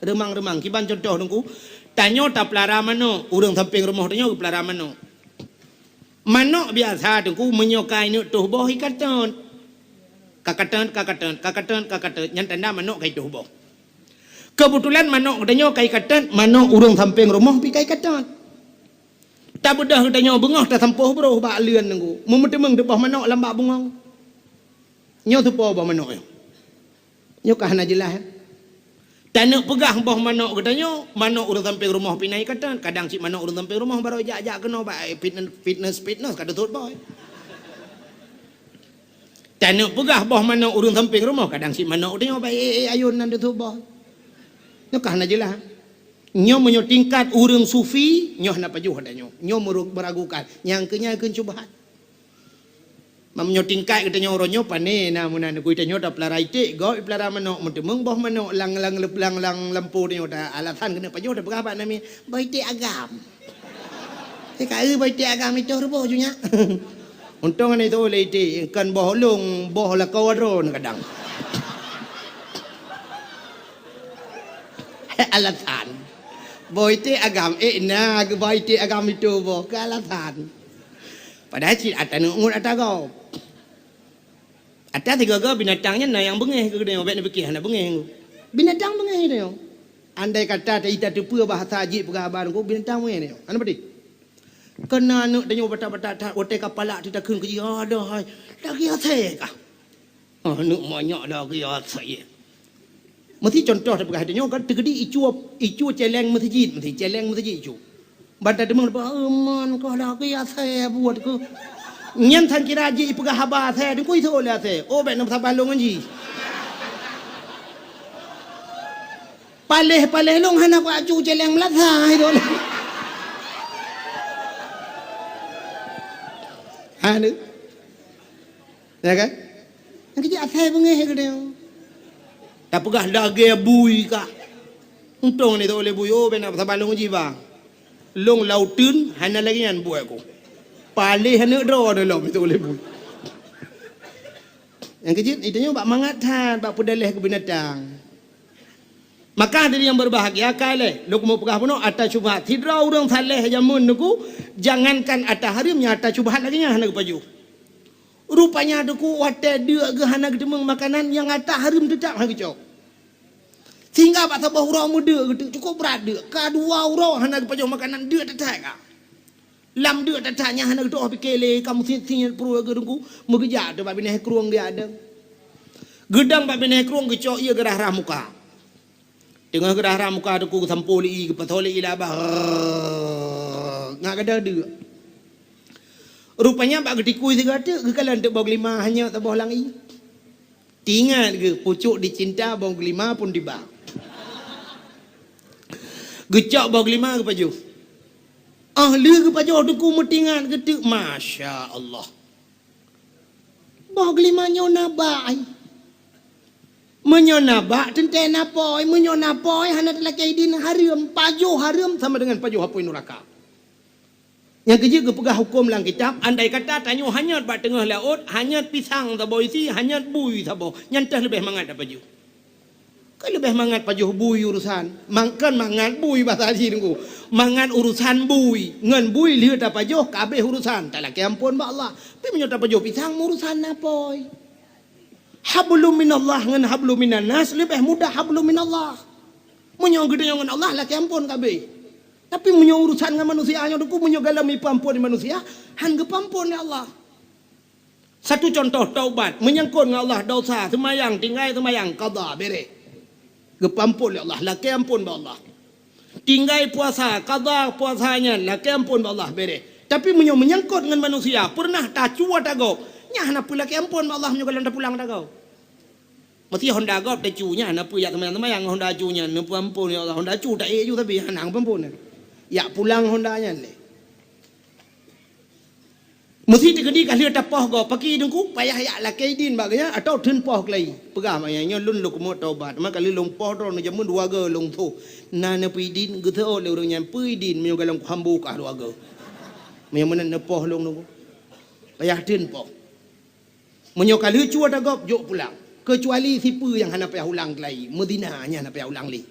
Reumang-reumang. Kiban cuntoh teungku, tanyoe tapeulara manok, ureuëng sampéng rumoh tanyoe geupeulara manok. Manok biasa teungku meunyoe ka ineuk tuboh ikatot. Kakatot, kakatot, kakatot, kakatot, nyan tanda manok ka ituboh. Keubeutulan manok geutanyoe ka ikatot, manok ureuëng sampéng rumoh pi ka ikatot. Tabeudôh geutanyoe beungoh tasampôh broh bak leuen teungku. Meuteumèe teuboh manok lam bak bungong. Nyoe teupo boh manok nyoe. Nyoe ka hana jeulaih. Taneuk peugah boh manok geutanyoe, manok ureuëng sampéng rumoh pi na ikatot, kadang cit manok ureuëng sampéng rumoh barô jak-jak keunoe bak, eh, fitness, fitness, fitness ka teutot boh. Taneuk peugah boh manok ureuëng sampéng rumoh, kadang cit manok geutanyoe bak, eh, eh, ayôn nan teutot boh. Nyoe ka hana jeulaih. Nyoe meunyoe tingkat ureuëng sufi, nyoe hana pajoh geutanyoe. Nyoe meuragukan. Nyang keu nyan kheun syubhat. Meunyoe tingkat geutanyoe uroe nyoe pane na meunan, geutanyoe tapeulara iték, gob ipeulara manok, meuteumèe boh manok lam, lam, lam, lam lampôh tanyoe ta alasan keuneuk pajoh tapeugah bak namiet, boh iték agam. Teuka eu boh iték agam itu ruboh ju nyak. Untông hana itu lé iték, kon boh lông, boh lakoe droe kadang. Alasan. Boh iték agam, eh na geuboh iték agam itu boh, keu alasan. Padahai cit ata neuk ngut ata gob. Ata sigoe-goe binatang nyan na nyang beungéh keu geutanyoe, bék neupike hana beungéh. Binatang beungéh tanyoe. Andai kata ta-, ita teupeue bahasa jih peugah haba nyoe, binatang beungéh tanyoe. Hana pati. Keu na aneuk tanyoe batat-batat that, watée ka palak teuh takheun keu jih, "Aduh hai, lagée asèe kah?" Aneuk manyak lagée asèe. Meusi cuntoh tapeugah tanyoe kan teukeudi icue, icue céléng meuseujid, meusi céléng meuseujid icue. Ban tadeungoe, "Euman kah lagée asèe buet keuh." Nyan sang kira jih ipeugah haba asèe, teungku isoe lé asèe. Oh, bék na meusaban lôn ngon jih. Paléh-paléh lôn hana kuacu céléng meulasa itu. Hana. Ya kan? Nyang keu jih asèe beungéh geutanyoe. Tapeugah lagée bui kah. Untông ni teu lé bui, oh, bék na saban lôn jih ba. Lôn lam uteuen hana lagée nyan buet ku. Paléh aneuk droe dalam teu lé bui. Nyang keu jih, itu nyoe bak mangat that, bak peudaléh keu binatang. Maka hadirin yang berbahagia, ka lheueh lôn keumeung peugah bunoe ata syubhat. Sidroe ureuëng saleh jameun Teungku, jangankan ata hareuem, nyang ata syubhat lagée nyan hana geupajoh. Rupanya Teungku watée deuk geuh hana geuteumeung makanan, nyang ata hareuem teutap hana geucok. Sehingga bak saboh uroe meudeuk geuteuk, cukup brat deuk. Ka dua uroe hana geupajoh makanan, deuk that-that ka. Lam deuk that-that nyan hana geutuoh pike lé, ka meusit-sit pruet geuh Teungku, meugeujak teuk bak binéh krueng geujak dong. Geudong bak binéh krueng geucok ié geurhah-rhah muka. Teungoh geurhah-rhah muka Teungku geusampoe lé ié, geupasoe lé ié lam babah. Ngat gadôh deuk. Rupanya bak geutikui sigoe teuk, geukalon teuk boh glima hanyot saboh lam ié. Teuingat geuh, pucuk dicinta boh glima pun tiba. Geucok boh glima geupajoh. Ah, lheueh geupajoh Teungku meuteuingat geuh teuk, masya Allah. Boh glima nyoe na bak ai. Meunyoe na bak teuntée na pôi, meunyoe na pôi hana talakée idin hareuem, pajoh hareuem sama dengan pajoh apui nuraka. Nyang keujeuet geupeugah huköm lam kitab, andai kata tanyoe hanyot bak teungoh laôt, hanyot pisang saboh isi, hanyot bui saboh, nyan teuh leubeh mangat tapajoh. Ka leubeh mangat pajoh bui urusan. Mang-, kon mangat bui basa jih Teungku. Mangat urusan bui. Ngon bui lheueh tapajoh, ka habéh urusan. Talakée amphon bak Allah. Tapi meunyoe tapajoh pisang, urusan na pôi. Hablum minallah ngon hablum minan nas leubeh mudah hablum minallah. Meunyoe geutanyoe ngon Allah, lakée amphon ka habéh. Tapi meunyoe urusan ngon manusia nyoe Teungku, meunyoe gohlom ipeuamphon lé manusia, han geupeuamphon lé Allah. Satu contoh taubat, menyangkut ngon Allah, dosa, seumayang, tinggai seumayang, qadha, bereh. Geupeuamphon lé Allah, lakée amphon bak Allah. Tinggai puasa, qadha puasa nyan, lakée amphon bak Allah, bereh. Tapi meunyoe menyangkot ngon manusia, peureunah tacu ata gob, nyan hana peue lakée amphon bak Allah meunyoe gohlom tapulang ata gob. Meusti honda gob tacu nyan, hana peue jak seumayang-seumayang honda acu nyan, neupeuamphon, "Ya Allah, honda acu taék ju sabe, hana geupeuamphon." Jak pulang honda nyan lé. Meusti teukeudi ka lheueh tapoh gob, pakri Teungku, payah jak lakée idin bak geuhnyan atawa theun poh keulayi. Peugah bak geuhnyan, "Nyoe lôn lôn keumeung taubat, teuma ka lheueh lôn poh droeneuh jameun dua goe lôn tho." Na neupeuidin, geuteuôt lé ureuëng nyan, "Peue idin meunyoe gohlom kuham bukah dua goe? Meunyoe meunan neupoh lôn Teungku." Payah theun poh. Meunyoe ka lheueh cu ata gob, jok pulang. Keucuali sipeue nyang hana payah ulang keulayi, meuzina nyan hana payah ulang lé.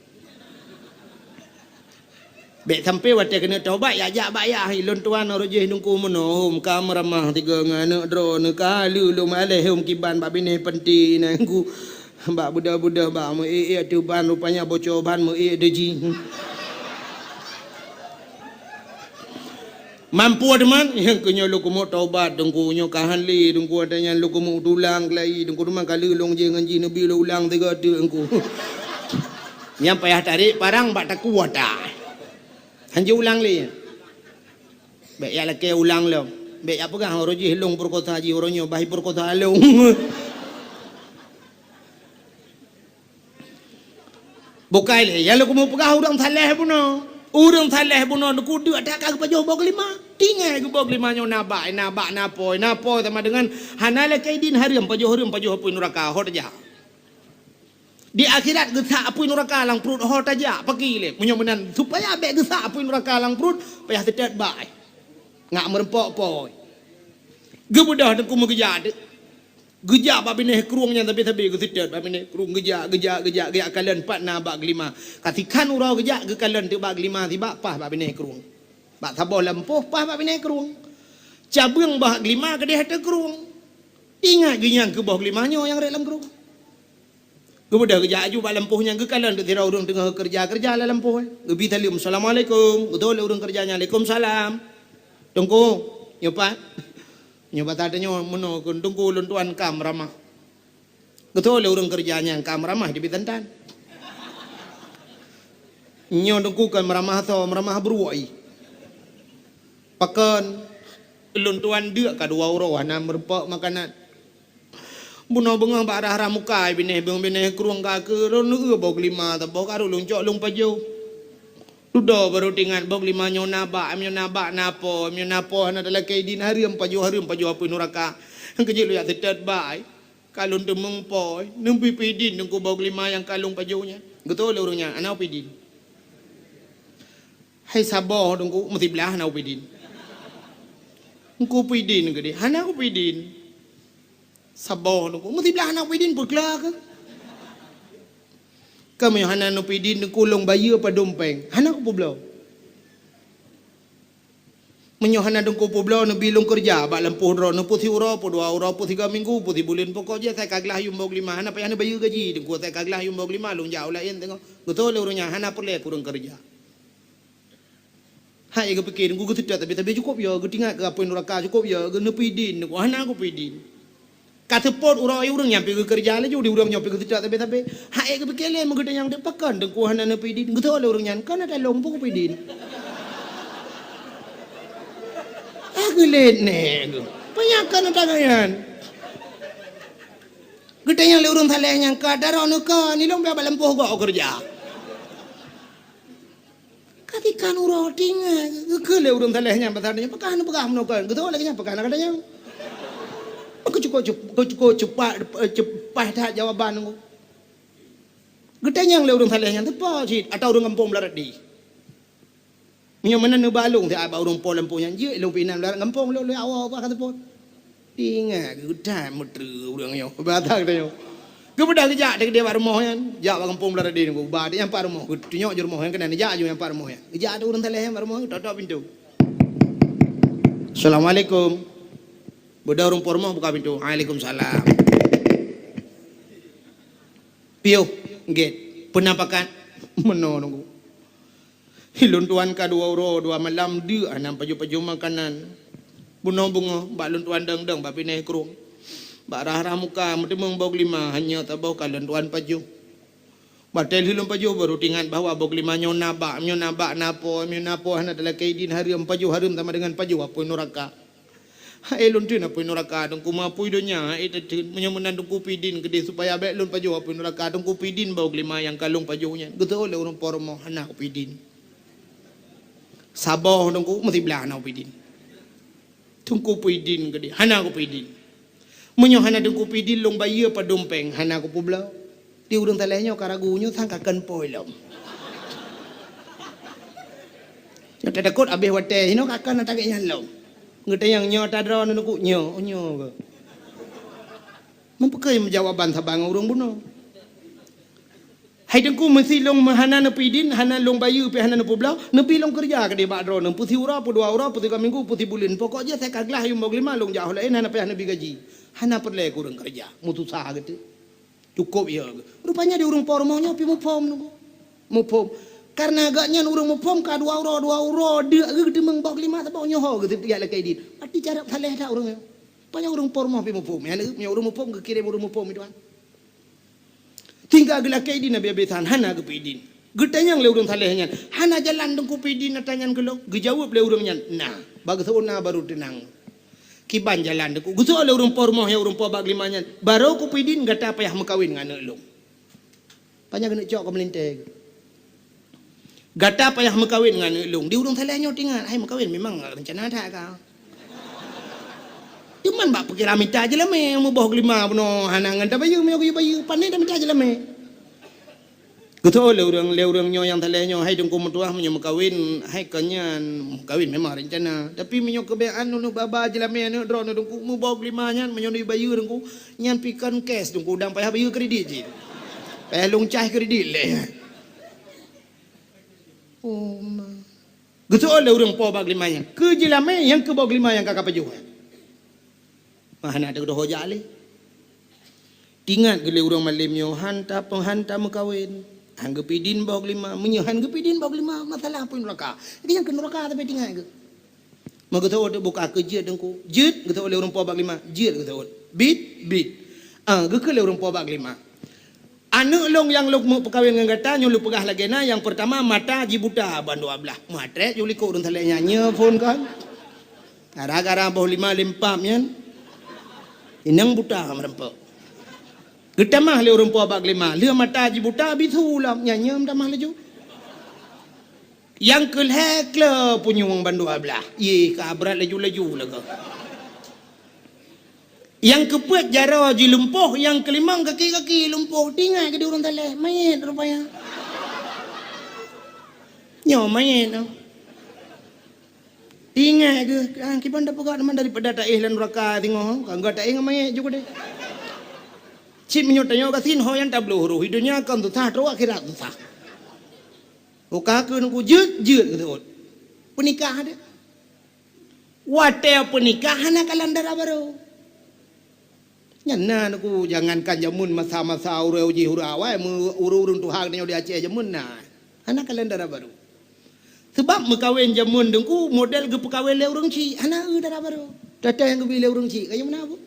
Bék sampoe watée keuneuk taubat, jak-jak bak yah, "Lôn tuan, uroe jih Teungku meunoe, hom ka meuramah tiga ngon aneuëk droeneuh, ka lheueh lôn malée hom kiban bak binéh panti nyan Teungku, bak beudôh-beudôh bak meu-ék-ék ateueh ban, rupanya bocor ban meu-ék ateueh jih." Mampu teuma, nyang keu nyoe lôn keumeung taubat Teungku, nyoe ka han lé Teungku, watée nyan lôn keumeung tulang keulayi Teungku, teuma ka lheueh lôn jih ngon jih neubi lôn ulang tiga teuk Teungku. Nyang payah tarek parang bak takue ata. Han jeuet ulang lé. Bék jak lakée ulang lom. Bék jak peugah, "Uroe jih lôn peurekosa jih, uroe nyoe bah peurekosa lôn." Bukai lé, nyang lôn keumeung peugah ureuëng saleh bunoe. Ureuëng saleh bunoe Teungku deuk that ka geupajoh boh glima. Tinggai geuboh glima nyoe na bak, na bak, na pôi. Na pôi sama dengan hana lakée idin hareuem, pajoh hareuem, pajoh apui nuraka, ho tajak. Di akhirat geusak apui nuraka lam pruet, ho tajak, pakri lé. Meunyoe meunan, supaya bék geusak apui nuraka lam pruet, payah seutôt bak. Ngat meureumpok pôi. Geubeudôh Teungku meugeujak teuk. Geujak bak binéh krueng nyan sabe-sabe geuseutôt bak binéh krueng, geujak, geujak, geujak, geujak kalon pat na bak glima. Ka sikhan uroe geujak geukalon teuk bak glima sibak paih bak binéh krueng. Bak saboh lampôh paih bak binéh krueng. Cabeueng bak glima keudeh ateueh krueng. Ingat geuh nyang keu boh glima nyoe nyang rhot lam krueng. Geubeudôh geujak aju bak lampôh nyan geukalon teuk sidroe ureuëng teungoh keureuja-keureuja lam lampôh. Geubi saleuem, "Assalamualaikum." Geutôh lé ureuëng keureuja nyan, "Waalaikumsalam." "Teungku, nyoe pat?" Nyoe bak that nyoe meunoe kheun, "Teungku, lôn tuan ka meuramah." Geutôh lé ureuëng keureuja nyan, "Ka meuramah di bitantan." "Nyoe Teungku kon meuramah soe, meuramah bruek." "Pakon?" "Lôn tuan deuk ka dua uroe hana meurumpok makanan. Bunoe beungoh bak rhah-rhah muka binéh, beungoh binéh krueng ka keu lôn eu boh glima saboh ka lôn cok lôn pajoh. Dudoe barô teuingat boh glima nyoe na bak, meunyoe na bak na po, meunyoe na po hana talakée idin hareuem pajoh, hareuem pajoh apui nuraka. Keujeuet lôn jak seutôt bak, ka lôn teumeung po, neubi peue idin Teungku boh glima nyang ka lôn pajoh nyan." Geutôh lé ureuëng nyan, "Hana peue idin." "Hai saboh Teungku, meusiblah hana peue idin." "Teungku peue idin keudeh?" "Hana peue idin." "Saboh Teungku, meusiblah hana peue idin, peukla keuh." Ka meunyoe hana neupeuidin, Teungku, lôn bayeue padum péng. Hana kupeubloe. Meunyoe hana Teungku peubloe, neubi lôn keureuja bak lampôh droe, neupeusiuroe, peuduae uroe, peusigoe minggu, peusibuleuen, pokok jih asai ka glah yum boh geulima, hana payah neubayeue gaji, Teungku, asai ka glah yum boh geulima, lôn jak u laén teungoh. Geutôi lé ureuëng nyan, hana peureulée keu ureuëng keureuja. Hai geupike, Teungku, geuseutôt sabé-sabé cukôp ya, geutingat keu apui nuraka cukôp ya, geuneupeuidin, Teungku, hana kupeudin. Ka seupôt uroe ureuëng nyan pi geukeureuja laju di ureuëng nyoe pi geuseutôt sabé-sabé. Hai geupike lé meugeutanyong teuk pakon Teungku hana neupeudin. Geutôi lé ureuëng nyan, "Kon ata lôn peue kupeudin?" Ah, geulet nèe. Peunyakan ata nyan. Geutanyong lé ureuëng saleh nyan, "Ka daroe neuka, nilong bak lampôh gok keureuja." Ka tikan uroe tinggai, geukheun lé ureuëng saleh nyan pasal nyan, "Pakon hana peugah meunoe kon?" Geutôi lagée nyan, "Pakon hana katanyong?" Keucukôp, keucukôp cepat, cepat that jawaban nyoe. Geutanyong lé ureuëng saleh nyan, "Teupeue cit, ata ureuëng gampông Beularati?" Meunyoe meunan neuba lôn siat bak ureuëng po lampôh nyan, jeuet lôn pih inan Beularati gampông lôn, lôn awak ka teupôt. Ingat geutanyoe meutreue ureuëng nyoe. Bata geutanyoe. Geupeugah geujak teuh keudeh bak rumoh nyan. Jak bak gampông Beularati nyoe, ba teuh nyang pat rumoh. Geutunyok jih rumoh nyan keunan, jak jih nyang pat rumoh nyan. Geujak teuh ureuëng saleh nyan bak rumoh, tok-tok pintoe. "Assalamualaikum." Beudôh ureuëng po rumoh buka pintoe. "Waalaikumsalam." "Piôh gét. Peue na pakat?" "Meunoe Teungku." Hi lôn tuan ka dua uroe dua malam deuk hana pajoh-pajoh makanan. Bunoe beungoh bak lôn tuan dong-dong bak binéh krueng. Bak rhah-rhah muka meuteumeung boh geulima hana saboh ka lôn tuan pajoh. Watée lheueh lôn pajoh baru teuingat bahwa boh geulima nyoe na bak, nyoe na bak na po, nyoe na po hana talakée idin hareuem, pajoh hareuem sama dengan pajoh apui nuraka. Hai lôn theun apui nuraka Teungku, meuapui donya hai tatheun. Meunyoe meunan Teungku peudin keudeh supaya bék lôn pajoh apui nuraka, Teungku peudin boh geulima nyang ka lôn pajoh nyan. Geutôi lé ureuëng po rumoh, "Hana kupeudin." Saboh Teungku, meusiblah hana kupeudin. "Teungku peudin keudeh." "Hana kupeudin." "Meunyoe hana Teungku peudin, lôn bayeue padum péng." "Hana kupeubloe." Di ureuëng saleh nyoe ka ragu, nyoe sang ka kheun pôi lom. Nyoe tatakot abéh watée, hinoe ka kheun ata gét nyan lom. Geutanyong, "Nyoe ata droeneuh Teungku?" "Nyoe." "Oh, nyoe keuh." Meupeukeue jawaban saban ngon ureuëng bunoe. "Hai Teungku, meusé lôn hana neupeudin, hana lôn bayeue pih hana neupeubloe, neubi lôn keureuja keudeh bak droeneuh, peusiuroe, peudua uroe, peusigoe minggu, peusibuleuen. Pokok jih asai ka glah yum boh geulima lôn jak u laén hana payah neubi gaji." Hana peureulée keu ureuëng keureuja, meususah geutanyoe. Cukôp ya. Rupanya di ureuëng po rumoh nyoe pih muphom Teungku. Muphom. Karena gobnyan ureuëng muphom ka dua uroe, dua uroe deuk geuh geuteumeung boh geulima saboh nyoe ho geuh tiyak lakée idin. Pati carông saleh that ureuëng nyoe. Rupanya ureuëng po rumoh pih muphom. Nyan ureuëng muphom geukirém ureuëng muphom itu kan. Tinggai geulakée idin habéh-habésan hana geupeudin. Geutanyong lé ureuëng saleh nyan, "Hana jalan Teungku peudin ata nyan keu lôn?" Geujaweueb lé ureuëng nyan, "Na." Bak geuseuôt na baru teunang. Kiban jalan Teungku. Geuseuôt lé ureuëng po rumoh nyang ureuëng po bak geulima nyan, "Barô kupeudin gata payah meukawen ngon aneuëk lôn." Panyang keuneuk cok keu meulintée. "Gata payah meukawen ngon aneuëk lôn." Di ureuëng saleh nyoe teuingat, "Hai meukawen memang rencana that ka." Cuman bak pikiran mita jeulamé, muboh geulima bunoe hana ngon tabayeue, meunyoe geuyue bayeue, pane tamita jeulamé. Geutôi lé ureuëng, lé ureuëng nyoe nyang saleh nyoe, "Hai Teungku meutuah, meunyoe meukawen, hai kon nyan meukawen memang rencana. Tapi meunyoe keubiasaan uneuk baba jeulamé aneuëk droeneuh Teungku, muboh geulima nyan meunyoe neubayeue Teungku, nyan pih kon cash Teungku, dan payah bayeue kredit cit. Payah lôn cah kredit lé." Oh ma. Geuseuôt lé ureuëng po bak geulima nyan, "Keu jeulamé nyang keu boh geulima nyang ka kapajoh nyan?" Mah hana teudoho jak lé. Ingat geulée ureuëng malém nyoe, "Han ta-, han tameukawen, han geupeudin boh geulima." Meunyoe han geupeudin boh geulima, masalah apui nuraka. Lagée nyan keu nuraka tapi ingat geuh. Mah geuseuôt buka keu jeuet Teungku. "Jeuet?" Geuseuôt lé ureuëng po bak geulima. "Jeuet," geuseuôt. "Bit?" "Bit." Ah, geukheun lé ureuëng po bak geulima. "Aneuëk lôn nyang lôn meupeukawen ngon gata nyoe lôn peugah lagée na, nyang peurtama mata jih buta bandua blaih." Meutrép jih likot ureuëng saleh nyan, "Nyoe phon kon. Gara-gara boh lima lempam nyan, inong buta meureumpok." Geutamah lé ureuëng po bak geulima, lheueh mata jih buta bisu lom, nyan nyoe meutamah laju. Nyang keu lhée kleu punyueng bandua blaih, yeh ka brat laju-laju lagée. Nyang keupeuet jaroe jih lumpoh, nyang keulimong kaki-kaki lumpoh. Teuingat geuh di ureuëng saleh, manyét rupanya. Nyoe manyét nyoe. Teuingat geuh, ah, kiban tapeugah teuma daripada taéh lam nuraka singoh, ka geutanyoe manyét jih deh. Cit meunyoe tanyoe gasien ho nyang tabloe roh, i donya kon susah, troh akhirat susah. Muka keu nuku jeuet, jeuet keu seuôt. Peunikah deh. Watée peunikah hana kalon dara barô. Nyan na nuku, jangankan jameun masa-masa ureuëng jih ureuëng awai, meu-, ureuëng-ureuëng tuha geutanyoe di Aceh jameun na. Hana kalon dara barô. Sabab meukawen jameun teungku model geupeukawen lé ureuëng chik, hana eu dara barô. Teuh-teuh nyang geubi lé ureuëng chik, kayém na bu.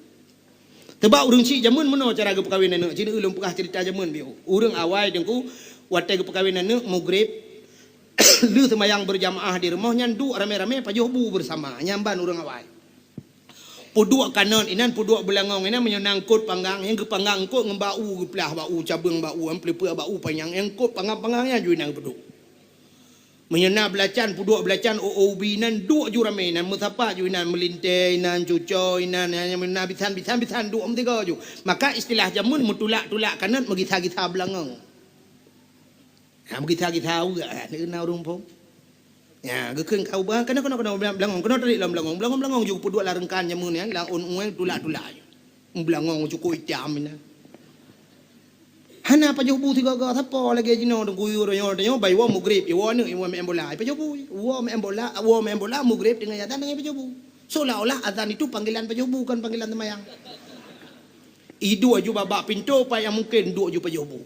Sabab ureuëng chik jameun meunoe cara geupeukawen aneuëk, cit ulôn peugah ceurita jameun biôh. Ureuëng awai teungku, watée geupeukawen aneuëk, mugreb, lheueh seumayang beurjamaah di rumoh nyan duek ramé-ramé pajoh bu beusama, nyan ban ureuëng awai. Peuduek kanot inan, peuduek beulangong inan, meunyoe na eungkot panggang, nyang geupanggang eungkot ngon bak u, geuplah bak u, cabeueng bak u, peuleupeue bak u panyang, nyang eungkot panggang-panggang nyan ju inan geupeuduek. Meunyoe na beulacan, peuduek beulacan, o-o ubi inan, duek ju ramé inan, meusapat ju inan, meulintée inan, cucoe inan, nyan, nyan, na bisan, bisan, bisan, duek meusigoe ju. Maka istilah jameun meutulak-tulak kanot, meugisa-gisa beulangong. Ha, meugisa-gisa uga, ha, na ureuëng phon. Ya, geukheun ka ubah, keunoe, keunoe, keunoe, beulangong, keunoe tarik lom beulangong, beulangong, beulangong ju peuduek lam reungkan jameun nyan, lam ôn ueng tulak-tulak ju. Beulangong cukôp itam inan. Hana pajoh bu sigoe-goe, sapo lagée jinoe teungku yue roh nyoe, tanyoe bai woe mugreb, iwoe aneuëk, iwoe meu'en bola, ipajoh bu. Woe meu'en bola, woe meu'en bola, mugreb teungoh azan, teungoh ipajoh bu. Seolah-olah azan itu panggilan pajoh bu, kon panggilan seumayang. Iduek ju bak-bak pintoe, pat nyang mungken duek ju pajoh bu.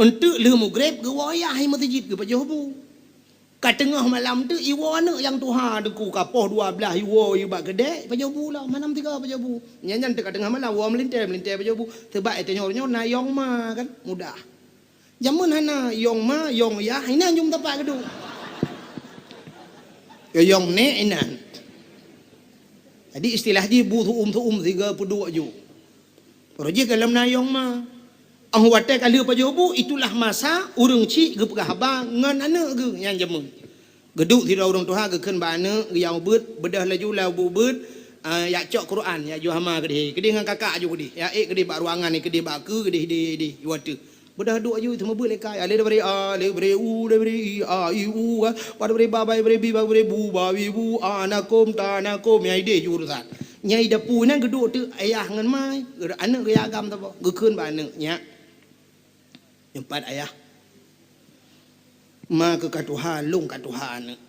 Eunteuk lheueh mugreb geuwoe yah i meuseujid geupajoh bu. Ka teungoh malam teuk iwoe aneuëk nyang tuha teungku, ka poh dua blaih iwoe i bak keudè, pajoh bu lom, hana meusigoe pajoh bu. Nyan, nyan teuk ka teungoh malam woe meulintée, meulintée pajoh bu. Sabab i tanyoe nyoe na yong ma kan, mudah. Jameun hana yong ma, yong yah, inan ju meusapat geuduek. Yong nek inan. Jadi istilah jih bu su'um-su'um sigoe peuduek ju. Roh jih ka lom na yong ma. Óh watée ka lheueh pajoh bu, itulah masa ureuëng chik geupeugah haba ngon aneuëk geuh nyang jameun. Geuduek sidroe ureuëng tuha geukheun bak aneuëk geuh nyang ubeuet, beudôh laju lam ubeuet, a, jak cok Quran, jak jôh hama keudeh. Keudeh ngon kakak aju keudeh. Jak ék keudeh bak ruangan, keudeh bak keue, keudeh, keudeh, keudeh. Watée beudôh duek aju, teuma beuet lé ka. Alif dari a, alif dari u, dari i, a, i, u, ka. Ba dari ba, ba dari bi, ba dari bu, ba, bi, bu, a, na, kum, ta, na, kum. Nyang ideh ju urusan. Nyang i dapu nyan geuduek teuk ayah ngon ma, aneuëk geuya agam saboh, geukheun bak aneuëk, "Nyak, nyoe pat ayah. Ma keuh ka tuha, lôn ka tuha aneuëk.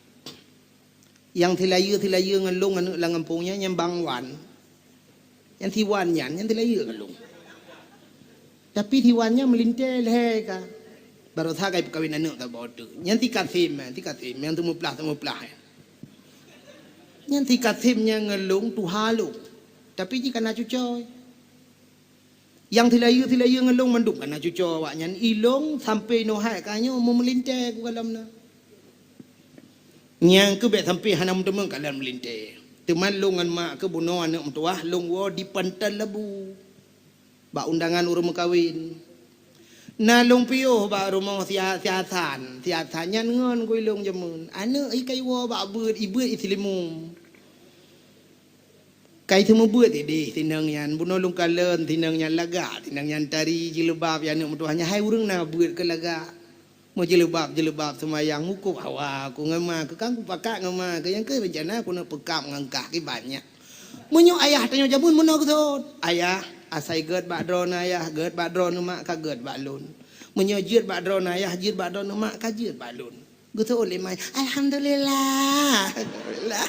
Nyang silayeue-silayeue ngon lôn aneuëk lam gampông nyan, nyan Bang Wan. Nyan si Wan nyan, nyan silayeue ngon lôn. Tapi si Wan nyan meulintée lhée ka. Baroesa ka ipeukawen aneuëk saboh teuk. Nyan si Kasem, si Kasem nyang teumeuplah-teumeuplah nyan. Nyan si Kasem nyan ngon lôn tuha lôn, tapi jih ka na cucoe. Nyang silayeue-silayeue ngon lôn mandum ka na cucoe awaknyan. I lôn sampoe nyoe hai ka nyoe meumeulintée ku kalon na." Nyang keuh bék sampoe hana meuteumé kalon meulintée. Teuma lôn ngon mak keuh bunoe aneuëk meutuwah lôn woe di Pantai Labu. Bak undangan ureuëng meukawen. Na lôn piôh bak rumoh si A-, si Hasan. Si Hasan nyan ngon gui lôn jameun. Aneuëk i ka iwoe bak beuet, i beuet i Seulimeum. Ka i seumeubeuet ideh sinong nyan. Bunoe lôn kalon sinong nyan lagak. Sinong nyan tari jilbab, ya aneuëk meutuwah nyan hai ureuëng na beuet keu lagak. Meujeuleubat-jeuleubat seumayang, mukub hawa ku ngon ma ku, kan kupakat ngon ma ku, nyang keuh reuncana ku neuk peukab ngon kah kiban nyan. Meunyoe ayah tanyoe jameun meunoe geuseuôt, "Ayah, asai gét bak droeneuh ayah, gét bak droeneuh mak, ka gét bak lôn. Meunyoe jeuet bak droeneuh ayah, jeuet bak droeneuh mak, ka jeuet bak lôn." Geuseuôt lé ma, "Alhamdulillah, alhamdulillah."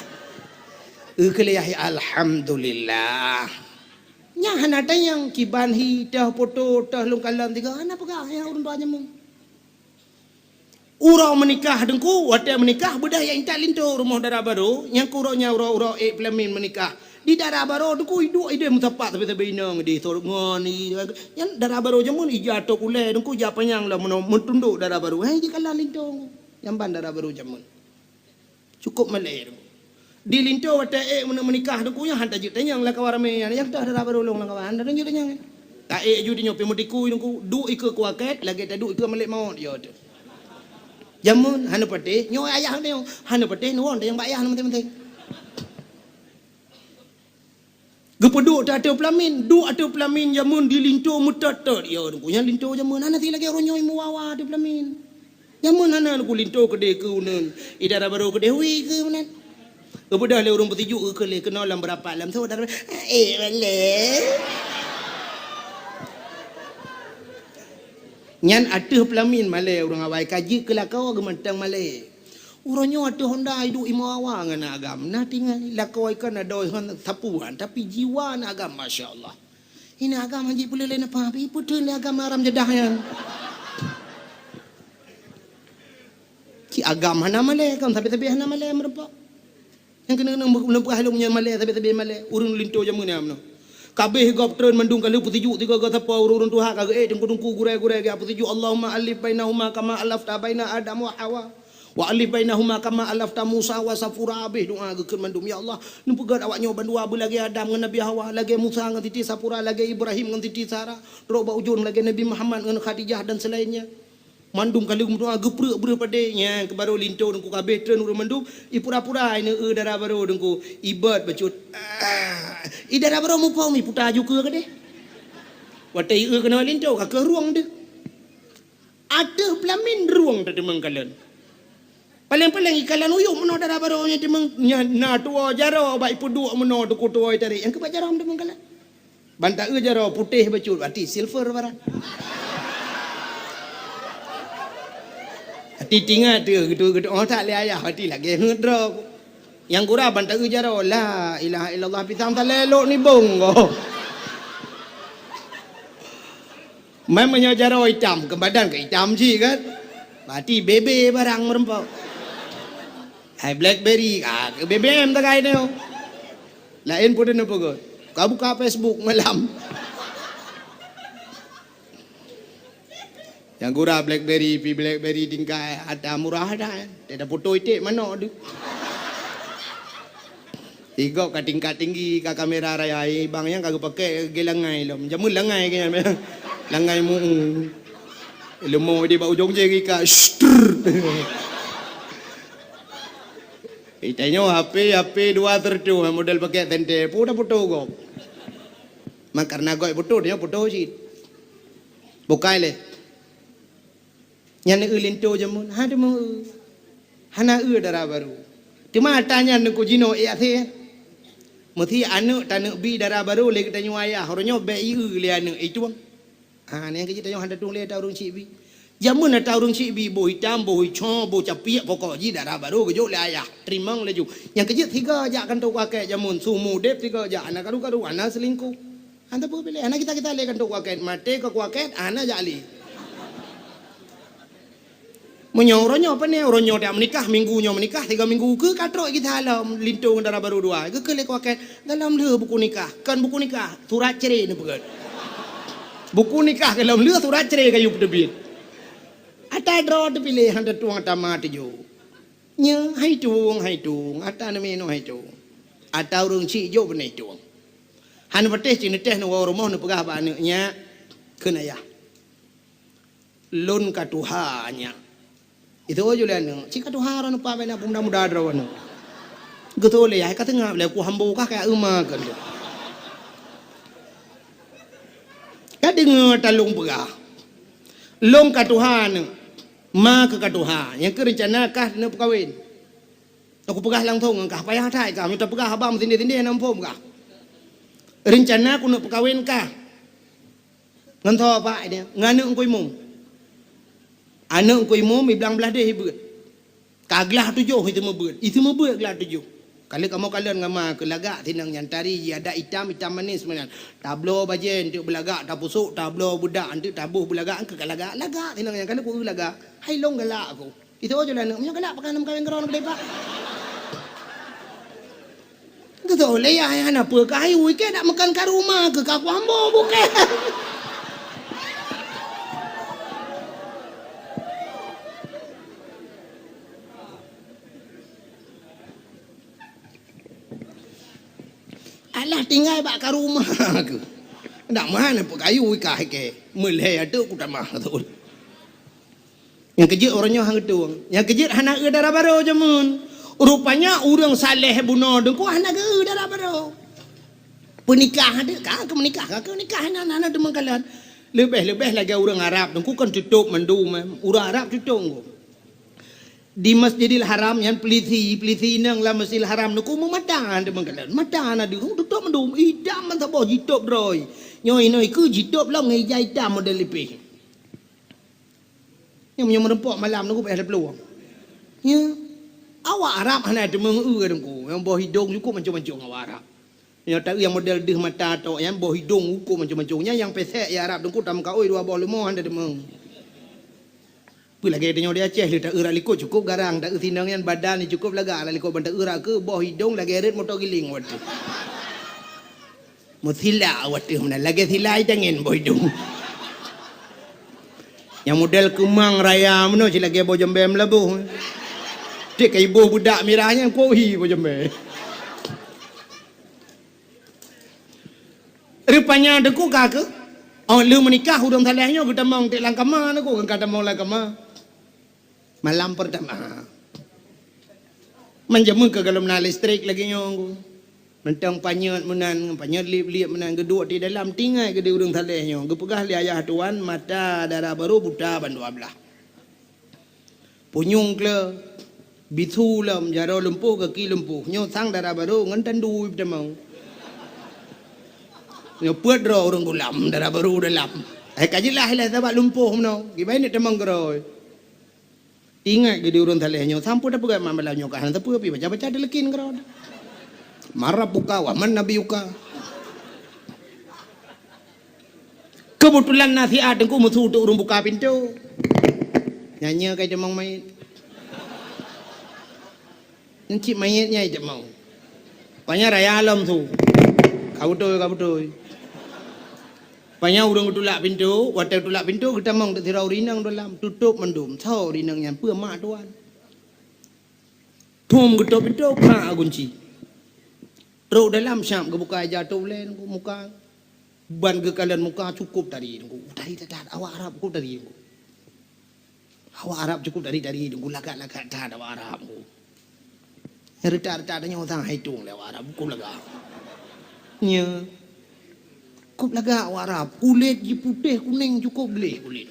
Geukheun lé yah, "Alhamdulillah." Nyan hana tanyong kiban hi, toh poto, toh lôn kalon tiga, hana peugah ayah ureuëng tuha jameun. Uroe meunikah teungku, watée meunikah beudôh jak intat linto rumoh dara barô, nyang keu uroe nyan uroe-uroe ék peulamin meunikah. Di dara barô teungku iduek ideh meusapat sabe-sabe inong ideh sot ngon i, nyan dara barô jameun ija tok ulée teungku ija panyang lom meuno-, meutundok dara barô. Hai jikalon linto. Nyan ban dara barô jameun. Cukôp malée teungku. Di linto watée ék meuneu-, meunikah teungku nyan han tajeuet tanyong lam kawan ramé nyan, nyang toh dara barô lôn lam kawan, han tajeuet tanyong. Ta ék ju tanyoe pih meutikui teungku, duek ikeue kuakét lagée taduek ikeue malaikat maut yo teuh. Jameun hana patéh, nyoe ayah nyoe hana patéh, nuwon tanyong bak ayah na maté-maté. Geupeuduek teuh ateueh peulamin, duek ateueh peulamin jameun di linto meutot-tot. Ya, teungku, nyan linto jameun hana si lagée uroe nyoe meuwawa ateueh peulamin. Jameun hana teungku linto keudeh keu uneun. I dara barô keudeh wi keu meunan. Geubeudôh lé ureuëng peusijuek geukheun lé keunoe lam beurapat lam sot dara, "Eh, balée." Nyan ateueh peulamin malée ureuëng awai ka jeuet keu lakoe geumantong malée. Uroe nyoe ateueh honda iduek imoe awa ngon na agam. Na tinggai lakoe kan adoe ngon sapuan, tapi jiwa na agam, masya Allah. Ina agam hanjeuet peuleueh lé napa, tapi ipeuteun lé agam haram jadah nyan. Cik agam hana malée, kon sabe-sabe hana malée meureumpok. Nyang keuneuk-keuneuk lôn peugah lôn nyan malée, sabe-sabe malée, ureuëng linto jameun nyan meunoe. Kabeh gob treun mandum ka lheueh peusijuek tiga-tiga sapo ureuëng-ureuëng tuha ka geuék teungku-teungku gurée-gurée geuék peusijuek, Allahumma alif bainahuma kama alafta baina Adam wa Hawa. Wa alif bainahuma kama alafta Musa wa Safura, habéh doa geukheun mandum, "Ya Allah, neupeugét awak nyoe bandua beulagée Adam ngon Nabi Hawa, lagée Musa ngon Siti Safura, lagée Ibrahim ngon Siti Sara, trok bak ujong lagée Nabi Muhammad ngon Khadijah dan selainnya." Mandum ka lheueh meudoa geupreuek breueh padé, nyan keuh barô linto teungku kabeh treun ureuëng mandum, ipura-pura ineuk eu dara barô teungku, ibot bacut. Ah, i dara barô muphom iputa ju keue keudeh. Watée ieu keunoe linto ka keuh rueng deuh. Ateueh peulamin rueng tateumeung kalon. Paleng-paleng ikalon uyueb meunoe dara barô nyan teumeung, nyan na tuwoe jaroe bak ipeuduek meunoe teungku tuwoe itarek, nyang keuh bak jaroe teumeung kalon. Ban ta eu jaroe putéh bacut, ati silver barang. Ati tingat teuh geutu-geutu oh that lé ayah, ati lagée heuet droe. Nyang gura ban ta eu jaroe, la ilaha illallah, pisang talé lok nibong ko. Mai meunyoe jaroe itam, keu badan keu itam cit kan. Berarti bebe barang meureumpok. Hai blackberry, ah, keu B B M tagai nyoe. Laén peue neupeugah. Ka buka Facebook malam. Nyang gura blackberry, pi blackberry tingkai ada murah dah. Dia dah foto iték manok tu. Igok ka tingkat tinggi ka kamera raya, eh, bang nyang ka geupakai geulangai lom. Jameun langai ke nyan. Langai mu. Leumo di bak ujong jari ka. Itanyoe H P, H P dua tertu model pakai tente. Pun dah foto gop. Mak karena gop foto, dia foto cit. Bukai leh. Nyan eu linto jameun, ha teumeung eu. Hana eu dara barô. Teuma ata nyan neukujinoe ék asé. Meusi aneuk taneuk bi dara barô lé geutanyoe ayah, uroe nyoe bék ieu lé aneuk itueng. Ha, nyan keuh jeuet tanyoe hana tueng lé ata ureuëng syiek bi. Jameun ata ureuëng syiek bi, boh itam, boh ico, boh capiek, pokok jih dara barô geujok lé ayah. Teurimong laju. Nyang keuh jeuet sigoe jak kantô kuakét jameun, su mudeb sigoe jak, hana karu-karu, hana seulingkoh. Hana peue piléh, hana kita-kita lé kantô kuakét, maté ka kuakét, hana jak lé. Meunyoe uroe nyoe pane, uroe nyoe dak meunikah, minggu nyoe meunikah, tiga minggu keu ka trok kita lom linto ngon dara barô dua. Geukheun lé kuakét, golom lheueh buku nikah, kon buku nikah, surat cerai neupeugét. Buku nikah golom lheueh, surat cerai ka yue peuteubiet. Ata droe teupiléh, hana tueng ata ma tujoh. Nyoe hai tueng, hai tueng, ata neuminoe hai tueng. Ata ureuëng syiek jok beunai tueng. Hana patéh cit neutéh neuwoe rumoh neupeugah bak aneuk, "Nyak," kheun ayah, "lôn ka tuha, nyak." Itu jih lé aneuk, "Ci ka tuha droeneuh, Pak, bék na peumuda-muda droeneuh." Geutôi lé yah, "Ka teungab lé ku hambo kah kaya euma," kheun lé. Ka deungoe talông peugah, "Lôn ka tuha, aneuk." Ma keu ka tuha, nyang keu reuncana kah neupeukawen. Aku peugah langsong ngon kah, payah that kah, meunyoe tapeugah haba meusindeh-sindeh na muphom kah. Reuncana ku neupeukawen kah. Ngon soe, Pak, dia? Ngon aneuk Teungku Imum. Aneuk Teungku Imum, iblang blaih deh ibeuet. Ka glah tujoh itu meubeuet. Itu meubeuet glah tujoh. Ka lheueh kamoe kalon ngon ma keu lagak sinong nyan tari jih adat itam, itam manis meunan. Tabloe bajée eunteuk beulagak, tapusok, tabloe beudak eunteuk taboh beulagak, eungkeu ka lagak. Lagak sinong nyan, ka lheueh ku eu lagak. Hai lôn galak aku. Itu jih lé aneuk, meunyoe galak pakon meukawen keudroe keudeh, Pak. Geutôi lé yah, hana peue ka hayu, ikei dak meukan ka rumoh keu ka kuambo bukée. Alah tinggai bak ka rumoh keuh. Dak meuhan peukayu ikah ikei. Meulhée ateueh ku tamah teuh. Nyang keu jeuet uroe nyoe han geutueng. Nyang keu jeuet hana eu dara barô jameun. Rupanya ureuëng saleh bunoe Teungku hana geu dara barô. Peunikah deuh ka keu meunikah, ka keu nikah hana, hana, hana deungon kalon. Leubeh-leubeh lagée ureuëng Arab Teungku kan tutôp mandum, eh. Ureuëng Arab tutôp Teungku. Di Masjidil Haram nyan peulisi, peulisi inong lam Masjidil Haram Teungku meumata deungon kalon. Mata hana deuh, tutôp mandum, idam mantong boh jitôp droe. Nyoe inoe keu jitôp lom ngon ija itam model lipeh. Nyang meunyoe meureumpok malam Teungku payah taplueng. Ya. Awak Arab hana teumeung eu Teungku. Nyang boh idong cukôp mancong-mancong awak Arab. Nyoe taeu nyang model deuh mata tok nyan, boh idong cukôp mancong-mancong. Nyan nyang pesek ya Arab Teungku, tameukaôi dua boh leumo hana teumeung. Peue lagèe tanyoe di Aceh lé, taeu rak likot cukôp garang, taeu sinong nyan badan cukôp lagak rak likot, ban taeu rak keu boh idong lagèe rot moto giling watèe. Meusilak watèe meunan, lagèe silai tangen boh idong. Nyang model keumang raya meunoe cit lagèe boh jembèe meulaboh. Tiep ka iboh beudak mirah nyan, kuohi boh jembèe. Rupanya Teungku ka keuh, oh, lheueh meunikah ureueng saleh nyoe geutamong tiep lam kama Teungku, ka tamong lam kama. Malam pertama. Manjameu keu gohlom na listrik lagèe nyoe Teungku. Mantong panyöt meunan, panyöt liep-liep meunan, geuduek di dalam, teuingat geuh di ureueng saleh nyoe. Geupeugah lé ayah tuan, mata dara barô buta ban dua blah. Punyueng kle, bisu lom, jaroe lumpoh, gaki lumpoh. Nyoe sang dara barô ngon tandu peutamong. Nyoe peuet droe ureueng gulam, dara barô dalam. Eh, ka jeulaih lé sabab lumpoh meunoe. Kiban neuk tamong keudroe. Ingat geuh di ureueng saleh nyoe, sampoe tapeugah mak bala nyoe ka hana sapeue, pih baca-baca teuleukin keudroe. Man rabbuka wa man nabiyuka. Keubeutulan na siat Teungku meusu teuk ureueng buka pintoe. Nyan nyoe ka itamong manyét. Nyan cit manyét nyan itamong. Panya raya lom su. Ka beutôi, ka beutôi. Panya ureueng geutulak pintoe, watèe geutulak pintoe geutamong teuk sidroe ureueng inong dalam, tutôp mandum. Soe ureueng inong nyan? Peue mak tuan. Phom geutôp pintoe, pha gunci. Trok dalam siap geubuka ija tôp lé Teungku muka. Ban geukalon muka cukôp tari Teungku. Tari that-that, awak Arab cukôp tari Teungku. Awak Arab cukôp tari-tari Teungku, lagak-lagak that awak Arab Teungku. Nyang reutak-reutak tanyoe sang hai tueng lé awak Arab, cukôp lagak. Nya. Cukôp lagak awak Arab, kulét jih putéh kunèng cukôp gleh kulét.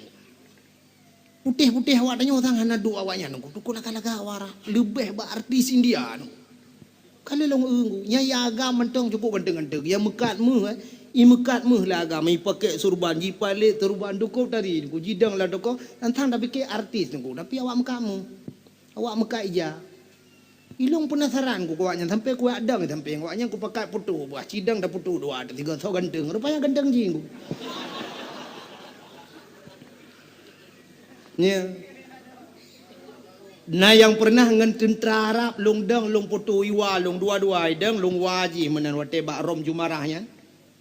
Putéh-putéh awak tanyoe sang hana duek awaknyan Teungku, cukôp lagak-lagak awak Arab. Leubeh bak artis India Teungku. Ka lheueh lôn eu Teungku, nyan ya agam mantong cukôp ganteng-ganteng. Ya meukat méuh, eh. I meukat méuh lé agam, i pakèk surban, jipalét surban, cukôp tari Teungku, jidong lam toko, tantang tapike artis Teungku, tapi awak meukat méuh. Awak meukat ija. Ilôn peunasaran ku awaknyan, sampai kuyak dong sampai awaknyan kupakat foto, bah cidong tafoto dua, tiga, soe ganteng, rupanya ganteng jih Teungku. Nya. Na nyang peureunah ngon teuntra Arab, lôn dong, lôn foto iwa lôn dua-dua idong, lôn wa jih meunan watèe bak Rom Jumarah nyan.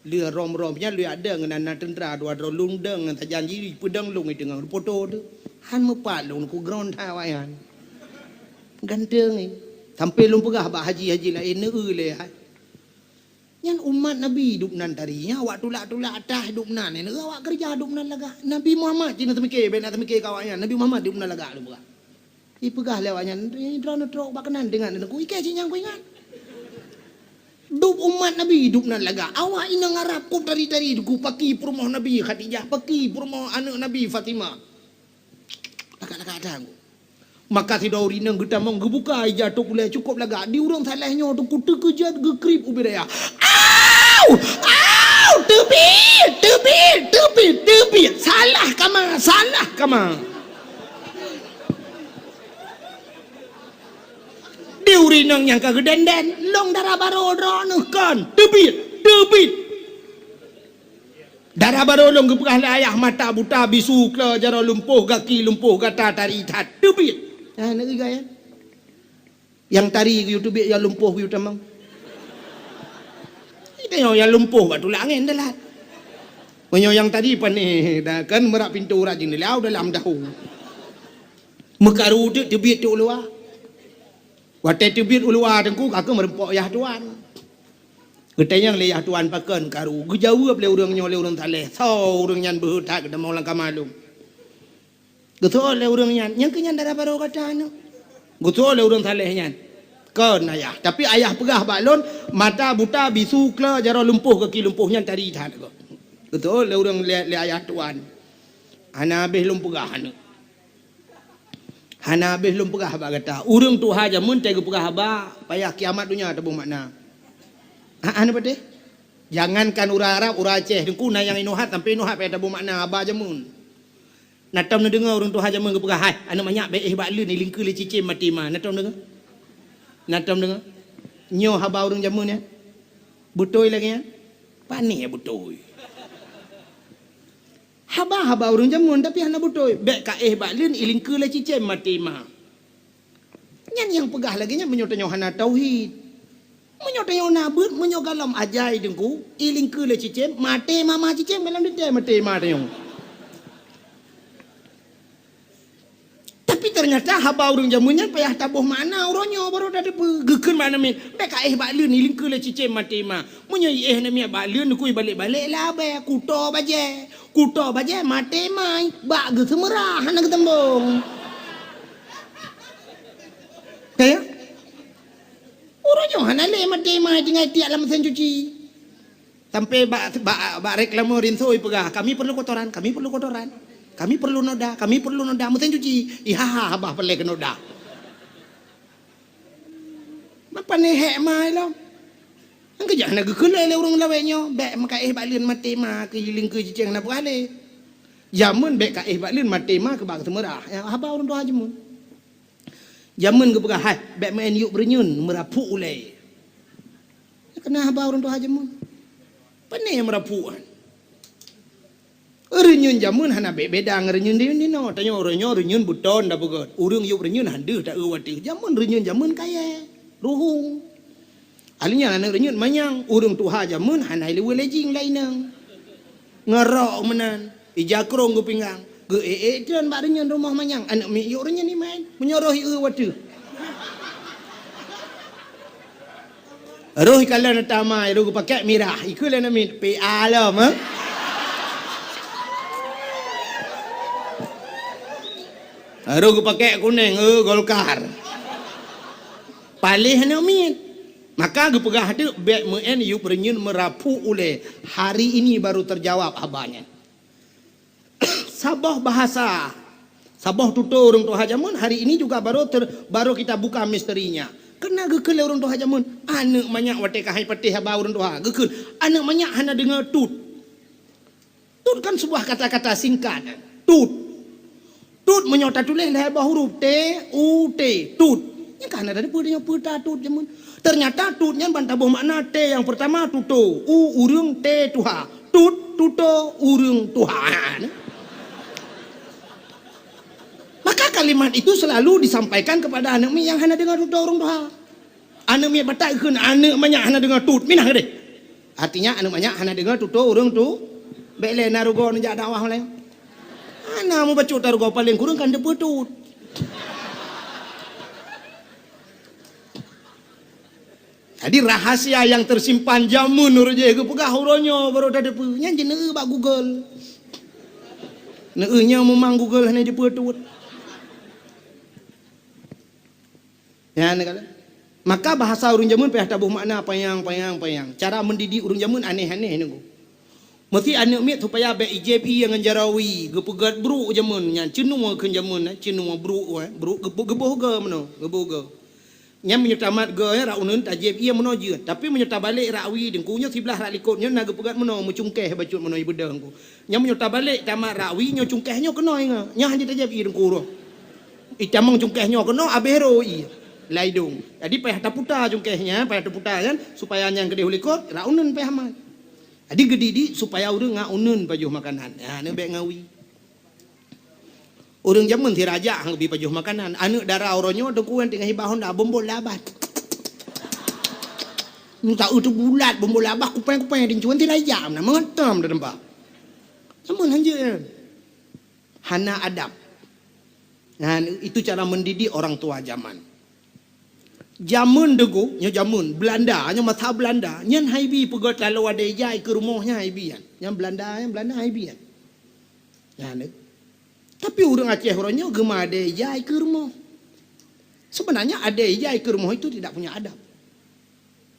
Lheueh Rom-Rom nyan lôn yak dong ngon na teuntra dua droe, lôn dong ngon sajan jih, peudong lôn i teungoh foto tu. Han meupat lôn ku ground that awaknyan. Ganteng, eh. Sampai lôn peugah bak haji-haji laén, neu-eu lé hai. Nyan umat Nabi dum nan tari, nyan awak tulak-tulak atah dum nan, nyan awak keureuja dum nan lagak. Nabi Muhammad cit na teumike, bèk na teumike keu awaknyan. Nabi Muhammad dum nan lagak lôn peugah. Ipeugah lé awaknyan, "Droeneuh trok bak keunan deungon Teungku, ikei cit nyang kuingat." Dum umat Nabi dum nan lagak. Awak inong Arab cukôp tari-tari Teungku, paki peurumoh Nabi Khadijah, paki peurumoh aneuk Nabi Fatimah. Lagak-lagak that Teungku. Maka sidroe ureueng inong geutamong geubuka ija tôp ulèe cukôp lagak. Di ureueng saleh nyoe Teungku teukeujot geukrip ubit raya. "Au! Au! Teubiet! Teubiet! Teubiet! Teubiet! Salah kama! Salah kama!" Di ureueng inong nyang ka geudèn-dèn, "Lôn dara barô droeneuh kon! Teubiet! Teubiet!" Dara barô lôn geupeugah lé ayah, mata buta, bisu, klo, jaroe lumpoh, gaki lumpoh, gata tari that. Teubiet. Ah, nak igai, eh? Nyang tari geuyue teubiet, nyang lumpoh geuyue tamong. Itu nyang, nyang lumpoh bak tulak angén dalat. Meunyoe nyang tari panéh, dah kan meurah pintoe urat jeuneulah dalam dahu. Meukaru teuk teubiet teuk u luwa. Watèe teubiet u luwa Teungku, ka keuh meureumpok yah tuan. Geutanyong lé yah tuan pakon karu, geujaweueb lé ureueng nyoe lé ureueng saleh, "Soe ureueng nyan beuhe that geutamong lam kama lôn?" Geuseuôt lé ureueng nyan, "Nyang keu nyan dara barô gata nyoe?" Geuseuôt lé ureueng saleh nyan, "Kon ayah, tapi ayah peugah bak lôn, mata buta, bisu, klo, jaroe lumpoh, gaki lumpoh, nyan tari that." Geuseuôt lé ureueng lé, lé ayah tuan, "Hana habéh lôn peugah aneuk." Hana habéh lôn peugah bak gata. Ureueng tuha jameun teuh geupeugah haba, payah kiamat donya taboh makna. Ha, hana patéh? Jangankan ureueng Arab, ureueng Aceh, Teungku na nyang inoe hat, sampai inoe hat payah taboh makna haba jameun. Na tom neudeungoe ureuëng tuha jameun geupeugah, "Hai, aneuëk manyak bèk éh bak leuen, ilingkeue lé cicém maté ma." Na tom deungoe? Na tom deungoe? Nyoe haba ureuëng jameun nyan? Beutôi lagée nyan? Pane beutôi. Haba-haba ureuëng jameun, tapi hana beutôi. "Bèk ka éh bak leuen, ilingkeue lé cicém maté ma." Nyan nyang peugah lagée nyan meunyoe tanyoe hana tauhid. Meunyoe tanyoe na beuet, meunyoe gohlom ajai teungku, ilingkeue lé cicém, maté ma ma cicém, gohlom teuntèe maté ma tanyoe. Tapi ternyata haba ureuëng jameun nyan payah taboh makna uroe nyoe baru tateupeue. Geukheun bak aneuk miet, "Bèk ka éh bak leuen, ilingkeue lé cicém maté ma." Meunyoe iéh aneuk miet bak leuen, neukui balek-balek labée, kuto bajée. Kuto bajée maté ma, bak geuseumeurah hana geuteumbong. Kaya? Uroe nyoe hana lé maté ma tinggai tiak lam mesin cuci. Sampai bak, bak, bak reklame rinso ipeugah, "Kami perlu kotoran, kami perlu kotoran. Kami perlu noda, kami perlu noda." Mesin cuci, ihaha babah peureulée keu noda. Mapa neuhek ma ilom? Nyang keujak hana geukheun lé ureuëng lawét nyoe, "Bèk meuka éh bak leuen maté ma keu ilingkeue cicém na peuhalé." Jameun bèk ka éh bak leuen maté ma keu bak geuseumeurah. Ya, haba ureuëng tuha jameun. Jameun geupeugah, "Hai, bèk meu'en yup reunyeun meurapuk ulée." Keunan haba ureuëng tuha jameun. Pane meurapuk nyan? Reunyeun jameun hana bèk beda ngon reunyeun di, di noe. Tanyoe uroe nyoe reunyeun beuton da beugöt. Ureuëng yup reunyeun han deuh ta-eu watèe. Jameun reunyeun jameun kayée, ruhueng. Alinyan aneuk reunyeun manyang, ureuëng tuha jameun hana ileuweue lé jing lam inong. Ngeurok meunan, ija krong geupinggang, geu-ék-ék treun bak reunyeun rumoh manyang, aneuk miet yup reunyeun imaén, meunyoe roh i-eu watèe. Roh ikalon tamai, roh geupakèk mirah, ikheun lé aneuk miet, "P A lom, eh?" Roh geupakèk kunéng, "Eh, Golkar." Paléh aneuk miet. Maka geupeugah teuk, "Bèk meu'en yup reunyeun meurapuk ulée." Hari ini baru terjawab haba nyan. Saboh bahasa, saboh tutoe ureuëng tuha jameun, hari ini juga baru ter-, baru kita buka misterinya. Keunan geukheun lé ureuëng tuha jameun, aneuk manyak watèe ka hai patéh haba ureuëng tuha, geukheun, aneuk manyak hana deungoe tut. Tut kan sebuah kata-kata singkat. Tut. Tut meunyoe tatuléh lhèe boh huruf, T, U, T, tut. Nyan ka hana tateupeue tanyoe peue ta tut jameun. Ternyata tut nyan ban taboh makna T nyang peurtama tutoe, U ureuëng, T tuha. Tut tutoe ureuëng tuha. Maka kalimat itu selalu disampaikan kepada aneuk miet nyang hana deungoe tutoe ureuëng tuha. Aneuk miet batat kheun aneuk manyak hana deungoe tut, minah keudeh. Artinya aneuk manyak hana deungoe tutoe ureuëng tu, bèk lé na rugoe neujak dakwah lé. Hana mubacut ta rugoe, paléng kureueng kan teupeue tut. Jadi rahasia nyang teusimpan jameun ureuëng jih geupeugah uroe nyoe baru tateupeue. Nyan jeuet neueu bak Google. Neueu nyoe meumang Google hana jeuet tut. Nyan kata. Maka bahasa ureuëng jameun payah taboh makna panyang, panyang, panyang. Cara mendidik ureuëng jameun aneh-aneh nunggu. Meusti aneuk miet supaya bèk ijép ie ngon jaroe wie, geupeugöt brôk jameun nyan, ceunua kheun jameun, eh, ceunua brôk, eh, brôk geuboh, geuboh goe meunoe, geuboh goe. Nyan meunyoe tamat goe, eh, rot uneuen tajép ie meunoe jeuet. Tapi meunyoe tabalek rot wie deungku nyoe siblah rot likot nyoe na geupeugöt meunoe, meucungkéh bacut meunoe ibeudôh deungku. Nyan meunyoe tabalek tamat rot wie nyoe cungkéh nyoe keunoe ingat. Nyan hana tajép ie deungku roh. Itamong cungkéh nyoe keunoe abéh rhot ie lam idông. Jadi payah taputa cungkéh nyan, payah taputa kan supaya nyan keudéh u likot, rot uneuen payah mat. Jadi geudidik supaya ureuëng ngat uneuen pajoh makanan. Ha, nyan bèk ngawi. Ureuëng jameun sira jak han geubi pajoh makanan. Aneuk dara uroe nyoe teungku nyan teungoh hibah honda bombol labah. Minta eu teubulat bombol labah kupeng-kupeng di cuan sira jak na mengetam dah tempat. Jameun hanjeuet nyan. Hana adab. Nah, itu cara mendidik orang tua zaman. Jameun deungku, nyoe jameun Belanda, nyoe masa Belanda, nyan haibi peugöt lalu adé ijai keu rumoh nyan haibi nyan. Nyan Belanda, nyan Belanda haibi nyan. Nyan. Tapi ureuëng Aceh uroe nyoe geuma adé ijai keu rumoh. Sebenarnya adé ijai keu rumoh itu tidak punya adab.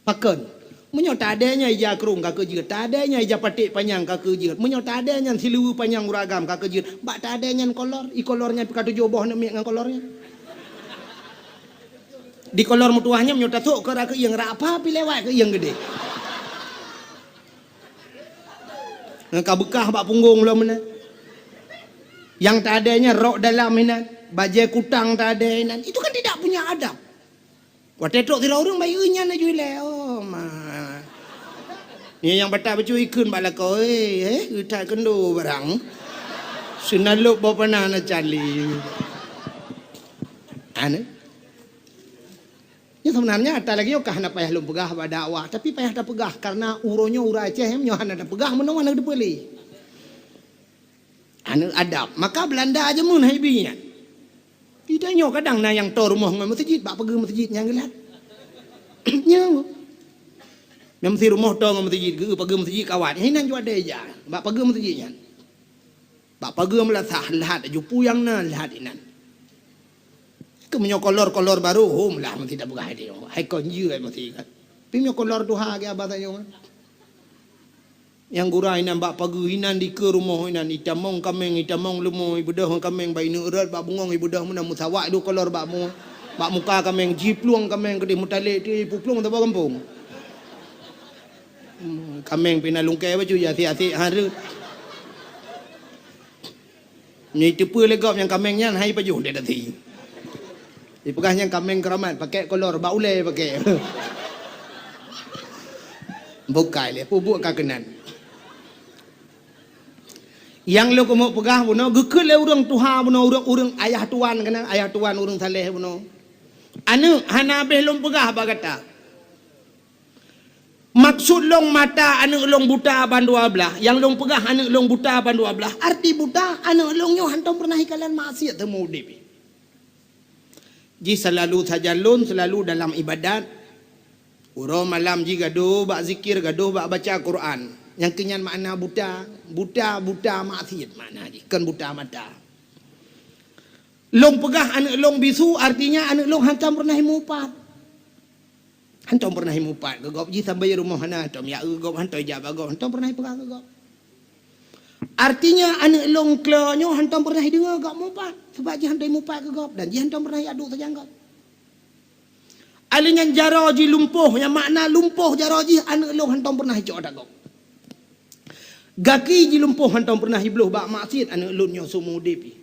Pakon? Meunyoe ta adé nyan ija krong ka keu jeuet, ta adé nyan ija paték panyang ka keu jeuet, meunyoe ta adé nyan siluweue panyang ureuëng agam ka keu jeuet, bak ta adé nyan kolor, i kolor nyan pih ka tujoh boh aneuk miet ngon kolor nyan. Di kolor meutuwah nyan meunyoe tasok keu rot keuieng, rot apa pih lewat keuieng geudeh. Ngon ka beukah bak punggong lom meunan. Nyang teuadai nyan rok dalam inan, bajée kutang teuadai inan. Itu kan tidak punya adab. Watée trok sidroe ureuëng bayeue nyan laju ilée, "Oh, ma. Nyoe nyang batat bacut ikheun bak lakoe, eh, eh, geutat keundo barang. Seunalop boh panah na cali." Aneuëk. Nyoe sebenarnya ata lagée nyoe ka hana payah lôn peugah bak dakwah, tapi payah tapeugah karena uroe nyoe ureuëng Aceh nyoe hana tapeugah meunoe hana teupeue lé. Aneuëk adab. Maka Belanda jameun hai bi nyan. Di tanyoe kadang na nyang toe rumoh ngon meuseujid, bak pageue meuseujid nyang geulat. Nyan. Nyang meusi rumoh toe ngon meuseujid, geu pageue meuseujid kawat. Nyan inan juat daya, bak pageue meuseujid nyan. Bak pageue meulasah, lhat laju peue nyang na, lhat inan. Keu meunyoe kolor-kolor barô, hom lah meusi tapeugah hai tanyoe. Hai kon jeuet meusi kan. Tapi meunyoe kolor tuha geuh abah tanyoe. Nyang gura inan bak pageue inan dikeue rumoh inan, itamong kaméng, itamong leumo, ibeudôh kaméng bak ineuk rot, bak bungong ibeudôh meunan, meusawak dua kolor bak mu-, bak muka kaméng, jiplueng kaméng keudeh meutalek ti, ipuplueng saboh gampông. Hmm, kaméng pih na lungkée bacut, ya, asek-asek hareuet. Nyoe iteupeue lé gob nyang kaméng nyan hai pajoh di dati. Ipeugah nyang kaméng keuramat, pakèk kolor, bak ulée pakèk. Bukai lé, peubuet ka keunan. Nyang lôn keumeung peugah bunoe, geukheun lé ureuëng tuha bunoe, ureuëng-ureuëng ayah tuan keunan, ayah tuan ureuëng saleh bunoe. Aneuëk, hana habéh lôn peugah bak gata. Maksud lôn mata aneuëk lôn buta ban dua blaih, nyang lôn peugah aneuëk lôn buta ban dua blaih, arti buta aneuëk lôn nyoe hantom peureunah ikalon maksiat teuma udeb. Jih seulalu sajan lôn, seulalu dalam ibadat. Uroe malam jih gadôh bak zikir, gadôh bak baca Quran. Nyang keu nyan makna buta, buta, buta maksiat makna jih, kon buta mata. Lôn peugah aneuëk lôn bisu, artinya aneuëk lôn hantom peureunah imupat. Hantom peureunah imupat keu gob, jih sampai rumoh hana hantom, ya, gob hantom ijak bak gob, hantom peureunah ipeugah keu gob. Artinya, aneuëk lôn klo nyoe hantom peureunah ideungoe gob mupat, sabab jih hantom imupat keu gob dan jih hantom peureunah iadu sajan gob. Alèh nyan jaroe jih lumpoh, nyang makna lumpoh jaroe jih aneuëk lôn hantom peureunah icok ata gob. Gaki jih lumpoh hantom peureunah ibloh bak maksiat aneuëk lôn nyoe seumeu udeb jih.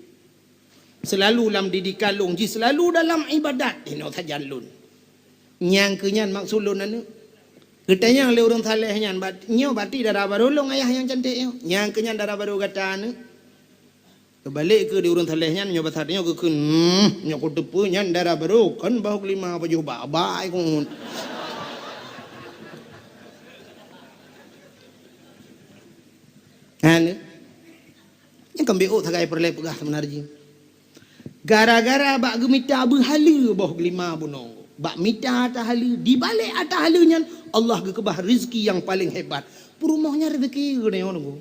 Seulalu lam didikan lôn jih, seulalu dalam ibadat inoe sajan lôn. Nyang keu nyan maksud lôn aneuëk. Geutanyong lé ureuëng saleh nyan, "Bat-, nyoe bati dara barô lôn ayah nyang canték nyoe. Nyang keu nyan dara barô gata aneuëk?" Geubalek keu di ureuëng saleh nyan, nyoe basa nyoe geukheun, "Hmm, nyoe kuteupeue nyan dara barô, kon boh geulima pajoh bak-bak ai keuh." Aneuëk. Nyang keubiet sagai peureulée peugah seumeunar jih. Gara-gara bak geumita beuhaleue boh geulima bunoe, bak mita ata haleue, dibalek ata haleue nyan Allah geukeubah rezeki nyang paleng hebat. Peurumoh nyan rezeki geuneuk nunggu.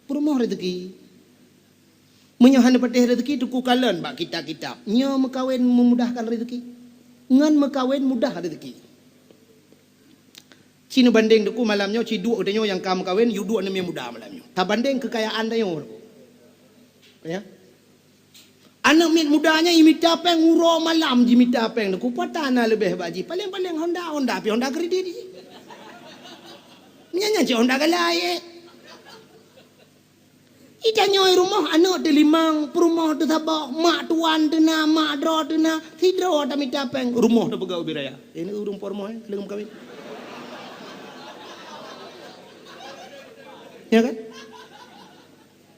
Peurumoh rezeki. Meunyoe hana patéh rezeki, teuku kalon bak kitab-kitab. Nyoe meukawen meumudahkan rezeki. Ngon meukawen mudah rezeki. Ci neubandeng teuku malam nyoe, ci duek geutanyoe nyang ka meukawen, yue duek neumie muda malam nyoe. Tabandeng keukayaan tanyoe. Ya. Aneuëk miet muda nyan imita péng uroe malam jimita péng teuku, pat na leubeh bak jih. Paleng-paleng Honda, Honda pih Honda kredit jih. Nyan, nyan cit Honda galai, eh. Ita nyoe rumoh aneuëk teulimong, peurumoh teusaboh, mak tuan teuna, mak droe teuna, sidroe tamita péng, rumoh tapeugah ubit raya. Ini ureuëng po rumoh, eh, leueng meukawen. Ya kan?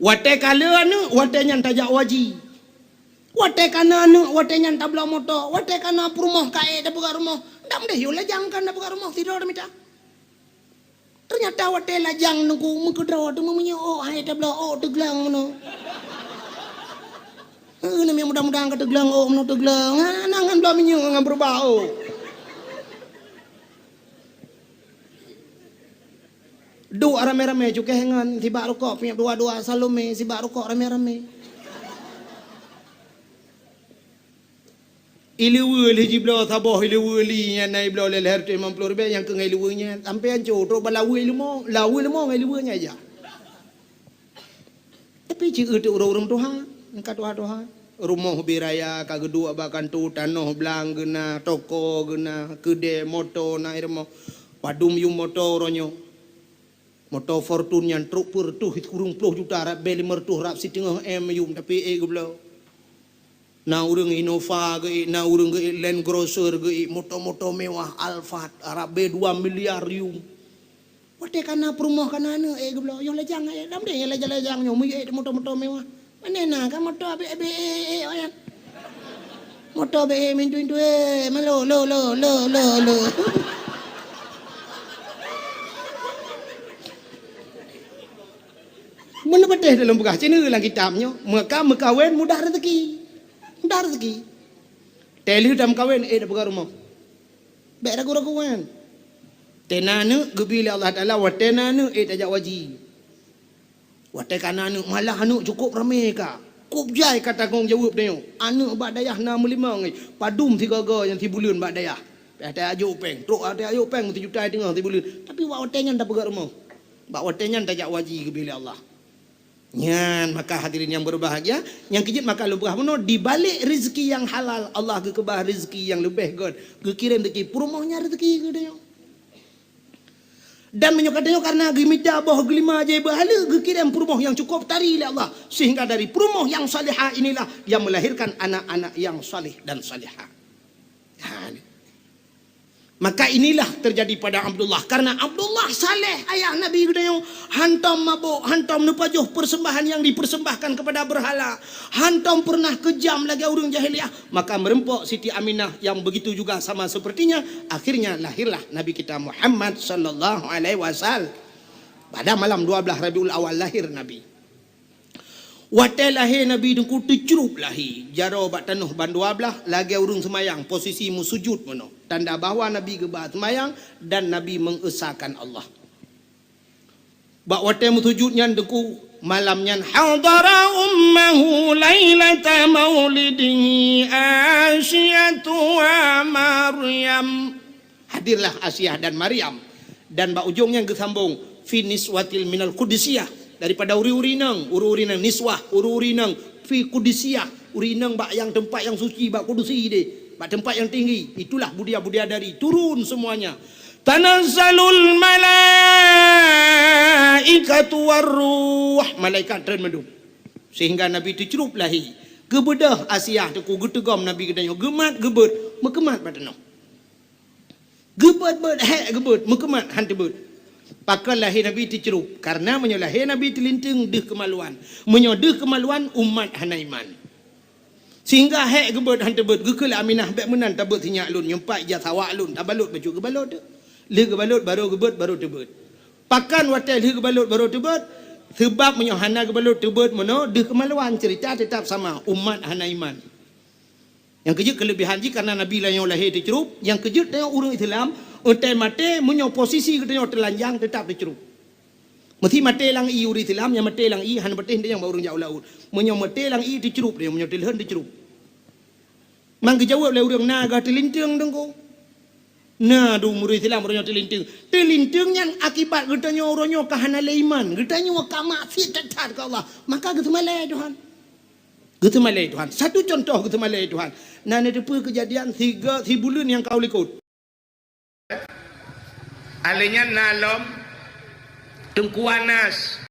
Watée ka le aneuëk, watée nyan tajak haji. Watée ka na aneuëk, watée nyan tabloe moto, watée ka na peurumoh ka ék tapeugah rumoh. Ndak meudeh yue lajang kan tapeugah rumoh, sidroe tamita. Teunyata watée lajang teuku meukeudroe teuma meunyoe ôk hai tabloe ôk teugleueng meunoe. Heuh, neumie muda-muda ka teugleueng ôk meunoe teugleueng. Hana ngon bloe minyeuk ngon beurubah ôk. Duek ramé-ramé cukéh ngon sibak rukok, piep dua-dua Salome sibak rukok ramé-ramé. Ileue lheueh jibloe saboh ileue li nyan na ibloe lé lhèe reutôh limong ploh ribèe nyang keu ngon ileue nyan. Sampoe ancô trok balaweue leumo, laweue leumo ngon ileue nyan ija. Tapi ci eu teuk ureuëng-ureuëng tuha, ka tuha-tuha. Rumoh ubit raya ka geuduek bak kantô, tanoh blang geuna, toko geuna, keudè, moto na i rumoh. Padum yum moto uroe nyoe. Moto Fortuner nyan trok peureutôh, sikureueng ploh juta, rab bèe limong reutôh, rab siteungoh M yum, tapi ék geubloe. Na ureueng Innova geuék, na ureueng geuék Land Cruiser geuék, moto-moto mewah Alphard, rab bèe dua miliar yum. Watèe ka na peurumoh, ka na aneuk, ék geubloe, yoh lajang, ék, lam deh lajang-lajang nyoe, meuék moto-moto mewah. Pane na ka moto abéh-abéh, ék, ék, ék, nyan. Moto abéh, ék, mintu-mintu, ék, malo, lo, lo, lo, lo, lo. Meunan patéh dalam peugah, cina lam kitab nyoe, meuka-, meukawen mudah rezeki. Mudah rezeki. Teuh lheueh tameukawen, ék, tapeugah rumoh. Bèk ragu-ragu nyan. Teuh na aneuk geubri lé Allah Taala, watèe na aneuk, ék, tajak haji. Watèe ka na aneuk, malah aneuk cukôp ramé ka. Kôp jai ka tanggông jaweueb tanyoe. Aneuk bak dayah na meulimong, ék, padum sigoe-goe nyang sibuleuen bak dayah. Watèe tajok péng, trok watèe tajok péng, sijuta teungoh sibuleuen. Tapi bak watèe nyan tapeugah rumoh. Bak watèe nyan tajak haji geubri lé Allah. Nyan, maka hadirin yang berbahagia, nyang keujeuet maka lôn peugah bunoe, di balik rezeki nyang halal, Allah geukeubah rezeki nyang leubeh gèt, geukirém rezeki peurumoh nyan rezeki geutanyoe. Dan meunyoe ka tanyoe karena geumita boh geulima jai beuhaleue, geukirém peurumoh nyang cukôp tari lé Allah, sehingga dari peurumoh nyang salihah inilah yang melahirkan anak-anak yang saleh dan salihah. Ha, ni. Maka inilah terjadi pada Abdullah. Karena Abdullah saleh, ayah Nabi geutanyoe, hantom mabök, hantom neupajoh persembahan yang dipersembahkan kepada berhala, hantom pernah kejam lagèe ureueng jahiliyah, maka meureumpok Siti Aminah yang begitu juga sama sepertinya, akhirnya lahirlah Nabi kita Muhammad sallallahu alaihi wasallam. Pada malam dua belas Rabiul Awal lahir Nabi. Watèe lahé Nabi Teungku teucrup lahé, jaroe bak tanoh ban dua blaih, lagèe ureueng seumayang, posisi meusujud meunoe. Tanda bahwa Nabi geuba seumayang dan Nabi mengesahkan Allah. Bak watèe meusujud nyan Teungku, malam nyan hadara ummahu lailata maulidihi Asiyatu wa Maryam. Hadirlah Asiah dan Maryam. Dan bak ujong nyan geusambong, fi niswatil minal qudusiyah, daripada uri-uri inong, uri-uri inong niswah, uri-uri inong fi qudusiyah, uri inong bak nyang teumpat nyang suci, bak kudusi deh, bak teumpat nyang tinggi. Itulah budia-budia dari turun semuanya. Tanazzalul malaikatu warruh, malaikat treun mandum. Sehingga Nabi teucrup lahé. Geubeudôh Asiah Teungku, geuteugom Nabi geutanyoe, geumat geubeuet, meukeumat bak tanoh. Geubeuet-beuet, hék geubeuet, meukeumat han teubeuet. Pakon lahé Nabi teucrup? Karena meunyoe lahé Nabi teulinteung deuh keumaluan. Meunyoe deuh keumaluan, umat hana iman. Sehingga hék geubeuet han teubeuet, geukheun lé Aminah, "Bèk meunan tabeuet sinyak lôn, nyoe pat ija sawak lôn, tabalot bacut geubalot teuh. Lheueh geubalot, barô geubeuet, barô teubeuet." Pakon watèe lheueh geubalot, barô teubeuet? Seubab meunyoe hana geubalot teubeuet meunoe, deuh keumaluan, ceurita teutap sama, umat hana iman. Nyang keujeuet keuleubihan jih karena Nabi lagèe nyoe lahé teucrup, nyang keujeuet tanyoe ureueng Islam, watèe maté meunyoe posisi geutanyoe teulanjang teutap teucrup. Meusi maté lam ié ureueng Islam, nyang maté lam ié hana patéh tanyoe bak ureueng jak u laôt. Meunyoe maté lam ié teucrup tanyoe, meunyoe teulheueh teucrup. Mang geujaweueb lé ureueng na geuh teulinteung Teungku. Na dum ureueng Islam uroe nyoe teulinteung. Teulinteung nyan akibat geutanyoe uroe nyoe ka hana lé iman. Geutanyoe ka maksiet that-that keu Allah. Maka geuseumalée Tuhan. Geuseumalée Tuhan. Satu contoh geuseumalée Tuhan. Na neuteupeue keujadian siga sibuleuen nyang ka u likot. Alèh nyan na lom Teungku Anas.